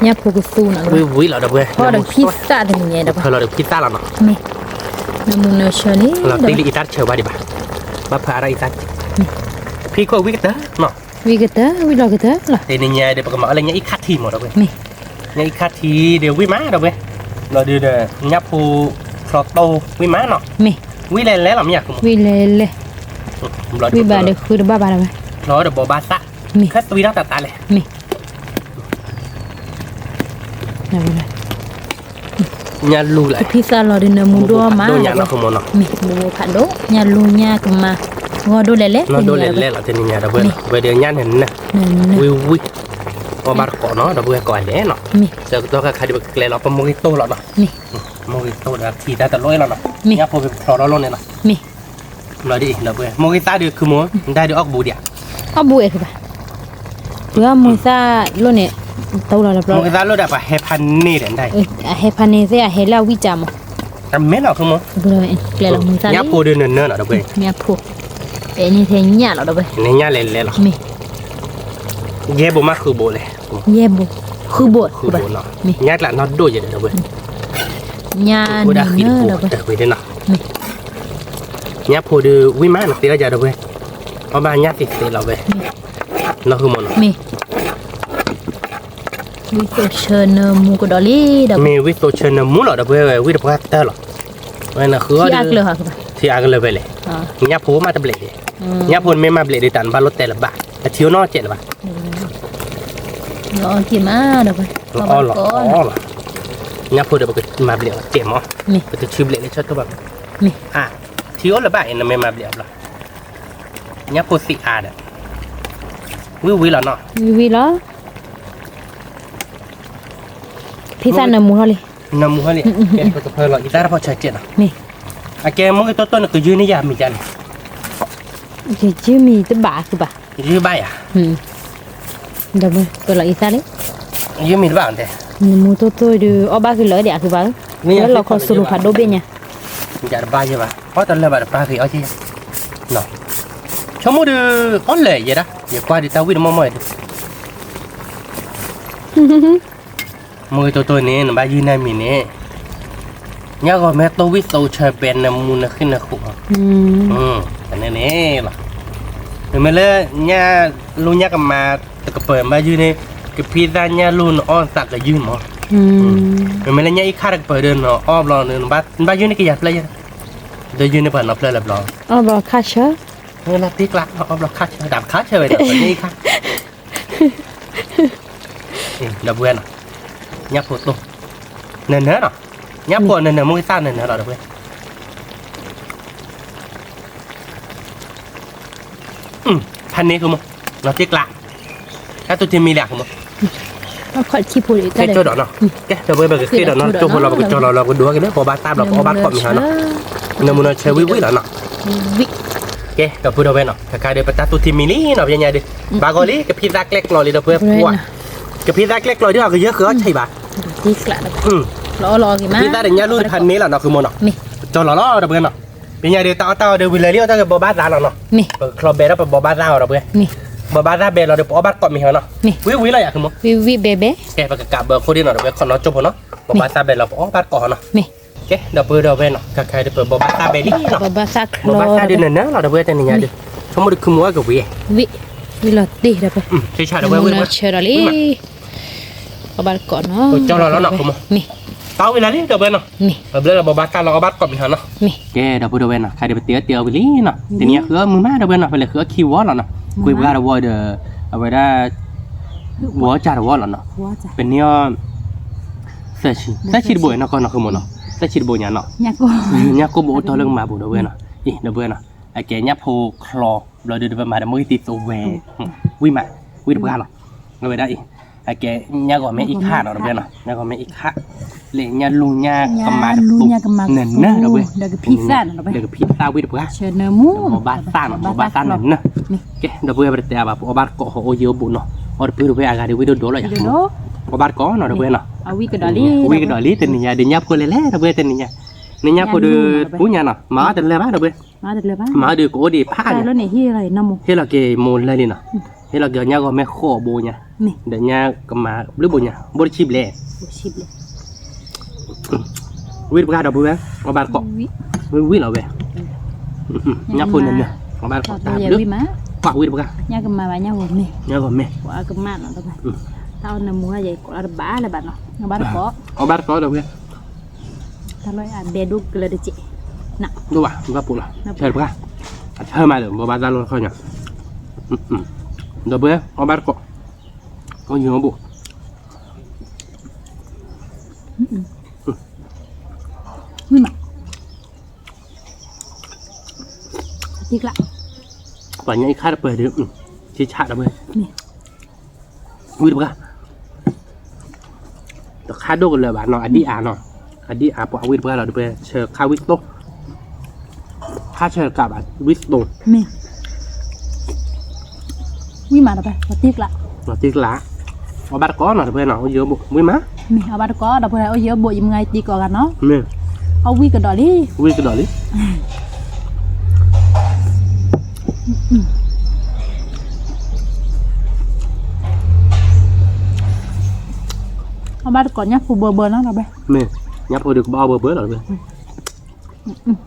ညၣ်ဖိကသူနီၤ, ဝံၤဝံၤလီၤ ဒီပုၢ်ဝဲၢ်, ဖီၣ်ဒီးဖံသၣ်တနံၤညါဒီး, ဖၢလီၤဒီးဖံသၣ်လီၤနီၤ, နမူနဆၢလံ လီၤတ့လံအံသၣ်တဆၢဘၣ်ဒံးဘၣ်, ဘၣ်ဖၢအါထီၣ်အံသၣ်, ဖံခိၣ်ဝံၤကတၢၢ်နီၤ ဝံၤကတၢၢ် ဝံၤလီၤကတၢၢ်လီၤ. တနံၤညါဒီး ပကမၤအီၣ်လၢညါအံခါထံမး ဒီပုၢ်ဝဲၢ်, ညါအံခါထံဒီးဝံၣ်မး ဒီပုၢ်ဝဲၢ်, ဘျီဒုးဒီး ညၣ်ဖိဖျီတိၢ်ဝံၣ်မးနီၤ, ဝံၣ်လဲၤလဲၤလီၤ မ့ၢ်ယၤ ဝံၣ်လဲၤလဲၤ, ဝံၣ်ဘၣ်ဒီးဃုတဘၣ်ဘၣ် ဒီပုၢ်ဝဲၢ်, ဖျီဒီးဘိးဘၣ်သၣ်, ခဲသွံထီၣ်တၢ်တၢ်လဲၣ် မ့ၢ် ညၣ်လူလၢ ဖံသၣ်လီၤဒီးနၢမူဒိၣ်မး မ့ၢ်ဘူးဖးဒိၣ် ညၣ်လူညၣ်ကမါ ဂီၢ်ဒိၣ်လဲၤလဲၤ ဂီၢ်ဒိၣ်လဲၤလဲၤလီၤ တနံၤညါ ဒီပုၢ်ဝဲၢ်, ဝဲဒီးညၣ်နၢၤနၢၤ, ဝံၣ်ဝံၣ်, အီၣ်ဘၣ်တကိးနီၤ ဒီပုၢ်ဝဲၢ် ကိးဂၤဒဲးနီၤ, ဆၢကတီၢ်ခါခါဒီး ပကကျဲလီၤ ပမိၢ်ဂ့ၤတိၢ်လီၤနီၤ, မိၢ်ဂ့ၤတိၢ်ဒီးထံတၢ်တလိၣ်လီၤနီၤ, ညၣ်ဖိကဖျီထီၣ်လိၣ်န့ၣ်လီၤ ဘျီဒ်အံၤ ဒီပုၢ်ဝဲၢ် မိၢ်ဂ့ၤသၣ်ဒီး ခုမိၢ် ဒၣ်ဒီးအီၣ်ကဘူးဒံးဧါ, အီၣ်ဘူးအဲၣ်ကဘၣ်, ပှၤမိၢ်ဂ့ၤသၣ်လိၣ်န့ၣ်, တလိၣ်လီၤတဘျီ, မိၢ်ဂ့ၤသၣ်လိၣ်ဒီး ပှၤဟဲဖးန့ၢ်ဒီး အဟဲဖးန့ၢ်သ့ၣ် အဟဲလၢအဝံၣ်ကၢမး, တမ့ၢ်လီၤ ခုမိၢ်, ညၣ်ဖိဒီးနၢၤနၢၤလီၤ ဒီပုၢ်ဝဲၢ်, ညၣ်ဖိ, အဲန့ၣ်ထဲညၣ်လီၤ ဒီပုၢ်ဝဲၢ်, န့ၣ်ညၣ်လဲၤလဲၤလီၤ, မ့ၢ်, ယဲၢ်ဘိမးဃုဘိလဲၣ်, ယဲၢ်ဘိ, ဃုဘိ, ဃုဘိနီၤ, ညၣ်ကျးနီၢ်ဒိၣ်ယဲၢ်ဒီး ဒီပုၢ်ဝဲၢ်, ညၣ်နၢၤနၢၤ ဒီပုၢ်ဝဲၢ်, ညၣ်ဖိဒီးဝံၣ်မး နသ့လီၤယၤ ဒီပုၢ်ဝဲၢ်, အီၣ်ဘၣ်ညၣ်သ့သ့လီၤဝဲ, မ့ၢ် နီၢ်ဃုမ့ၢ်နီၤ, မ့ၢ် ဝံသိးဆၢနၢမူကဒီးလံဒီး, မ့ၢ်ဝံသိးဆၢနၢမူလီၤ ဒီပုၢ်ဝဲၢ် ဝံတပှၢ်တၢၢ်လီၤ, ဝဲနဃုအီၣ်ဒုး, ထံအါကလၢာ်ဖဲလဲၣ်, ညၣ်ဖိမးတဘျဲးဒံး, ညၣ်ဖိနမ့ၢ်မၤဘျဲးဒံး တၢ်နဘၣ်လိၣ်တဲလၢၤဘၣ်, အထံအိၣ်နီတစဲးလၢၤဘၣ်, လီၤအီၣ်က့ၤမးဒီး, လီၤအီၣ်လီၤ, ညၣ်ဖိဒီးပကမၤဘျဲးအီၤစဲးမး, ပတထုဘျဲးလၢဆၢထီၣ်ဘၣ်, မ့ၢ် ထံအိၣ်လၢၤဘၣ်အံၤ နမ့ၢ်မၤဘျဲးအီၤဘျီ, ညၣ်ဖိသံအါဒီး, ဝံၣ်ဝံၣ်လီၤနီၤ, ဝံၣ်ဝံၣ်လီၤ, ဖံသၣ်နၢမူထီၣ်လံ, နၢမူထီၣ်လံ, ပကဖၢလီၤအံသၣ်တဖီၣ်ဆၢကဲးနီၤ, မ့ၢ် အကဲမူကတိၢ်တိၢ်နကယုၢ်န့ၢ်ယၤမံၤဒ်လဲၣ်, ယယုၢ်မံၤတဘၣ်အဃုဘၣ်, ယုၢ်ဘၣ်ယၤ, ဒီးပၢလီၤအံသၣ်လံ, ယုၢ်မံၤတဘၣ်တဲ, နၢမူတိၢ်တိၢ်ဒုး အီၣ်ဘၣ်ကလၢာ်ဒံးအဃုဘၣ်, လၢလီၤခီစူၤလိာ်ဖးဒိၣ်ဘ့ၣ်ညါ, ယတဘၣ်ယဲဘၣ်, အီၣ်တလၢာ်ဘၣ်တပၢ်ဂ့ၤအီၣ်က့ၤယၤ, ဆိကမိၣ်ဒုး, အီၣ်လၢာ်ယဲဒၣ်, ယကွၢ်ဒုးတၢ်ဝံၣ်တမီၢ်မီၢ်အံၤဒုး မူကတိၢ်တိၢ်န့ၣ် နဘၣ်ယုၢ်န့ၢ်မံၤန့ၣ်, ညၣ်ဂီၤမ့ၢ်တိၢ်ဝံၣ်သိးဆၢဘဲနၢမူနဃ့ၢ်နဃိး, ဖဲန့ၣ်န့ၣ်လီၤ, မ့မ့ၢ်လၢညၣ်လူၢ်ညၣ်ကမါတကပၤဘၣ်ယုၢ်န့ၣ်, ကဖံသၣ်ညၣ်လူၢ်နအီၣ်သးကယုၢ်မး, မ့မ့ၢ်လၢညၣ်အံၤခါတကပၤဒီး နအီၣ်ဘျီန့ၣ် နဘၣ်ယုၢ်န့ၢ်ကယၤဖျၢၣ်ယဲ, ဒီးယုၢ်န့ၢ်ပှၤနီတဖျၢၣ်လၢၤဘျီ, အီၣ်ဘျီခါဆၢ, လၢတ့ကျး အီၣ်ဘျီခါဆၢ တၢ်ခါဆၢဝဲဒီးညၣ်အံၤခါ ဒီပုၢ်ဝဲၢ်နီၤ, ညၣ်ဖိတိၢ်, နၢၤနၢၤနီၤ, ညၣ်ဖိနၢၤနၢၤ မူကသၣ်နၢၤနၢၤလီၤ ဒီပုၢ်ဝဲၢ်, ဖးန့ၢ်ဃုမး, နီၢ်တ့ကျး, တၢ်သူၣ်ထံမံၤလၢဃုမး, ကဲကၠီဒီးနီၤ, ကဲ ဒီပုၢ်ဝဲၢ် ပကဃ့ဒီးနီၤ ကၠီဖိလီၤ ပကကၠီလီၤလီၤ ပကဒိးက့ၤလၢ ပအီၣ်ဘၣ်သၣ်ဘျီ ပအီၣ်ဘၣ်တကိးမံၤဟီနီၤ, နၢမူနီၢ်ဆၢဝံၣ်ဝံၣ်လီၤနီၤ ကဲ ဒီပုၢ်ဒီဝဲၢ်နီၤ ခဲခါဒီး ပတၢ်သူၣ်ထံမံၤလံနီၤ ပညါဒုး, ဘၣ်ဂီၤလံ ကဖံသၣ်ကျဲကျီလံ ဒီပုၢ်ဝဲၢ်, ကဖံသၣ်ကျဲကျီဒုး အကယၢၢ်ဃုအီၣ်ဆံးဘၣ်, ကဖံသၣ်ဒီးညၣ်လူၢ်တဖၣ်န့ၣ်လီၤနီၤ ဃုမးနီၤ, ကၠီလီၤလီၤ ဒီပုၢ်ဝဲၢ်နီၤ, ပညါဒုး တၢ်အီၣ်တၢ်အီဒီးဝံၤလၢာ်လံ အီၣ်တၢ်ကဘီဘၣ်သၣ်လီၤနီၤ, ပကချီဘဲဒီးပဘီဘၣ်သၣ်အီၤ ဒီပုၢ်ဝဲၢ်, ဘီဘၣ်သၣ်ဘဲလီၤဒီး ပအီၣ်ဘၣ်တကိးမံၤဟီနီၤ, ဝံၣ်ဝံၣ်လီၤယၤဃုမး, ကဲ ပကကးဘၢခိၣ်ဒံးနီၤ ဒီပုၢ်ဝဲၢ် ခီနီၣ်ကၠိဖိနီၤ, ဘီဘၣ်သၣ်ဘဲလီၤ ပအီၣ်ဘၣ်တကိးဟီနီၤ ကဲ ဒီပုၢ်ဒီဝဲၢ်နီၤ ခဲခါဒီး ပဘီဘၣ်သၣ်ဘဲလံနီၤ, ဘီဘၣ်သၣ်ဒုးနၢၤနၢၤလီၤ ဒီပုၢ်ဝဲၢ် တနံၤညါဒုး, ဆိကမိၣ်ဒုး ခုမူအကဝံၤ, ဝံၣ်လီၤတ့ၢ်ဒီး ဆ့ဆါဒီပုၢ်ဝဲၢ် ဆၢဒီးလံ, အီၣ်ဘၣ်တကိးနီၤ, ကၠီလီၤလီၤနီၤ မ့ၢ်, တၢ်ဝံၣ်လၢလံ ဒီပုၢ်ဝဲၢ်နီၤ, ဘျီလၢဘီဘၣ်သၣ်လီၤ အီၣ်ဘၣ်တကိးမံၤဟီနီၤ, ကဲ ဒီပုၢ်ဒီဝဲၢ်နီၤ ခဲဒီး ပတ့အီၣ်တ့အီၣ်ဝံၤလံနီၤ, တနံၤညါဃုအီၣ်မုၢ်မး ဒီပုၢ်ဝဲၢ်နီၤ ပလဲၤဃုအီၣ်ခံဝီလီၤနီၤ, ကွ့ပှၤတဝီဒီး အဝဲဒၣ် ဝီကၢ်တဝီလီၤနီၤ, ပန့ၢ်အီၣ် သၢဆံ, သၢဆံတဘိနီၤ ကီနီၤ ဃုမးနီၤ, သၢဆံတဘိညါနီၤ, ညၣ်ကိၢ်ဘိအိၣ်တီၢ်လၢကမၤပူၤ ဒီပုၢ်ဝဲၢ်နီၤ, အံၤ ဒီပုၢ်ဝဲၢ်နီၤ, အကဲညၣ်ဖိချီ ဘျီဒုး ပမၤဒီးမုၢ်ဂံၢ်တံၤသဝဲ, ဝံၣ်မး, ဝံၣ်တပှၢ်လီၤ, အဝဲဒၣ်အံၤ, အကဲညၣ်ဂီၤမ့ၢ်အံၤခါနီၤ ဒီပုၢ်ဝဲၢ်နီၤ, ညၣ်ဂီၤမ့ၢ်အံၤခါ, လၢညၣ်လူၢ်ညၣ်ကမါတပူၤ, နၢၤနၢၤ ဒီပုၢ်ဝဲၢ်, ဒီးကဖံသၣ်ဝံၣ်တပှၢ်, ဘီဘၣ်သၣ်နီၤ ဘီဘၣ်သၣ်နၢၤနၢၤ, ကဲ ဒီပုၢ်ဝဲၢ် ပတတဲအါဘၣ် ပအီၣ်ဘၣ်တကိးဟီၣ်အိၣ်ယံၤအိၣ်ဘူးနီၤ, အီၣ်တပုၢ်ဒီပုၢ်ဝဲၢ် အဂၤဒုးဝံၣ်ဒိၣ်ဒိၣ်လီၤယၤ, အီၣ်ဘၣ်တကိးနီၤ ဒီပုၢ်ဝဲၢ်နီၤ, ဝံၣ်ကဒီးလံ တနံၤညါဒုး ညၣ်ဖိလဲၤလဲၣ် ဒီပုၢ်ဝဲၢ် တနံၤညါ, နညၣ်ဖိဒုး ပူၤညါနီၤ မၤအီၣ်တလၢာ်ဘၣ် ဒီပုၢ်ဝဲၢ် မၤအီၣ်ဒုးကအိၣ်ဒံးဖးညါ, ဟ့ၣ်လီၤက့ၤမိၢ်လၢာ်လံနီၤ, ဟ့ၣ်လီၤက့ၤညၣ်ဂီၤမ့ၢ်ဃိးဘိညါ, ဒီးညၣ်ကမါဘျုးဘိညါ, ဘိၣ်တဆံဘျဲၣ်, ဝံၣ်တပှၢ် ဒီပုၢ်ဝဲၢ် အီၣ်ဘၣ်တကိး, ဝံၣ်ဝံၣ်လီၤဝဲ, ညၣ်ဖိနၢၤနၢၤ အီၣ်ဘၣ်တကိးတၢ်ဘျုး, ပှၤဝံၣ်တပှၢ်, ညၣ်ကမါဘၣ် ညၣ်ဂီၤမ့ၢ်, ညၣ်ဂီၤမ့ၢ်, ပှၤကမါနီၤ တၢ်အီၣ်နၢမူယဲကိးလီၤတဘၣ်လၢၤဘၣ်နီၤ, အီၣ်ဘၣ်တကိး, အီၣ်ဘၣ်တကိး ဒီပုၢ်ဝဲၢ် တၢ်လီၢ်အဘဲဒိၣ်ကလၢာ်တက့ၢ်, ဒိၣ်ဘၣ် ဘၣ်ပိာ်လီၤ, ဆၢတပှၢ်, အဆၢမးဒီး ဘီဘၣ်သၣ်လီၤခီညါ, ဒီပုၢ်ဝဲၢ် အီၣ်ဘၣ်တကိး, အိၣ်ယံၤအိၣ်ဘူး, ဝံၣ်မး, တံကျး, ပှၤညါအံၤခါတပၢၢ်ဒီး, ဆံဆးဒီပုၢ်ဝဲၢ် ဝံၣ်တပှၢ်, တခါဒိၣ်ကလၢာ်ဘၣ်နီၤ အဒံၣ်အါနီၤ, အဒံၣ်အါပှၤဝံၣ်တပှၢ်လီၤ ဒီပုၢ်ဝဲၢ် ဆၢခါဝံၣ်တိၢ်, ခါဆၢတကးဘၣ် ဝံၣ်တိၢ်, ဝံၣ်မးဒီပုၢ်ဝဲၢ် တံကျး, တံကျး, အီၣ်ဘၣ်တကိးနီၤ ဒီပုၢ်ဝဲၢ်နီၤ အိၣ်ယံၤအိၣ်ဘူး ဝံၣ်မး, မ့ၢ်အီၣ်ဘၣ်တကိး ဒီပုၢ်ဝဲၢ် အိၣ်ယံၤအိၣ်ဘူး ယမုၢ်ဂၤတံကိးဂၤနီၤ, မ့ၢ်, အီၣ်ဝံၣ်ကဒီးလံ, ဝံၣ်ကဒီးလံ အီၣ်ဘၣ်တကိးညၣ်ဖိဘၢဘၢနီၤ ဒီပုၢ်ဝဲၢ်, မ့ၢ်, ညၣ်ဖိဒီးကဘၣ်အီၣ်ဘၢဘၢလီၤ ဒီပုၢ်ဝဲၢ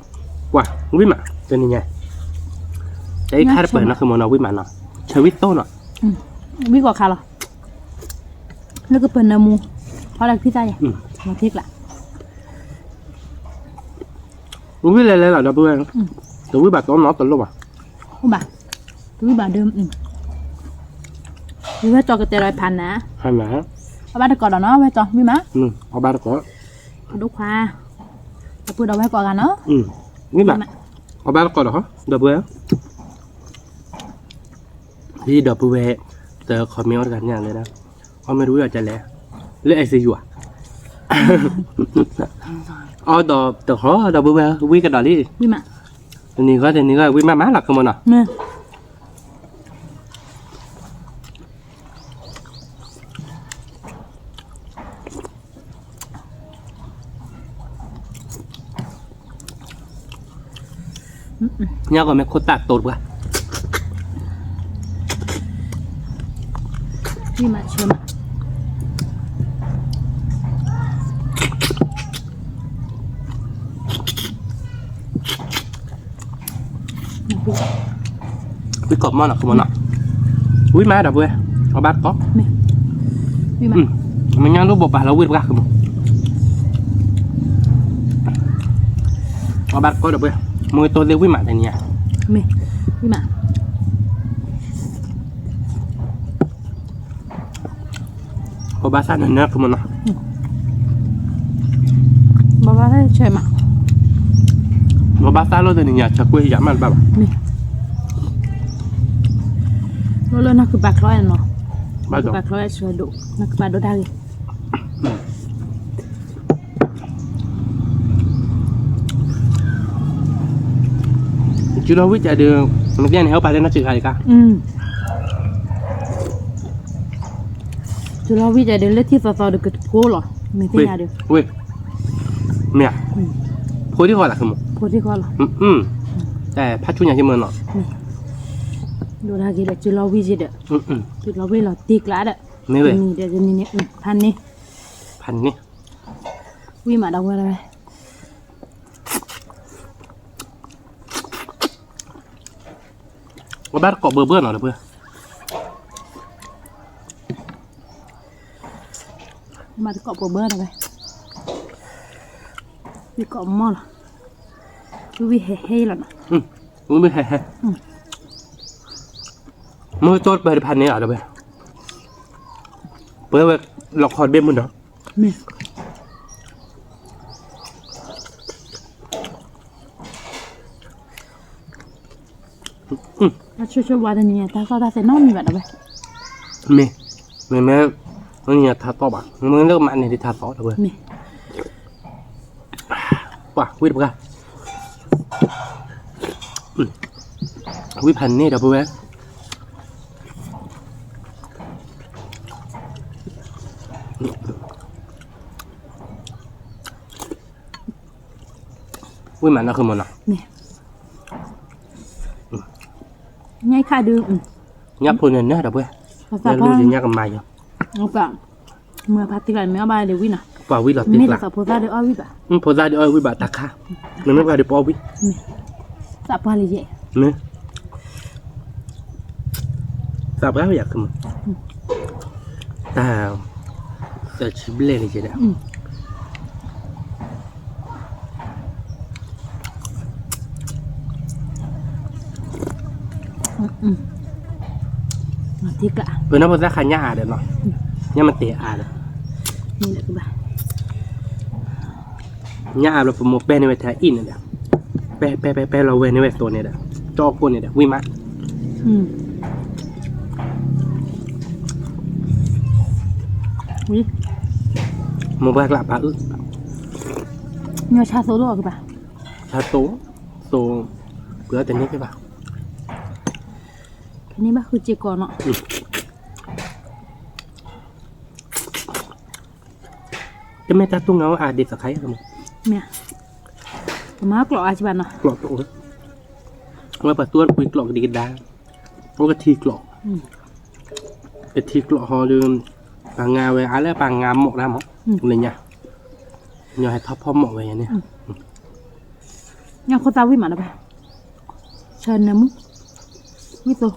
်, ကွၢ် ဝံၣ်မး တနံၤညါ, တၢ်အံၤခါတပၢၢ်နီၤ ဃုမးနီၤ ဝံၣ်မးနီၤ, ဆၢဝံၣ်တိၢ်နီၤ, ဝံၣ်ကီၢ်ခါလီၤ, လၢကပၢၤနၢမူ, ဖီဒၣ်ကဖံသၣ်ယဲ, မၤသ့ကျါ, ဝံၣ်လဲၤလဲၤလီၤဒီပုၢ်ဝဲၢ်, တဝံၣ်ဘၣ်တနီတလိၣ်ဘၣ်, အိၣ်ဘၣ်, တဝံၣ်ဘၣ်ဒီး, ဝဲတီကတဲဒီးဖးနၤ, ဖးနၤ, အဘၣ်တကိးဒီးနီၤ ဝဲတီဝံၣ်မး, အဘၣ်တကိး, အဒိခွါ, အပှ့ၤဒီးဝဲကိးဂၤနီၤ, ဝံၣ်မး, အဘၣ်တကိးဒီး, ဒီပုၢ်ဝဲၢ် ဒီပုၢ်ဝဲၢ်, တ comment အီၤတဂၤန့ၣ်လဲၣ်, အီၣ်မ့ၢ်တဝံၣ်အီၤကလဲၣ်, လၢ အဲစယူ ဧါ, အီၣ်ဒီးတခီ ဒီပုၢ်ဝဲၢ် ဝံၣ်ကဒီးလံ, တနံၤဂီၢ်တနံၤဂီၢ် ဝံၣ်မးမးလီၤ ကမီၤနီၤ. ညါကီးမ့ၢ်ခိၣ်သၣ်တိတပှၢ်, ဝံၣ်မးဆၢမး, ဝံၣ်ကီးမီၢ်နီၤ ကမီၤနီၤ, ဝံၣ်မးဒီပုၢ်ဝဲၢ်, အဘၣ်တကိး, မ့ၢ်ညါလိၣ်ဘိးဘၣ်လီၤ ဝံၣ်တပှၢ်ကမီၤ, အဘၣ်တကိးဒီပုၢ်ဝဲၢ်, မ့ၢ်တိၢ်သ့ၣ်ဝံၣ်မးတနံၤဧါ, မ့ၢ်ဝံၣ်မး ပဘၣ်သၣ်နၤနၤကမီၤနီၤ, ပဘၣ်သၣ်ဆဲးမး, ပဘၣ်သၣ်လိၣ်တနံၤညါ ဆၢကွံာ်ယၤမးတဘၣ်ဘၣ်, မ့ၢ်, လိၣ်လၢနီၢ်ခုပာ်ချီအဲၣ်နီၤ, နီၢ်ခုပာ်ချီအဲၣ်ဆၢဒိၣ်, နီၢ်ခုပာ်ဒိၣ်တၢ်ဂ့ၤ ကၠူလီၤဝံၣ်ကဒီး, မ့ၢ်သ့ၣ်န့ၣ် ဟဲပာ်လၢနီၢ်စှၤတခါအံၤ, ကၠူလီၤဝံၣ်ကဒီး လၢထံသီသီဒီးကတဖိလီၤ, မ့ၢ်သ့ၣ်ညါဒီး, ဝ့ၢ်, မ့ၢ်ဧါ, ဖိထံဃီလီၤ, ဖိထံဃီလီၤ, ဖးဆူညါကမီၤနီၤ, ဒိၣ်တၢ်ဂ့ၤဒီး ကၠူလီၤဝံၣ်ကဒီး, ကၠူလီၤဝံၣ်လီၤတံၢ်ကျါဒီး, မ့ၢ်ဝဲ, တနံၤဒီးတနံၤန့ၣ်, ဖးန့ၣ်, ဖးန့ၣ်, ဝံၣ်မးဒီးဝဲဒၣ်ဝဲ အဘၣ်တကိးဘၢဘၢနီၤဒီပုၢ်ဝဲၢ်, ဘၣ်တကိးဘၢဘၢနီၤဝဲ, ဝံၣ်ကိးမီၢ်လီၤ, ဝံၣ်ဝံၣ်ဟဲဟဲလီၤနီၤ, ဝံၣ်ဝံၣ်ဟဲဟဲ, မ့ၢ်ကၠီပၢၤတဖၣ်န့ၣ်လီၤဒီပုၢ်ဝဲၢ်, ပဝဲလီၤခီတဘ့ၣ်မုၢ်နီၤ မ့ၢ်, အဆိဆိဝါတနံၤညါ တၢ်သီၣ်တၢ်သဲနီတမံၤဘၣ် ဒီပုၢ်ဝဲၢ်, မ့ၢ်, မ့မ့ၢ်, နံၤညါထါသီၣ်ဘၣ် မ့ၢ်လၢကမၤန့ၢ်ဒ်ထါသီၣ် ဒီပုၢ်ဝဲၢ်, မ့ၢ်, ပှၤဝံၣ်တပှၢ်, ဝံၣ်ဖးန့ၢ် ဒီပုၢ်ဝဲၢ် ဝံၣ်မးနီၢ်ခုမနီၤ, မ့ၢ်, ညၣ်ခါဒုး, ညၣ်ဖိန့ၣ်နၢ်ဒီပုၢ်ဝဲၢ်, ညၣ်လူၤယညၣ်ကမၤယီၤ, မ့ၢ်ဖါတံၢ်လီၤ မ့ၢ်အီၣ်ဘၣ်ဒီးဝံၣ်နီၤ, ပှၤဝံၣ်လီၤတံၢ်ကျါ, မ့ၢ်တသးဖိသၣ်ဒီးအီၣ်ဝံၣ်ဘၣ်, ဖိသၣ်ဒီးအီၣ်ဝံၣ်ဘၣ်တၢ်ခါ, မ့မ့ၢ်ပှၤဒီးပအီၣ်ဝံၣ်, သးပှၢ်လၢယဲ, မ့ၢ် သးပှၢ်ဝဲယၤကမၤ, တၢ်, သးဆံဘျဲၣ်န့ၣ်ယဲဒၣ်, ပနီၢ်ဖိသၣ်ခါညၣ်အါဒီးနီၤ, ညၣ်မ့ၢ်တဲအါဒီး, ညၣ်အါဘျီပမိၢ်ပဲၢ်န့ၢ်ဝဲထဲအံၤန့ၣ်ဒီး, ပဲပဲပဲပဲလီၤဝဲန့ၢ်ဝဲသိးန့ၣ်ဒီး, ကၠီၣ်ကိၣ်န့ၣ်ဒီး ဝံၣ်မး, မိၢ်ပှၢ်ကျးပာ်အုၣ်, ညီဆါသိးလိာ်ကဘၣ်, ဆါသိး, သိး, ပှၤတန့ၢ်ကဘၣ်, န့ၢ်ဘၣ်ဃုစ့ၢ်ကီးနီၤ တမ့ၢ်တၢ်တူၢ်ငါအိၣ်အါဒ်သိးခါအံၤ, မ့ၢ်, ပမၤကျိးအါကဘၣ်နီၤ, ကျိးတအိၣ်, အဝဲပှၤတူၢ်ကွံကျိးကဒံကဒါ, အိၣ်ကထံကျိး, ကထံကျိးဟီဒီး, ပှၤငါဝဲအါလၢပှၤငါမိးတၢ်မး, လၢညါ, ညီဟဲထီၣ်ဖီၣ်မိးဝဲယၤန့ၣ် ညၣ်ခိၣ်သၣ်ဝံၣ်မးဒီးဘၣ်, ဆၢနၢမူ, ဝံၣ်သိး,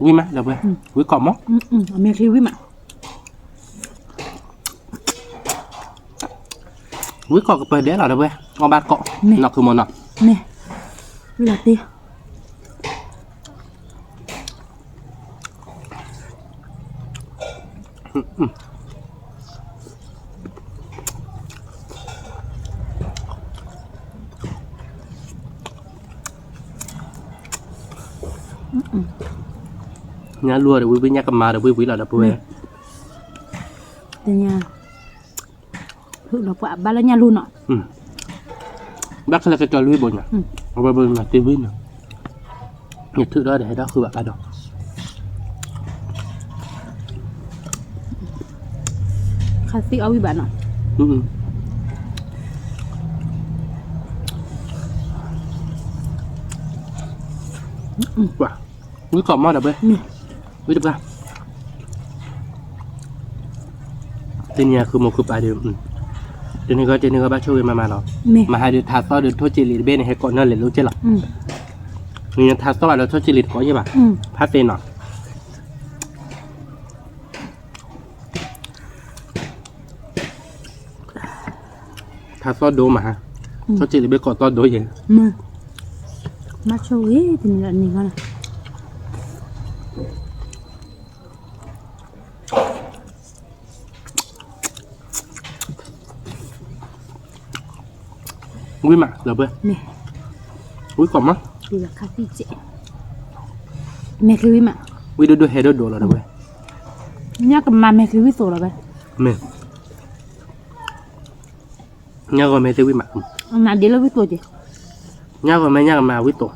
ဝံၣ်မး ဒီပုၢ်ဝဲၢ်, ဝံၣ်ကိးမး, အမဲာ်ချံဝံၣ်မး, ဝံၣ်ကိးကပၢၤဒဲးလီၤ ဒီပုၢ်ဝဲၢ်, အီၣ်ဘၣ်ကိး, နီၢ်ခုမိၢ်နီၤ, မ့ၢ်, ဝံၣ်လီၤတ့ ညၣ်လူၢ်ဒီးဝံၣ်ဝံၣ် ညၣ်ကမါဒီးဝံၣ်ဝံၣ်လီၤ ဒီပုၢ်ဝဲၢ်, တညါ ဖုးလီၤပှၤဘၣ်လၢညၣ်လူၢ်နီၤ, ဘၣ်ခဲလၢာ်ကကီၤလွံၢ်ဘိညါ, အဝဲဘိမၤတ့ဝံၣ်နီၤ, ယထုးထီၣ်ဒီးဟဲထီၣ်ဃုဘၣ်ကါဒီး ခါသံအီၣ်ဝံၣ်ဘၣ်နီၤ, ဝံၣ်ကိးမး ဒီပုၢ်ဝဲၢ်, ဝံၣ်တပှၢ် တနံၤအံၤဃုမိၢ်ဃုပၢ်ဒီး, တနံၤဂီၢ်တနံၤဂီၢ်ဘၣ်ဆိၣ်ဂ့ၤမးမးလီၤ, မဟါဒီးထါသီဒီးထိၣ်က့လံာ်တဘ့ၣ်န့ၣ် ဟဲကိးနၢ်လဲၤလိက့ၢ်လီၤ, နထါသီဘၣ်လၢထိၣ်က့လံာ်တကိးယဲၢ်ဘၣ်, ဖးသ့နီၤ ထါသီဒိမးဟါ, ထိၣ်က့လံာ်ဘ့ၣ်ကိးသီဒိယဲၢ်, မၤဆိၣ်ဂ့ၤတနံၤဒီးနံၤဂီၢ်လီၤ, ဝံၣ်မး ဒီပုၢ်ဝဲၢ်, ဝံၣ်ကိးမး, မဲာ်ချံဝံၣ်မး, ဝံၣ်ဒိၣ်ဒိၣ်ဟဲဒိၣ်ဒိၣ်လီၤ ဒီပုၢ်ဝဲၢ်, ညၣ်ကမါမဲာ်ချံဝံၣ်သိးလီၤဝဲ, မ့ၢ် ညၣ်ဂီၤမဲာ်သ့ၣ်ဝံၣ်မး, နဒ့လၢဝံၣ်သိးက့ၤ, ညၣ်ဂီၤမဲာ်ညၣ်ကမါဝံၣ်သိး,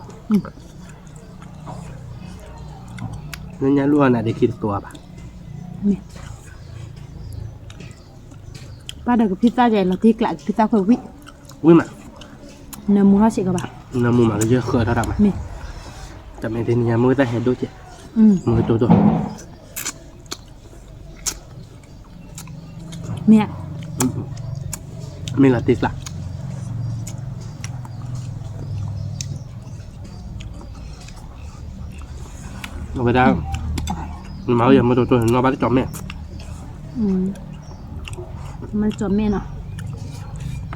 လၢညၣ်လူၢ်အီၤနဒ့ခံတသိးဘၣ်, ပၢ်ဒီးကဖံသၣ်ကဲလီၤတ့ကျး ကဖံသၣ်ခွဲးဝံၣ်, ဝံၣ်မး, နမူထီၣ်စ့ၢ်ကီးဘၣ်, နမူမးကယဲၢ်ဃၢထီၣ်တၢ်မး, တမ့ၢ်တနံၤညါမုၢ်ကသၣ်ဟဲဒိၣ်ကဲ, မုၢ်ကတိၤတိၤ မ့ၢ်ဧါ, မ့ၢ်လီၤတ့ကျး, အဝဲဒၣ်, နမၤအိၣ်ယၤမုၢ်ကတိၤတိၤ နနီၢ်ဘၣ်တကၠီၤမဲာ်, မ့ၢ်ကၠီၤမဲာ်နီၤ,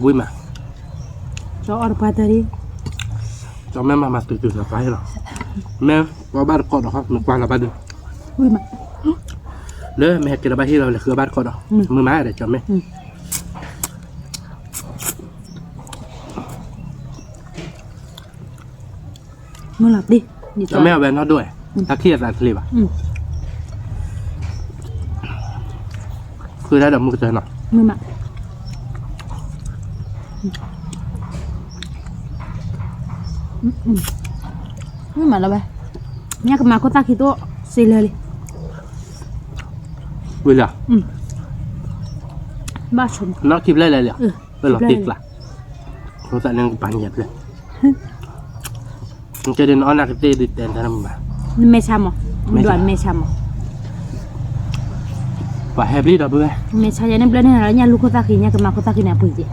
ဝံၣ်မး, ကၠီၤအီၣ်တပှၢ်တၢ်ဒ်, ကၠီၤမဲာ်မးမၤတုၤတုၤလီၤပှၢ်ဟ့ၣ်လီၤ, မ့ၢ်ပှၤဘၣ်တကိးဒီး မ့ၢ်ကွၢ်လီၤဘၣ်ဒုး, ဝံၣ်မး, လၢမ့ၢ်ဟဲက့ၤလီၤဘၣ်ဟ့ၣ်လီၤ လဲၤဃုအီၣ်ဘၣ်တကိးဒီး, မုၢ်မးဒီးကၠီၤမဲာ် မ့ၢ်လီၤတ့, ကၠီၤမဲာ်အဝဲနီၢ်ဒိၣ်ဝဲ, တၢ်ခံအသးတလ့ၤဘၣ်, ဃုဒၣ်ဒီးမုၢ်ကတၢၢ်နီၤ, မ့ၢ်မး, မ့ၢ်မးလီၤဝဲ, ညၣ်ကမၤခိၣ်သၣ်ခံတအိၣ်စ့လၢာ်လံ, ဝံၤလီၤ, ဘၣ်ဆိ, နီၢ်ခံဖျၢၣ်လဲၣ်လံ, ဝဲလီၤတ့ကျး, ခိၣ်သၣ်န့ၣ်ကပၤန့ၣ်ယဲၢ်ဖျၢၣ် နတဲဒ်နအီၣ်နၤကသ့ၣ်ဒုးတဲနတၢ်မုာ်ဘၣ်, နမဲာ်ဆါမး, ဒွးမဲာ်ဆါမး, ပှၤဟဲဘျ့ဒီပုၢ်ဝဲၢ်, မဲာ်ဆါယဲန့ၣ်ဘျၢန့ၣ်လီၤ ညၣ်လူၢ်ခိၣ်သၣ်ဃံ ညၣ်ကမၤခိၣ်သၣ်ဃံန့ၣ်အပှ့ၤက့ၤ,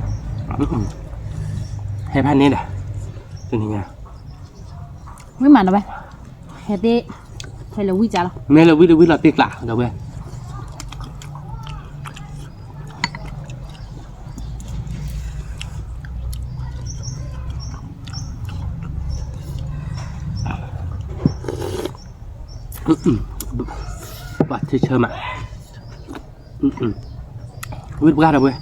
ဟဲဖးန့ၣ်ဒၣ်, တနံၤညါ, ဝံၣ်မးဒီပုၢ်ဝဲၢ်, ဟဲသ့ၣ်, ဟဲလၢဝံၣ်ကၢ်လီၤ, မ့ၢ်လၢဝံၣ်တဝံၣ်လီၤတ့ကျး ဒီပုၢ်ဝဲၢ် ပှၤထံဆၢမး, ဝံၣ်တပှၢ်ဒီပုၢ်ဝဲၢ်,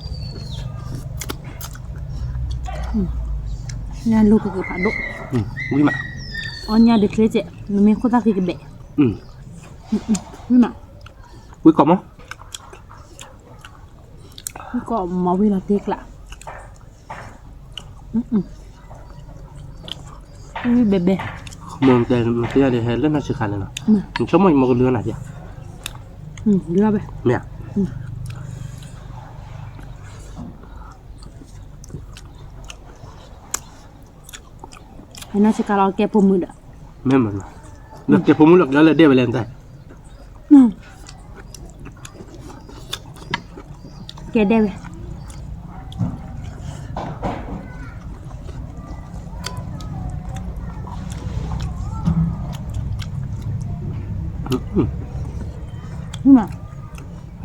ညၣ်လူၢ်ကကဖးဒိၣ်, ဝံၣ်မး, အီၣ်ညၣ်ဒုးချ့ကဲး မ့မ့ၢ်ခိၣ်သၣ်ဃံကဘဲး, ဝံၣ်မး, ဝံၣ်ကိးမး ကိးမီၤဝံၤလီၤတ့ကျး, ဝံၤဘဲဘဲ, မ့ၢ်တဲနသ့ၣ်ညါဒီးဟဲလၢနီၢ်ဆံးခါန့ၣ်လီၤ, နဆိကမိၣ်ယမိၢ်ကလုၢ်နၤဧါ, မ့ၢ်ဧါ, ဟဲနီၢ်ဆံးခါလီၤကဲဖိမုၣ်ဒီး, မ့ၢ်မ့ၢ်, လၢကဲဖိမုၣ်လီၤကလၢလၢဒဲဝဲလဲၣ်နတၢ် ကဲဒဲဝဲ,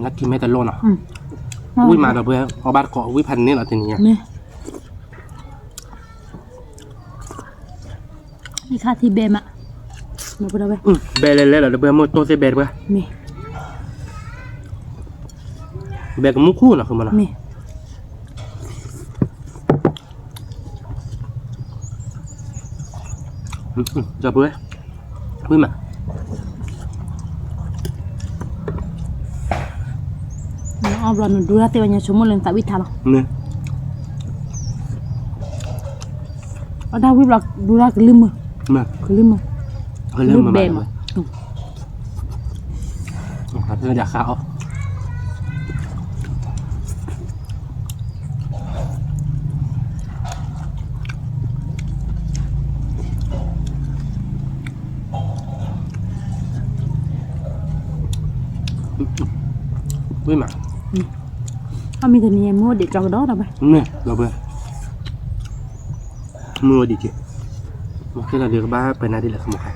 လၢခံမဲတလိၣ်နီၤ, ဝံၣ်မးဒီးပှဲၤ အီၣ်ဘၣ်တကိး ဝံၣ်ဖးန့ၣ်လီၤတနံၤညါ, ဘဲလဲၤလဲၤလီၤဒီးပှဲၤ မိၢ်တိၢ်သ့ၣ်ဘဲတပှဲၤ, ဘဲကမူၣ်ခူၣ်နီၤ ဃုမနီၤ ဒီပုၢ်ဝဲၢ်, ဝံၣ်မး, အီၣ်ဘျီနဒူတၢ်သ့ၣ်ဝဲညါ ဆိကမိၣ်လၢနသးဝံၣ်ထါလီၤ, အီၣ်တၢ်ဝံၣ်ဘျီဒူတၢ်ကလုၢ်မုာ်, ကလုၢ်မုာ်, ကလုၢ်ဘဲမး ယဃါအီၣ် ဝံၣ်မး, အမ့ၢ်တနံၤမ့ၢ်အိၣ်ဒံးကၠီကဒီးဒီးဘၣ်, မ့ၢ်အိၣ်ဒံးက့ၤ, မ့ၢ်ခဲလၢာ်ဒီးကဘၣ်ပှဲၤနၤဒ်လဲၣ် ခမူၣ်ခါ,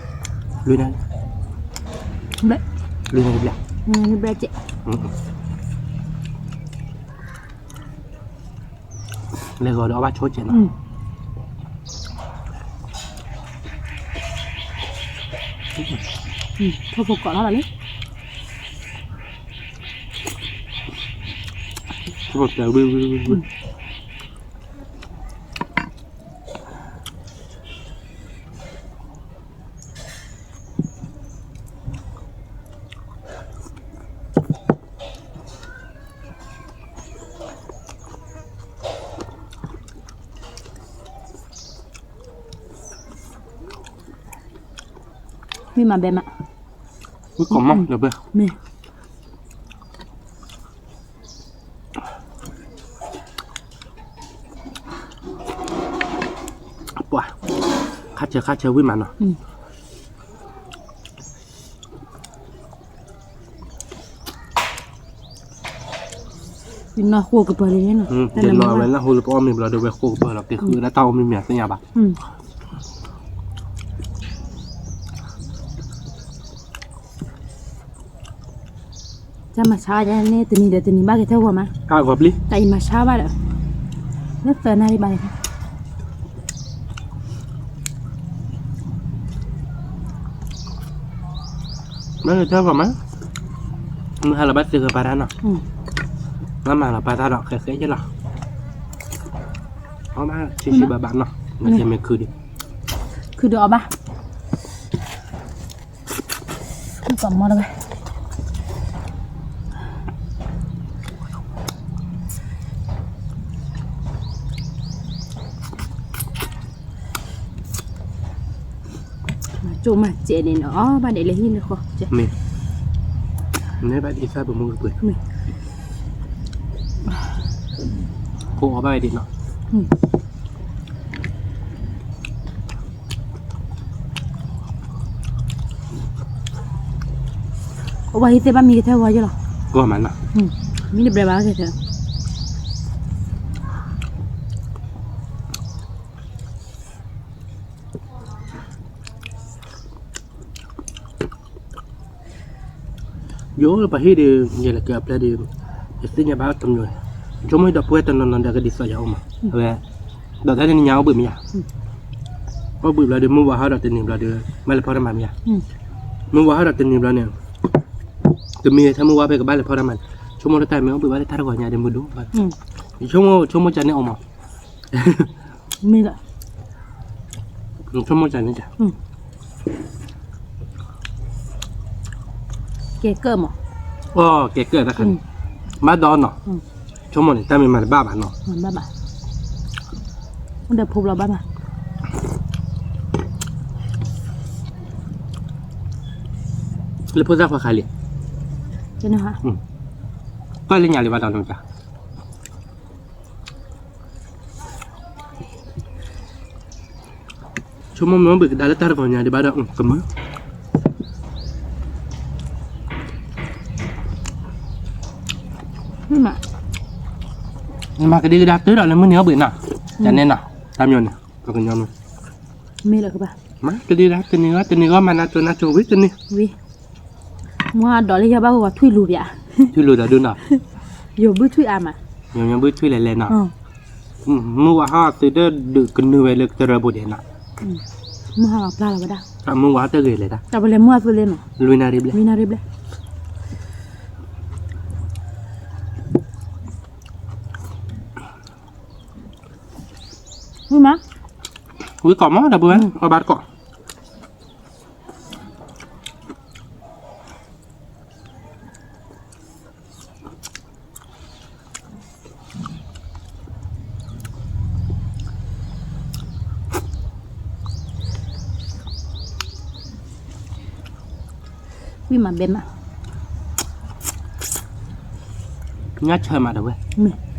လွံၢ်နၤ, လွံၢ်နၤဘျဲၣ်, ဘျဲၣ်က့ၤ လဲၤဂီၤဒီးအီၣ်ဘၣ်ဆိကဲးနီၤ, ထိၣ်ဖိကိးထီၣ်လီၤလံ, ထိၣ်ဖိကိးဝံၣ်ဝံၣ်ဝံၣ်ဝံၣ် မ့ၢ်မၤဘဲမး, ဝံၣ်ကိးမး ဒီးဘဲ, မ့ၢ် ပှၤ, ခါဆၢခါဆၢဝံၣ်မးနီၤ, ယနီၢ်ဃိကပၤလံနီၤ, ယနီၢ်ဝဲနၢ်ဟူလၢပအီၣ်မ့ၤဘျီဒီးဝဲဃိကပၤလီၤ က့ၤဃုဒၣ်တၢ်အိၣ်မ့ၤမ့ၢ်သ့ၣ်ညါဘၣ် တၢ်မၤဆါယၤန့ၣ် တနံၤဒီးတနံၤဘၣ်က့ၤထဲဂီၤမး, တၢ်ဂီၤပျံၤ တၢ်အံၤမၤဆါဘၣ်ဒီး လၢသၢနၣ်ရံၣ်ဘၣ်န့ၣ်, ဘၣ်က့ၤထဲဂီၤမး, မုၢ်ဟါလီၤဘၣ်သ့ဂၤပာ်တၢ်နီၤ, မၤမၤလီၤပာ်တၢ်ဒီးဃဲဃဲယဲလီၤ, အီၣ်ဘၣ်ဆံးဆံးဘၣ်ဘၣ်နီၤ, နကမ့ၢ်ခုဒံး, ခုဒံးအီၣ်ဘၣ် ကမီတဝဲ, မၤကၠိမၤစဲးန့ၣ်နီၤ အီၣ်ဘၣ်ဒဲးလၢဟံၣ်လၢဃီ, မ့ၢ်, န့ၣ်ဘၣ်ဒ်သၣ်ပမူကပှဲၤ, ဖိအီၣ်ဘၣ်ဝဲဒ်နီၤ အဝဲဟံၣ်သ့ၣ်ဘၣ်မံကထဲဝဲယလီၤ, ကီၢ်မးနီၤ, မံတဘျဲဘၣ်ကထဲ, ယအိၣ်လၢပှၤဟံၣ်ဒီး ယလဲၤက့ၤအပျဲၢ်ဒီး ယသ့ၣ်ညါဘၣ်တမံၤ, ယဆိကမိၣ်ဒီပုၢ်ဝဲၢ်တနီၤနီၤဒီးကဒ်သိးယၤအိၣ်မး, အဝဲ, ဒီးတၢ်တနံၤညါအိၣ်ဘှံးမ့ၢ်ယၤ, အိၣ်ဘှံးဘျီဒီး မုၢ်ဝါဟီၣ်ဒီးတနံၤဘျီဒီး ဘၣ်လဲၤဖီတၢ်မၤမ့ၢ်ယၤ, မုၢ်ဝါဟီၣ်ဒီးတနံၤဘျီန့ၣ်, တမ့ၢ်ထဲမုၢ်ဝါဖဲကဘၣ်လဲၤဖီတၢ်မၤန့ၣ်, ဆိကမိၣ်လၢတၢ်မ့ၢ်အိၣ်ဘှံးဘၣ်လၢတၢ်တဂီၤညါဒီးမုၢ်ဒိၣ်ဘၣ်, ယဆိကမိၣ်ဆိကမိၣ်ကန့ၣ်အီၤမး မ့ၢ်လီၤ, ဆိကမိၣ်ကန့ၣ်, ကဲကၢၣ်မး, အိ ကဲကၢၣ်တၢ်ခါန့ၣ်, ဘၣ်ဒီးနီၤ, ဆိကမိၣ်န့ၣ် တၢ်မ့ၢ်မၤတဘၣ်ဘၣ်နီၤ, ဘၣ်ဘၣ်, အိၣ်ဒီးဖိဘျီဘၣ်ဘၣ်, လၢဖိသၣ်ခွါခါလံ, ကၢၣ်လၢညါလံဘၣ်ဒီးနီၤ, ဆိကမိၣ်မ့ၢ်အိၣ်ဘှံးကဒါလၢတၢ်တဂီၤညါဒံးဘၣ်ဒီး ကမုာ်, မၤကဒံကဒါတုၤဒီးလၢမုၢ်နံၤအိၣ်ဘှံးနီၤ, တၢ်န့ၣ်နီၤ, တၢ်မ့ၢ်န့ၣ်, ပှၤကညီမ့ၢ်, မ့ၢ်လၢကဘၣ်, မၤကဒံကဒါ တနံၤဂီၢ်တနံၤဂီၢ် မၤနၤတိၤနၤတိၤဝံၤတနံၤ, ဝံၤ, မ့ၢ်ဒိးလၢယဘၣ်ဂီၤထွံၣ်လူၤပၠး, ထွံၣ်လူၤဒီးဒုနီၤ, ယိၤဘုထွံၣ်အါမး, ယိၤဘုထွံၣ်လဲၤလဲၤနီၤ, မုၢ်ဝါဟီၣ်သုဒၢဒုးကနုၤဝဲလၢကတၢၢ်ပူၤဒဲးနီၤ, မုၢ်ဟါလီၤပျၢ်လီၤဝဲဒၣ်, မုၢ်ဝါဟီၣ်တဂ့ၤလဲၤတၢ်, တၢ်ပလဲၤမုၢ်အသုလ့နီၤ, လွံၢ်နၣ်ရံၣ်ဘျဲၣ်, လွံၢ်နၣ်ရံၣ်ဘျဲၣ် ဝံၣ်မး, ဝံၣ်ကိးမး ဒီပုၢ်ဝဲၢ်, အီၣ်ဘၣ်တကိး, ဝံၣ်မးဘဲမး, ညၣ်ဆၢမးဒီပုၢ်ဝဲၢ်,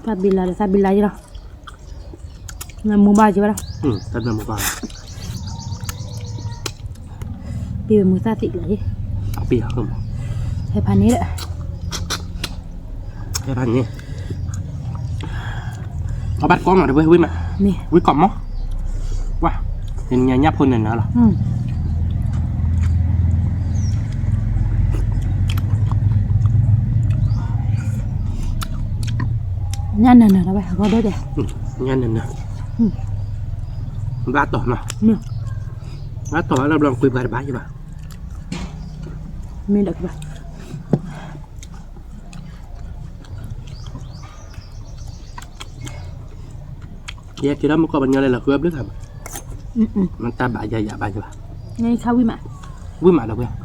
တၢ်ဘံလါဒီး တၢ်ဘံလါယဲလီၤ, နမူဘၣ်က့ၤဘၣ်လီၤ, တၢ်ဘံမူဘၣ်, ပ့ၤမုာ်သၣ်သံးလီၤ, ဟဲဖးန့ၣ်ဒီး ဟဲဖးန့ၣ်, အီၣ်ဘၣ်တကိးနီၤ ဒီပုၢ်ဝဲၢ် ဝံၣ်မး, ဝံၣ်ကိးမး, ဝါ, ညၣ်ဖိနၢၤနၢၤလီၤ, ညၣ်နၢၤနၢၤလီၤဝဲ အဂီၢ်ဒိၣ်ဒဲး, ညၣ်နၢၤနၢၤ, ဘၣ်တီၤနီၤ, ဘၣ်တီၤလၢဘျီကွံာ်ပှၤတဘၣ်ယဘၣ်, မ့ၢ်ဒီးကဘၣ် ယဲက့ၤထီၣ်မုၢ်ကီၢ်ပညီလဲၤလီၤဃုအဘျုးသးဘၣ်, မ့ၢ်တၢ်ဘၣ်ယၤယၤဘၣ်ယဘၣ်, ဝံၣ်မးဒီပုၢ်ဝဲၢ်, ဃုအီၣ်ဘၣ်ဘၣ်, မ့ၢ်ဃ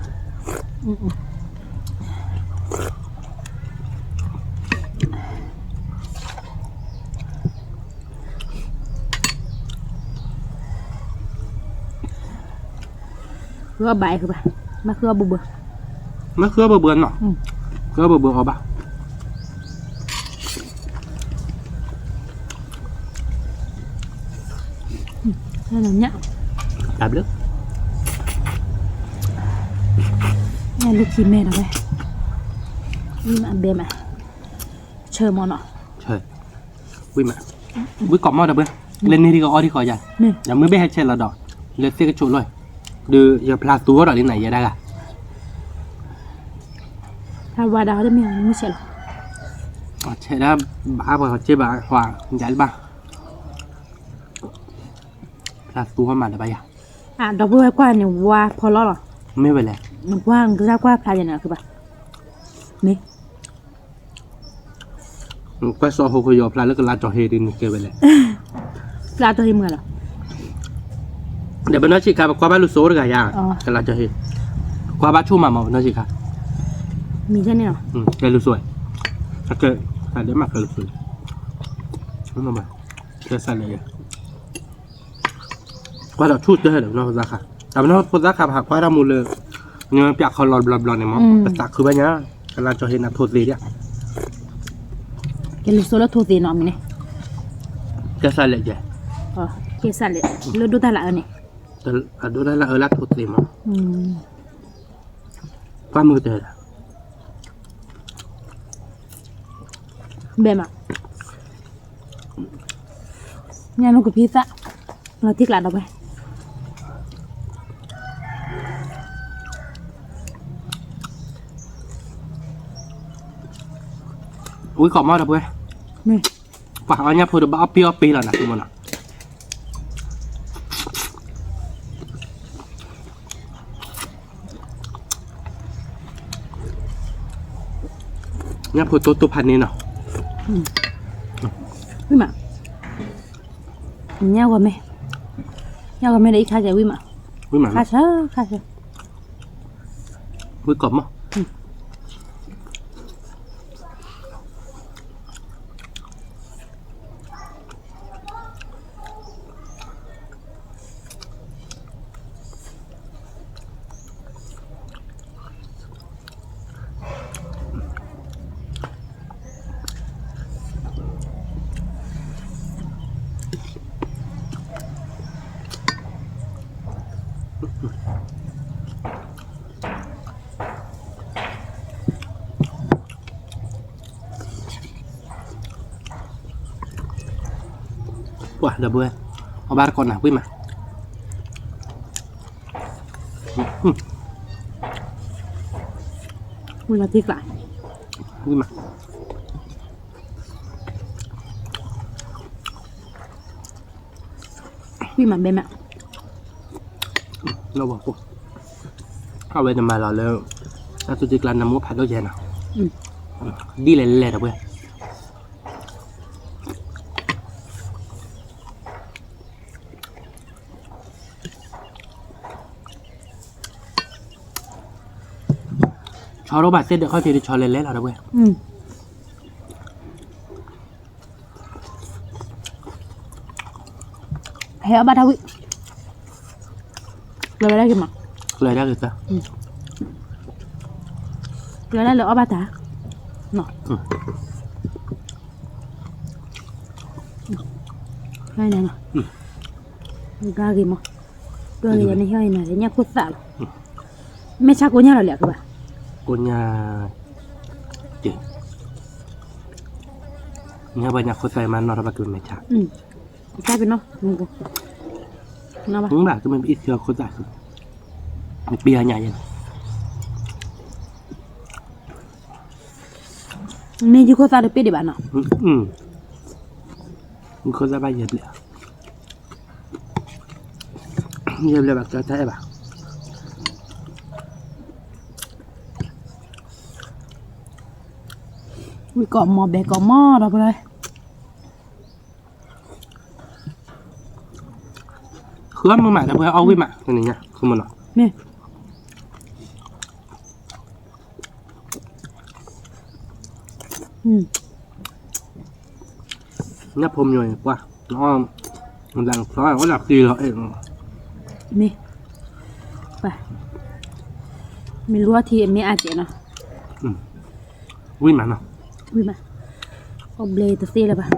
ုအီၣ်ဘၣ်ဘၣ်, မ့ၢ်ဃုအီၣ်ဘၣ်ဘၣ်နီၤ, ဃုအီၣ်ဘၣ်ဘၣ်အီၣ်ဘၣ် တၢ်ဘျုး, လၢခံမဲဒီးဝဲ, ဝံၣ်မးဘဲမး, ဆၢမးနီၤ, ဝံၣ်မး, ဝံၣ်ကိးမးဒီပုၢ်ဝဲၢ်, လၢန့ၢ်ထံကီၢ်အီထံကီၢ်ယၤ, ယမ့ၢ်ဘၣ်ဟဲဆဲးလီၤဒီး, လၢသ့ၣ်ကဆိးလီၤ, ဒီးယဖျါသူအီၤဒီးလံနၤယဲဒၣ်ဂၤ, ဖျါဝါဒၣ်တမ့ၢ်မုၢ်ဆဲးလီၤ, ဆဲးဒၣ်ဘၣ်ပှၤက့ဘၣ်, ယၤလၢဘၣ် ဖျါသူအီၤမးဒီးဘၣ်ယၤ, ဒီပုၢ်ဝဲၢ်ကွၢ်န့ၣ် ဝါဖီလီၤလီၤ, မ့ၢ်ဝဲလဲၣ်, နကွၢ်နကစၢ်ကွၢ်ဖျါယဲန့ၣ်ကဘၣ်, မ့ၢ် ကွၢ်စီၤဟိကယီၤဖျါလၢကလါကၠီၤဟ့ဒ်န့ၣ်ကဲဝဲလဲၣ်, ကလါကၠီၤဟ့မုၢ်လီၤ, ဒီးပနီၢ်ဆံးခါ ပကွၢ်ဘၣ်လူၤစိတဂၤယၤ, ကလါကၠီၤဟ့, ကွၢ်ဘၣ်ဆိၣ်မးမး ပနီၢ်ဆံးခါ, မံၤန့ၣ်လီၤ, ကဲလူၤစိ, ကဲ, ကဲလူၤစိ, ကဲစးလဲၣ် ကွၢ်ဒီးဆူၣ်တဲဒီးပနီၢ်ဖိသၣ်ခါ, တၢ်ပနီၢ်ဖိသၣ်ခါ ပဟးကွၢ်တၢ်မူလၢ နပၠးခီလီၤဘျီဘျီန့ၣ်မး ပသးခုဘၣ်ညါ, ကလါကၠီၤဟ့နၤထိးသ့ဒၣ်, ကဲလူၤစိလၢထိးသ့နီၤမံၤန့ၣ်, ကဲစးလဲၣ်ကဲ, ကဲစးလဲၣ်, လၢဒိၣ်တၢ်လၢအၢန့ၣ်, အဒိၣ်တၢ်လၢအၢလၢထိးသ့မး, ကွၢ်မုၢ်ကတၢၢ်ဒီး ဘဲမး, ညၣ်မ့ၢ်ကဖံသၣ်, လီၤတံၢ်ကျးဒီးဝဲ, ဝံၣ်ကိးမးဒီပုၢ်ဝဲၢ်, ပှၤအီၣ်ညၣ်ဖိဒီးဘၣ်အီၣ်ပ့ၢ်အီၣ်ပ့ၢ်လီၤနၤ သုမနီၤ ညၣ်ဖိတိတိဖးန့ၣ်နီၤ, ဝံၣ်မး, ညၣ်ဂီၤမ့ၢ်, ညၣ်ဂီၤမ့ၢ်ဒီးအံၤခါကဲဝံၣ်မး, ဝံၣ်မး, ခါဆၢ, ခါဆၢ, ဝံၣ်ကိးမး ဝံၣ် ပှၤဒီပုၢ်ဝဲၢ်, အီၣ်ဘၣ်တကိးနၤ ဝံၣ်မး, ဝံၣ်မးသံကျး, ဝံၣ်မး, ဝံၣ်မးဘဲမး, လီၤဘၣ်ကိၢ်, အဝဲတမၤလီၤလၢ အသူၣ်က့ကျါနမိၢ်ဖးဒိၣ်ယဲနီၤ, ဒ်လဲၣ်လဲၣ်ဒီပုၢ်ဝဲၢ် ဆီထီၣ်ဘၣ်သ့ၣ်ဒီးခီၣ်ထံးဒီးဆီလဲၤလဲၤလီၤ ဒီပုၢ်ဝဲၢ်, ဟဲအီၣ်ဘၣ်တၢ်ဝံၣ်, လီၤဝဲဒၣ်ဂ့ၤမး, လီၤဝဲဒၣ်ဂ့ၤ, လီၤဝဲဒၣ်လၢအီၣ်ဘၣ်တၢ်, ဒၣ်ဂ့ၤမး, ဒၣ်ဂ့ၤယၤန့ၣ် ဟဲအံၤနၤ ညၣ်ခိၣ်သၣ်လီၤ, မဲာ်ဆါကိးညၣ်လီၤလံ ကဘၣ်, ကိးညၣ်, ညၣ်ဘၣ်ညၣ်ခိၣ်သၣ်မးနီၢ်ထီၣ်ဘၣ်ကမဲာ်ဆါ, တၢ်ပ့ၤနီၣ်, မ့ၢ်ဘၣ်ကမ့ၢ်ပအံၣ်သံအီၤခိၣ်သၣ်, ပ့ၤအီၤညၣ်ယဲ, မ့ၢ်ယခိၣ်သၣ်တပ့ၤဒံးဘၣ်နီၤ, ယခိၣ်သၣ်ဘၣ်ယဲဘျဲၣ်, ယဲဘျဲၣ်ဘၣ်ကတၢ်အဲၣ်ဘၣ်, ဝံၣ်ကိးမီၤဘဲကိးမီၤဒီပုၢ်ဝဲၢ် ဃုအီၣ်မုာ်မး ဒီပုၢ်ဝဲၢ် အီၣ်ဝံၣ်မး တနံၤညါ ဃုမုာ်နီၤ, မ့ၢ်, ညၣ်ဖိမၠိအံၤ ပှၢ်, နအီၣ်, နသးချီအီၣ်ဒၣ်သံလီၤအဲၣ်, မ့ၢ်, ပှၢ်, မ့ၢ်လူအီၣ်ထံအမ့ၢ်အါကဲးနီၤ, ဝံၣ်မးနီၤ, ဝံၣ်မး, အီၣ်ဘျဲတသ့လၢၤဘၣ်,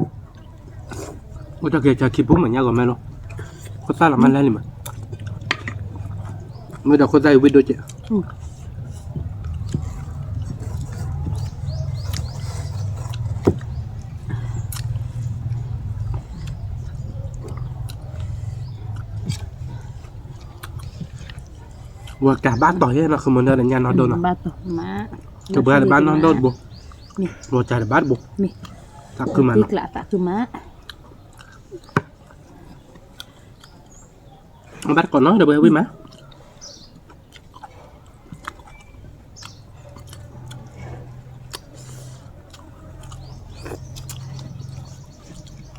အိၣ်တၢ်ကဲကခံဖိမးညါဂီၤမဲလီၤ, ခိၣ်သၣ်လီၤမးလဲလံမး, မ့ၢ်ဒီးခိၣ်သၣ်အံၤဝံၣ်ဒိၣ်ကဲး ဝဲကးဘၣ်တီၤယဲနီၤ ဃုမုာ်ဒီးညါနီၢ်ဒိၣ်နီၤ, တဘှါတဘၣ်နီၢ်ဒိၣ်တဘိ, ဝဲကးတဘၣ်တဘိ, သးခုမးနီၤ, သးခုမး, ဘၣ်တကိးနီၤ ဒီပုၢ်ဝဲၢ်ဝံ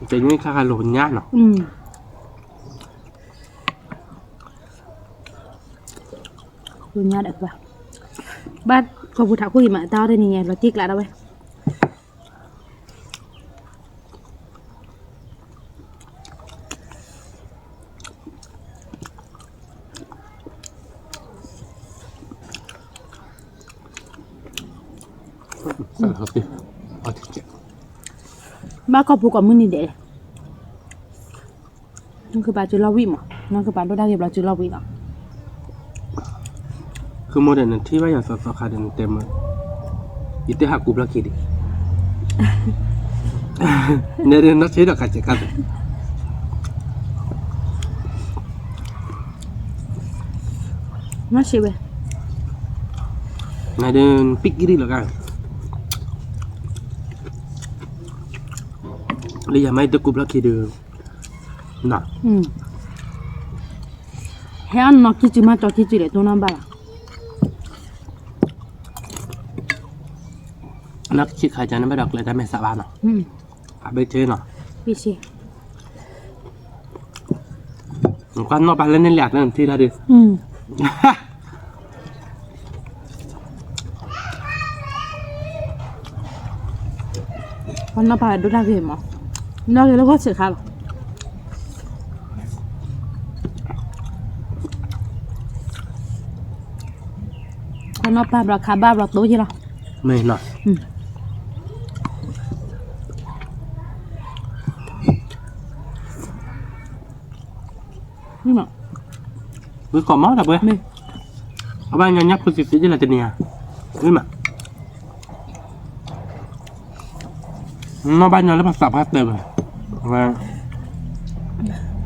ၣ်မး တနံၤခါခါလိာ်ညါနီၤ, လိာ်ညါဒီးဘၣ်, ဘၣ်ကီၢ်ပူၤထးခိၣ်အံၤမး တၢ်အီၣ်တနံၤညါ လီၤတံၢ်ကျးဒၣ်ဝဲ ဘၣ်ကီၢ်ပူၤကိးမုၢ်နံၤဒဲး, နကပာ်စုလီၤဝံၣ်မး, နကပာ်ဒိၣ်တၢ်ဂ့ၤဘျီစုလီၤဝံၣ်လီၤ. ဃုမိၢ်ဒီးနထံၣ်ဘၣ်ယၤသီသီခါဒီးနတဲမး, ယတဲဟးကူဘျီခံဒံး, နဲဒၣ်နီၢ်ဆ့ဒီးကစဲးကါသး နီၢ်ဆ့ဝဲ, နဒၣ်ပံၣ်ကံၣ်ရံၣ်လီၤကါ, လၢယၤမ့ၢ်တကူဘျီခံဒုး, ဟဲအီၣ်နီၢ်ကံၢ်စုမး ကၠီကံၢ်စုဒီး တိၢ်နီၣ်ဘၣ်လီၤ. နီၢ်ကံၢ်ဆံးခါကန့ၣ်ဘၣ်ဒီးကျဲတၢ်မဲာ်သးဘၣ်နီၤ, အဘ့ၣ်ဆ့နီၤ, ဘ့ၣ်ဆ့, ကွၢ်နီၢ်ပၢ်လၢန့ၣ်လၢအကျဲနထံၣ်တၢ်ဒုး ပှၤနီၢ်ပၢ်ဒိၣ်တၢ်ဂ့ၤမး, နီၢ်ဂ့ၤလၢဂီၢ်ဆံးခါလီၤ. ပှၤနီၢ်ပၢ်ဘျီခါဘၣ်ဘျီတိၢ်ယ့ၢ်လီၤ. မ့ၢ်နီၤ. မ့ၢ်မး, ဝံကိးမးဒီပုၢ်ဝဲၢ်, မ့ၢ်, အဘၣ်ညီညၣ်ဖိသ့သ့ဒ်လဲၣ်တနံၤဧါ, မ့ၢ်မး, နီၢ်ဘၣ်ညီလၢပှၤသးပှၢ်တဲဝဲ, အဝဲ,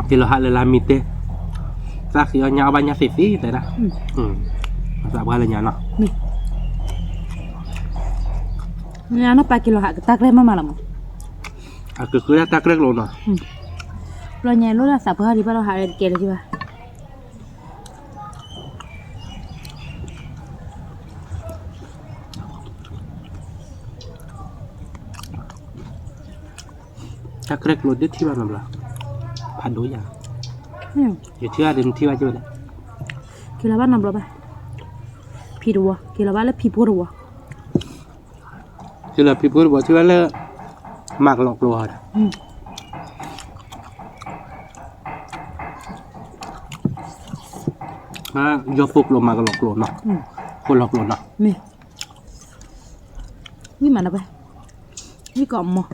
က့ၤလီၤဟးလၢလါမ့ၤတဲ, သးဃံအီၣ်ညၣ်အီၣ်ဘၣ်ညၣ်သ့သ့တဲဒၣ်, ပှၤသးပှၢ်လၢညါနီၤ, မ့ၢ်, ညါနီၢ်ပၢ်က့ၤလီၤဟးကတၢ်ကြဲၢ်မးမးလီၤမး, အကဃုတၢ်တၢ်ကြဲၢ်ကျိၤနီၤ, ဘျီညါလိၣ်ဒၣ်သးပှၢ်ဒံးဘၣ်ဒီးဟးကဲလၢၤဘၣ် တၢ်ကြဲၢ်ကျိၤဒ်ထံၣ်ဘၣ်နီတဘျီ, ဖးဒိၣ်ယၤ, ယထံၣ်ဘၣ်ဒ်နထံၣ်ဘၣ်က့ၤဝဲဒၣ်, က့ၤလီၤဘၣ်နီတဘျီဘၣ်, ဖံတဝီ, က့ၤလီၤဘၣ်လၢဖံဖိတဝီ, က့ၤလီၤဖံဖိတဝီထံၣ်ဘၣ်လၢ, မၤကလီကျိၤဟီဒီး ယီၤဖိကျိၤမၤကလီကျိၤနီၤ, ဖိလီၤကျိၤနီၤ, မ့ၢ်, ဝံၣ်မးနီၤဘၣ်, ဝံၣ်ကိးမး,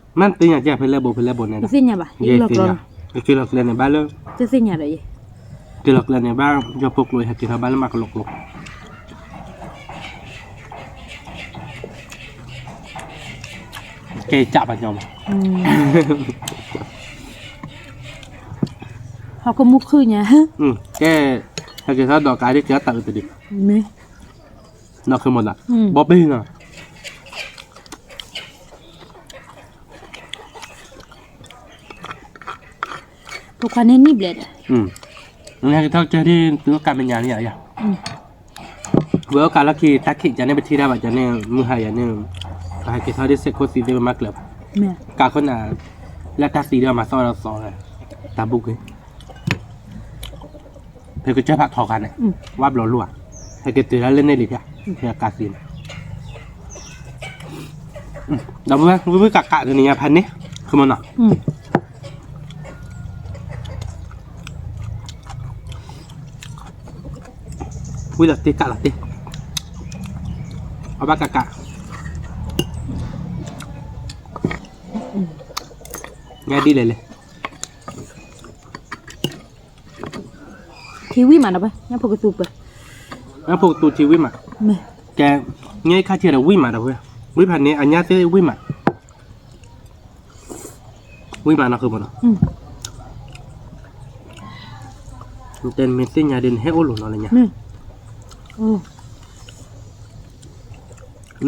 မ့ၢ်သ့ၣ်ညါကဲဖဲလဲၣ်ဘိဖဲလဲၣ်ဘိန့ၣ်, ယသ့ၣ်ညါဘၣ်, ယက့ၤလီၤကျဲန့ၣ်ဘၣ်လၢ, သ့ၣ်ညါဒီးယဲ, က့ၤလီၤကျဲန့ၣ်ဘၣ်, ယီၤဖိကျိၤဟဲက့ၤထီၣ်ဘၣ်လၢမၤကလီကျိၤ ကဲကးပှၤညီမး, ဟီၣ်ခိၣ်မူခုၣ်ညါ, ကဲ, ဟဲက့ၤထီၣ်ဒီးကးဒ်က့ၤထီၣ်တၢ်အုးတဒု, မ့ၢ်, နီၢ်ခုမီၤသး, ဘီဘ့ၣ်နီၤ, ဖိခွါန့ၣ်နံၣ်ဘျဲၣ်ဒီး, နဟဲက့ၤထီၣ်ကဲဒ်သုကးမဲာ်ညါန့ၣ်ယါ, ဝဲအိၣ်ကးလီၢ်ခံတၢ်ခံးကန့ၣ်ပထံၣ်တၢ်ဘၣ်ကန့ၣ် မုၢ်ဟါယၤန့ၣ်, ပဟဲက့ၤထီၣ်ဒ်စ့ၢ်ခိၣ်သံသ့ၣ်ပမၤကျၢၤဘၣ်, ကးခိၣ်နၤ, လၢတၢ်သံဒီးမၤသီၣ်ဒီးသီ, တၢ်ဘူၣ်ကွံာ် ဖဲကစၢၢ်ဖးထီခါန့ၣ်, ဝၣ်ဘျီလိၣ်ဧါ, ဟဲက့ၤတုၤဒၣ်လၢန့ၣ်လံဖျါ, ဖဲအကးသံန့ၣ်, ဒီးဝံၣ်ဝံၣ်ကးကးတနံၤညါဖးန့ၣ်, ခမနီၤ, ဝံၣ်လီၤတ့ကးလီၤတ့, အဘၣ်ကးကး, ညါဒ်လဲၣ်လဲၣ် ထံဝံၣ်မးဒီးဝဲ, ညၣ်ဖိကသူပှဲၤ, ညၣ်ဖိကသူထံဝံၣ်မး, ကဲ, ညၣ်အံၤခါထံဒီးဝံၣ်မးဒီးဝဲ, ဝံၣ်ဖးန့ၣ်အညၣ်သ့ၣ်ဝံၣ်မး, ဝံၣ်မးနီၢ်ဃုမနီၤ, တဲမ့ၢ်သ့ၣ်ညါဒီးနဟဲအိၣ်လိာ်နီၤလၢညါ,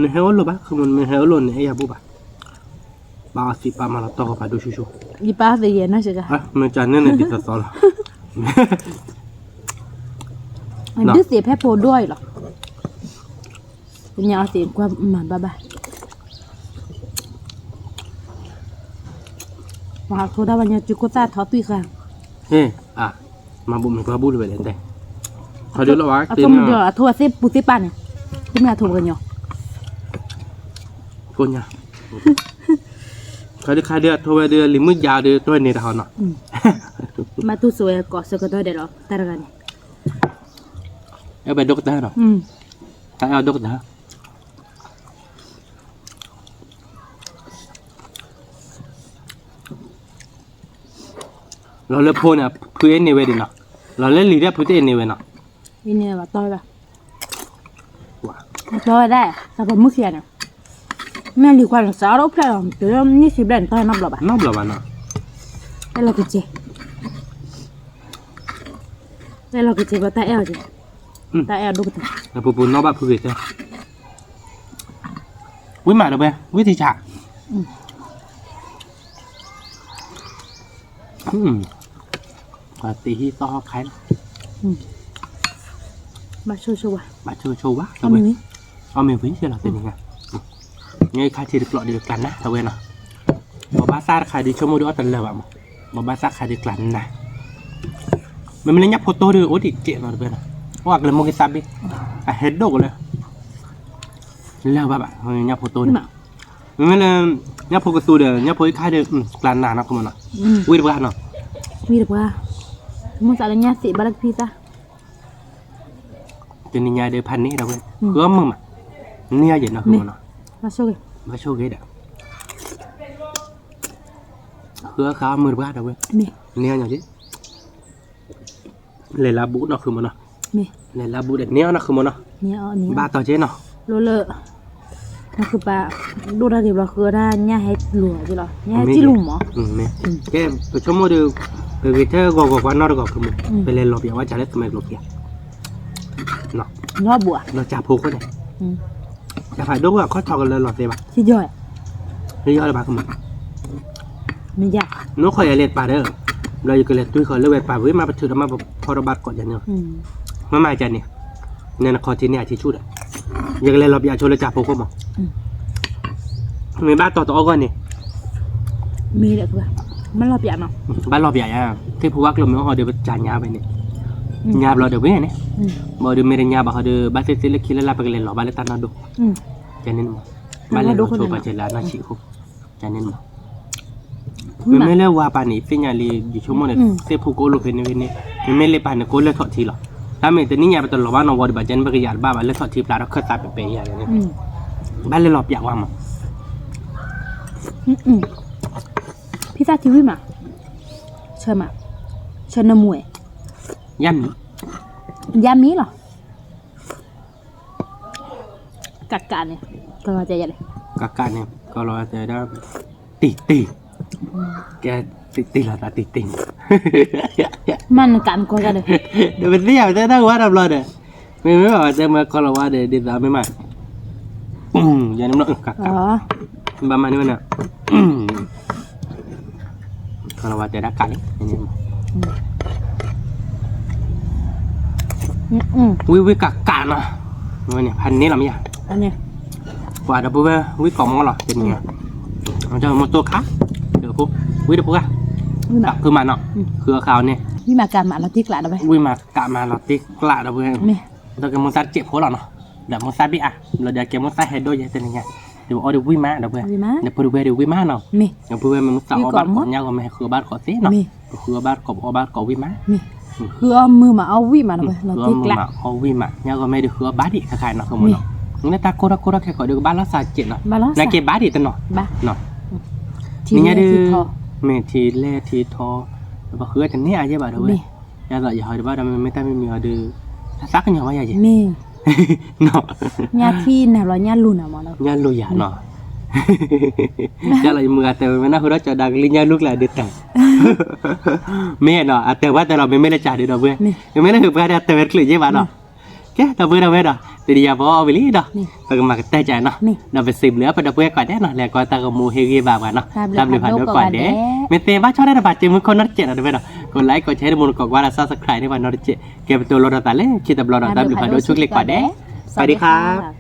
နဟဲအိၣ်လိာ်ဘၣ် ဃုမနမ့ၢ်ဟဲအိၣ်လိာ်န့ၣ် အဲၣ်ယၤဘူၣ်ဘၣ်, ပာ်အီၤသံးပာ်မၤလီၤတီၢ်ဂီၤဖးဒိၣ်ဆူၣ်ဆူၣ်, ယပာ်သ့ယဲၢ်နီၢ်စ့ၢ်ကီး, မ့ၢ်ကန့ၣ်န့ၣ်ဒ်သိးသိးလီၤ, ဒုးသ့ၣ်ဖဲဖိဒိၣ်အံၤလီၤ, ပညါအီၤသ့ၣ်ကွၢ်မၤဘၣ်ဘၣ်, ပှၤအထိဒၣ်ဝဲညါစုခိၣ်သၣ်ထီသွံၣ်ဃာ်, မၤဘူၣ်မ့ၢ်ပှၤဘူၣ်လၢၤဝဲလဲၣ်တဲ, ခီဒုလီၤဝဲ, အထိမုၢ်ဒီးအထိဝဲသ့ၣ်ပူၤသ့ၣ်ပာ်န့ၣ်, တမ့ၢ်အထိပှၤကညီ, ကိးညါ, ခီဒုခါဒုအထိဝဲဒုလံၤမုၣ်ယါဒု တဝဲန့ၣ်တဟီနီၤ, ဘၣ်တူၢ်စိဝဲကိးဆၢကတီၢ်ဒဲးလီၤ တၢ်တဂၤန့ၣ်, အဲၣ်ဝဲဒိၣ်ကတၢၢ်နီၤ, တၢ်အဲၣ်ဒိၣ်ကတၢၢ် လီၤလၢဖိန့ၣ် ဖုအဲၣ်န့ၢ်ဝဲဒံးနီၤ, လီၤလၢလံၤဒီးဖုတအဲၣ်န့ၢ်ဝဲနီၤ, အန့ၣ်ဘၣ်တီၢ်ဝဲဘၣ်, တီၢ်ဝဲဒၣ်, တၢ်ပမုၢ်ခံဂၤန့ၣ်, မ့ၢ်လံၤခွါန့ၣ် စးထီၣ်အိၣ်ဖျဲၣ်လီၤ တုၤလၢနံၣ်ဆံဘျဲၣ်န့ၣ် တီၢ်ဝဲနီတဘျီဘၣ်, နီတဘျီဘၣ်နီၤ, အဲၣ်လီၤကစ့, အဲၣ်လီၤကစ့ဘၣ်တၢ်အဲၣ်အီၤက့ၤ, တၢ်အဲၣ်အီၤဒိၣ်ကတၢၢ်, ပူၤပူၤနီၣ်ဘၣ်ဖုဂ့ၤတဲ ဝံၣ်မးဒီးဝဲ ဝံၣ်ထံဆး, တ့ဟံၣ်သီၣ်ဟီၣ်ခါလီၤ, ဘၣ်ဆိၣ်ဆိၣ်ဝါ, ဘၣ်ဆိၣ်ဆိၣ်ဝါ, အီၣ်မ့ၢ်ဝံၤလီၤတနံၤညါ, ညါခါထံတကျိးဒံးကျးနၤ တဝဲနီၤ, ဘီဘၣ်သၣ်တခါဒံးဆိကမိၣ်ဒံးအီၣ်တလၢာ်ဘၣ်မး, ဘီဘၣ်သၣ်ခါဒံးကျးနၤ, မ့မ့ၢ်လၢညၣ်ဖိတိၢ်ဒံးအိၣ်ဒံးကဲးနီၤတဝဲနီၤ, အိၣ်အကလဲၤမိၢ်က့ၤသးဘ့ၣ်, အဟဲဒိၣ်ကလၢာ် လၢာ်ဘၣ်ဘၣ် ညၣ်ဖိတိၢ်န့ၣ်, မ့မ့ၢ်လၢ ညၣ်ဖိကသူဒီး ညၣ်ဖိအံၤခါဒီး ကျးနၤနီၤ ခမနီၤ, ဝံၣ်တပှၢ်နီၤ, ဝံၣ်တပှၢ်, မ့ၢ်သးလၢညၣ်သ့ၣ်ဘၣ်လၢကဖံသၣ်, တနံၤညါဒီးဖးန့ၢ်ဒီးဝဲ, ဃုအီၣ်မုာ်မး, န့ၢ်အီၤယဲၢ်နီၤ ခမနီၤ, ဘၣ်ဆိၣ်ဂ့ၤ, ဘၣ်ဆိၣ်ဂ့ၤဒီး ဃုအီၣ်ဃာ်အီၣ်မုာ်တပှၢ်ဒီးဝဲ, န့ၢ်အီၤညီက့ၤ လဲၤလၢဘူးနီၢ်ဃုမၢ်နီၤ, လဲၤလၢဘူးဒီးန့ၢ်အီၣ်နီၢ်ဃုမၢ်နီၤ, ဘၣ်တီၤက့နီၤ, လၢလၢ နီၢ်ဃုပၢ် ဒိၣ်တၢ်ဂ့ၤဘျီဃုအီၣ်တၢ်ညၣ်ဟဲလူၤအီၤက့လီၤ, ညၣ်ဟဲကံၣ်လူၤမၢ်, ကဲ ပဆိကမိၣ်ဒီး ပဂ့ၤထဲဂီၤဂီၤကွၢ်နီတဂီၤဃုမၢ်, ပလဲၤလီၤပၠးဝဲကၢ်လၢသမၢကျိၤခံဂၤ လီၤဘူးဧါ, လီၤကၢ်ဖိခိၣ်န့ၣ်, တၢ်ဖးဒိၣ်ဝဲအခီၣ်ထီၣ်ကလၢလီၤသ့ဘၣ်, ယီၢ်လၢၤဘၣ်ဃုမၢ်, မ့ၢ်ယါ, နိၣ်ခီယၤလဲၤပာ်ဒီး, ဘျီယကလဲၤတွံၢ်ဃီလၢဝဲပာ်ဝံၤမး ပထုးဒီးမးပဖီဒီးဘၣ်တကိးယၤန့ၣ်, မ့မ့ၢ်ယၤန့ၣ်, နနခီထံန့ၣ်အထံဆူၣ်ဒီး, ယကလဲၤလီၤပၠးဆိလၢကၢ်ဖိခိၣ်မၢ် မ့ၢ်ဘၣ်တီၤတအီၣ်ဂီၢ်န့ၣ်, မ့ၢ်ဒီး မ့ၢ်လီၤပၠးနီၤ, ဘၣ်လီၤပၠးယၤ, သ့ၣ်ဖိဝါကျိၤမ့ၢ်အီၣ်ဟီဒီးပကၢ်ညါဝဲန့ၣ်, ညါဘျီဒီးဝဲန့ၣ်, ဘၣ်ဒီးမ့ၢ်တညါဘၣ်ဟီဒီး ဘၣ်သ့ၣ်သ့ၣ်လၢခံလၢ်လၢ်ပကလဲၤလီၤဘၣ်လၢတၢ်နီၢ်ဒိၣ်, ကန့ၣ်မၢ်, ဘၣ်လဲၤလီၤဆိပာ်စၢၤလၢအနီၢ်ဆံးအဃိ, ကန့ၣ်မၢ် မ့မ့ၢ်လၢဝါပာ်န့ၣ် သ့ၣ်ညါလံ ယဆိကမိၣ်န့ၣ် သ့ၣ်ဖိကအိၣ်လိာ်ဖဲန့ၣ်ဖဲန့ၣ်, မ့မ့ၢ်လၢပာ်န့ၣ် ကအိၣ်လၢထီၣ်ထံလီၤ, တၢ်မ့ၢ်တနံၣ်ညါပတလီၤဘၣ်နီၢ်ဝီဒံးဘၣ် ကန့ၣ် ပကယၤတဘၣ်ဘၣ်လၢထီၣ်ထံဖျါထီၣ်ခၢၣ်သးပဲပဲယၤန့ၣ်, ဘၣ်လဲၤလီၤပၠးဝါမၢ်, ဖံသၣ်ထံဝံၣ်မး, ဆၢမး, ဆၢနမူအဲ, ယါမံၤ, ယါမံၤလီၤ, ကးကးန့ၣ်, ကလီၤတဲယလဲၣ်, ကးကးန့ၣ် ကလီၤတဲဒၣ်, တံၢ်တံၢ်, ကဲ, တံၢ်တံၢ်လီၤသးတံၢ်တံၢ်န့ၣ်, မ့ၢ်နကးနကီကဒီး, ဒီးပသ့ၣ်ညါပတဲတၢ်ဝါဒီးဘျီဒီး, မ့မ့ၢ်ဘၣ်ဝဲတဲမၢကလီၤဝါဒီး ဒ်သိးမ့ၢ်မး, ယန့ၣ်ဘျီ ကးကး, ဘၣ်မၤန့ၢ်ဝဲန့ၣ် ကလီၤဝါတဲဒၣ်ကးလံ, ဝံၣ်ဝံၣ်ကးကးနီၤ, ဝဲန့ၣ် ဖးန့ၢ်လီၤမ့ၢ်ယါ, ပှၤဒီပုၢ်ဝဲၢ် ဝံၣ်ကိးမီၤလီၤ တနံၤ, မ့ၢ်တိၢ်ခါ, ဒီးဖိ, ဝံၣ်တပှၢ်, ဃုမးနီၤ, ဃုအီၣ်ခါအီၤန့ၣ်, ဝံၣ်မးကးမးလီၤတံၢ်ကျးဒီပုၢ်ဝဲၢ်, ဝံၣ်မးကးမးလီၤတံၢ်ကျးဒီပုၢ်ဝဲၢ်, ဒီးကဲမိၢ်သၣ်တစဲးဖိလီၤနီၤ, ဒီးမိၢ်သၣ်ဘ့ၣ်အါ, ဘျီဒီးကဲမိၢ်သၣ်ဟဲဒိၣ်ယဲတနံၤညါ, ဒီးအီၣ်ဒီးဝံၣ်မးဒီပုၢ်ဝဲၢ်, ဒီးပုၢ်ဒီပုၢ်ဝဲၢ်ဒီးဝံၣ်မးနီၤ, ဒီပုၢ်ဝဲၢ်မ့ၢ်မုၢ်သးအီၣ်ဘၣ်တကိး ညါဂီၤမ့ၢ်ဟဲဃုအီၣ်ဘၣ်တကိးသ့နီၤ, ပဃုအီၣ်ဘၣ်တကိး ပအီၣ်ဘၣ်တကိးဝံၣ်မး, ဃုအီၣ်မုာ်မးအီၣ်ဝံၣ်မးဒီပုၢ်ဝဲၢ်, ဃုအီၣ်မုာ်မးအီၣ်ဝံၣ်မး, ညါဂီၤမ့ၢ်ဒီးဃုအီၣ်ဘၣ်ဒံးခါခါနီၤ ဃုမးနီၤ, လၢတၢ်ကိၢ်ထီၣ်ကိၢ်ထီၣ်ခဲကိးဒီးကဘၣ်လီၤစှၤစဲးနီၤ, နာ်က့ဘၣ်ဒံးတနီၤ, မ့ၢ်ညါဒီး, မ့ၢ်ထံလဲၢ်ထံထီ, ပဃုအီၣ်တန့ၢ်အါယဲၢ်ဘၣ်ဒီပုၢ်ဝဲၢ်, ဒ်သိးယဟီဒံးဘၣ်ဒီးမ့မ့ၢ်တၢ်မံၤမံၤဟီဒီး, သးကညီၤဘၣ်ယၤယဲၢ် ညါထံနၤဘျီညါလူၤနၤမးနီၤ, ညါလူၤယၤနီၤ, ယလီၤယမုာ်ဂၤတဲဝဲမ့ၢ်နၢ်ဟူဒီးကၠီဒါကလံၤညါလူၤကျါဒုးတၢ်, မ့ၢ်နီၤ အတဲဝဲတဲလီၤ မ့မ့ၢ်လၢကၢ်ဒုးဒီပုၢ်ဝဲၢ်, မ့မ့ၢ်လၢဟုးပှၢ်ဒီးအတဲဝဲတချုးယဲၢ်ဘၣ်နီၤ, ကဲ ဒီပုၢ်ဝဲၢ်ဒီပုၢ်ဝဲၢ်ဒီး တနံၤယၤပအီၣ်ဝံၤလံဒီး, ပကမၤကတၢၢ်ကၢ်နီၤ, ဒီးပစံးဘျုးအပဒီပုၢ်ဝဲၢ်ကိးဂၤဒဲးနီၤ လဲၤကွၢ်တၢ်ဂီၤမူဟ့ၣ်ဂံၢ်ဘါပှၤနီၤ, တၢ်ဘျုးဖးဒိၣ်ကိးဂၤဒဲး, မ့ၢ်သ့ဘၣ်ဆီၣ်တၢ်တပာ်စ့မုၢ်ခိၣ်နီတစဲးနီၤ တဝဲဒီး, ကိးlikeကိးshareတမူတကိးကွၢ်ဒီး subscribe န့ၢ်ပှၤနီတစဲး, ကဲပတိၤလိာ်ဒီးသးလၢခံတဘျီဒီး တၢ်ဘျုးဖးဒိၣ်ဆိၣ်ဂ့ၤကိးဂၤဒဲး, สวัสดีค่ะ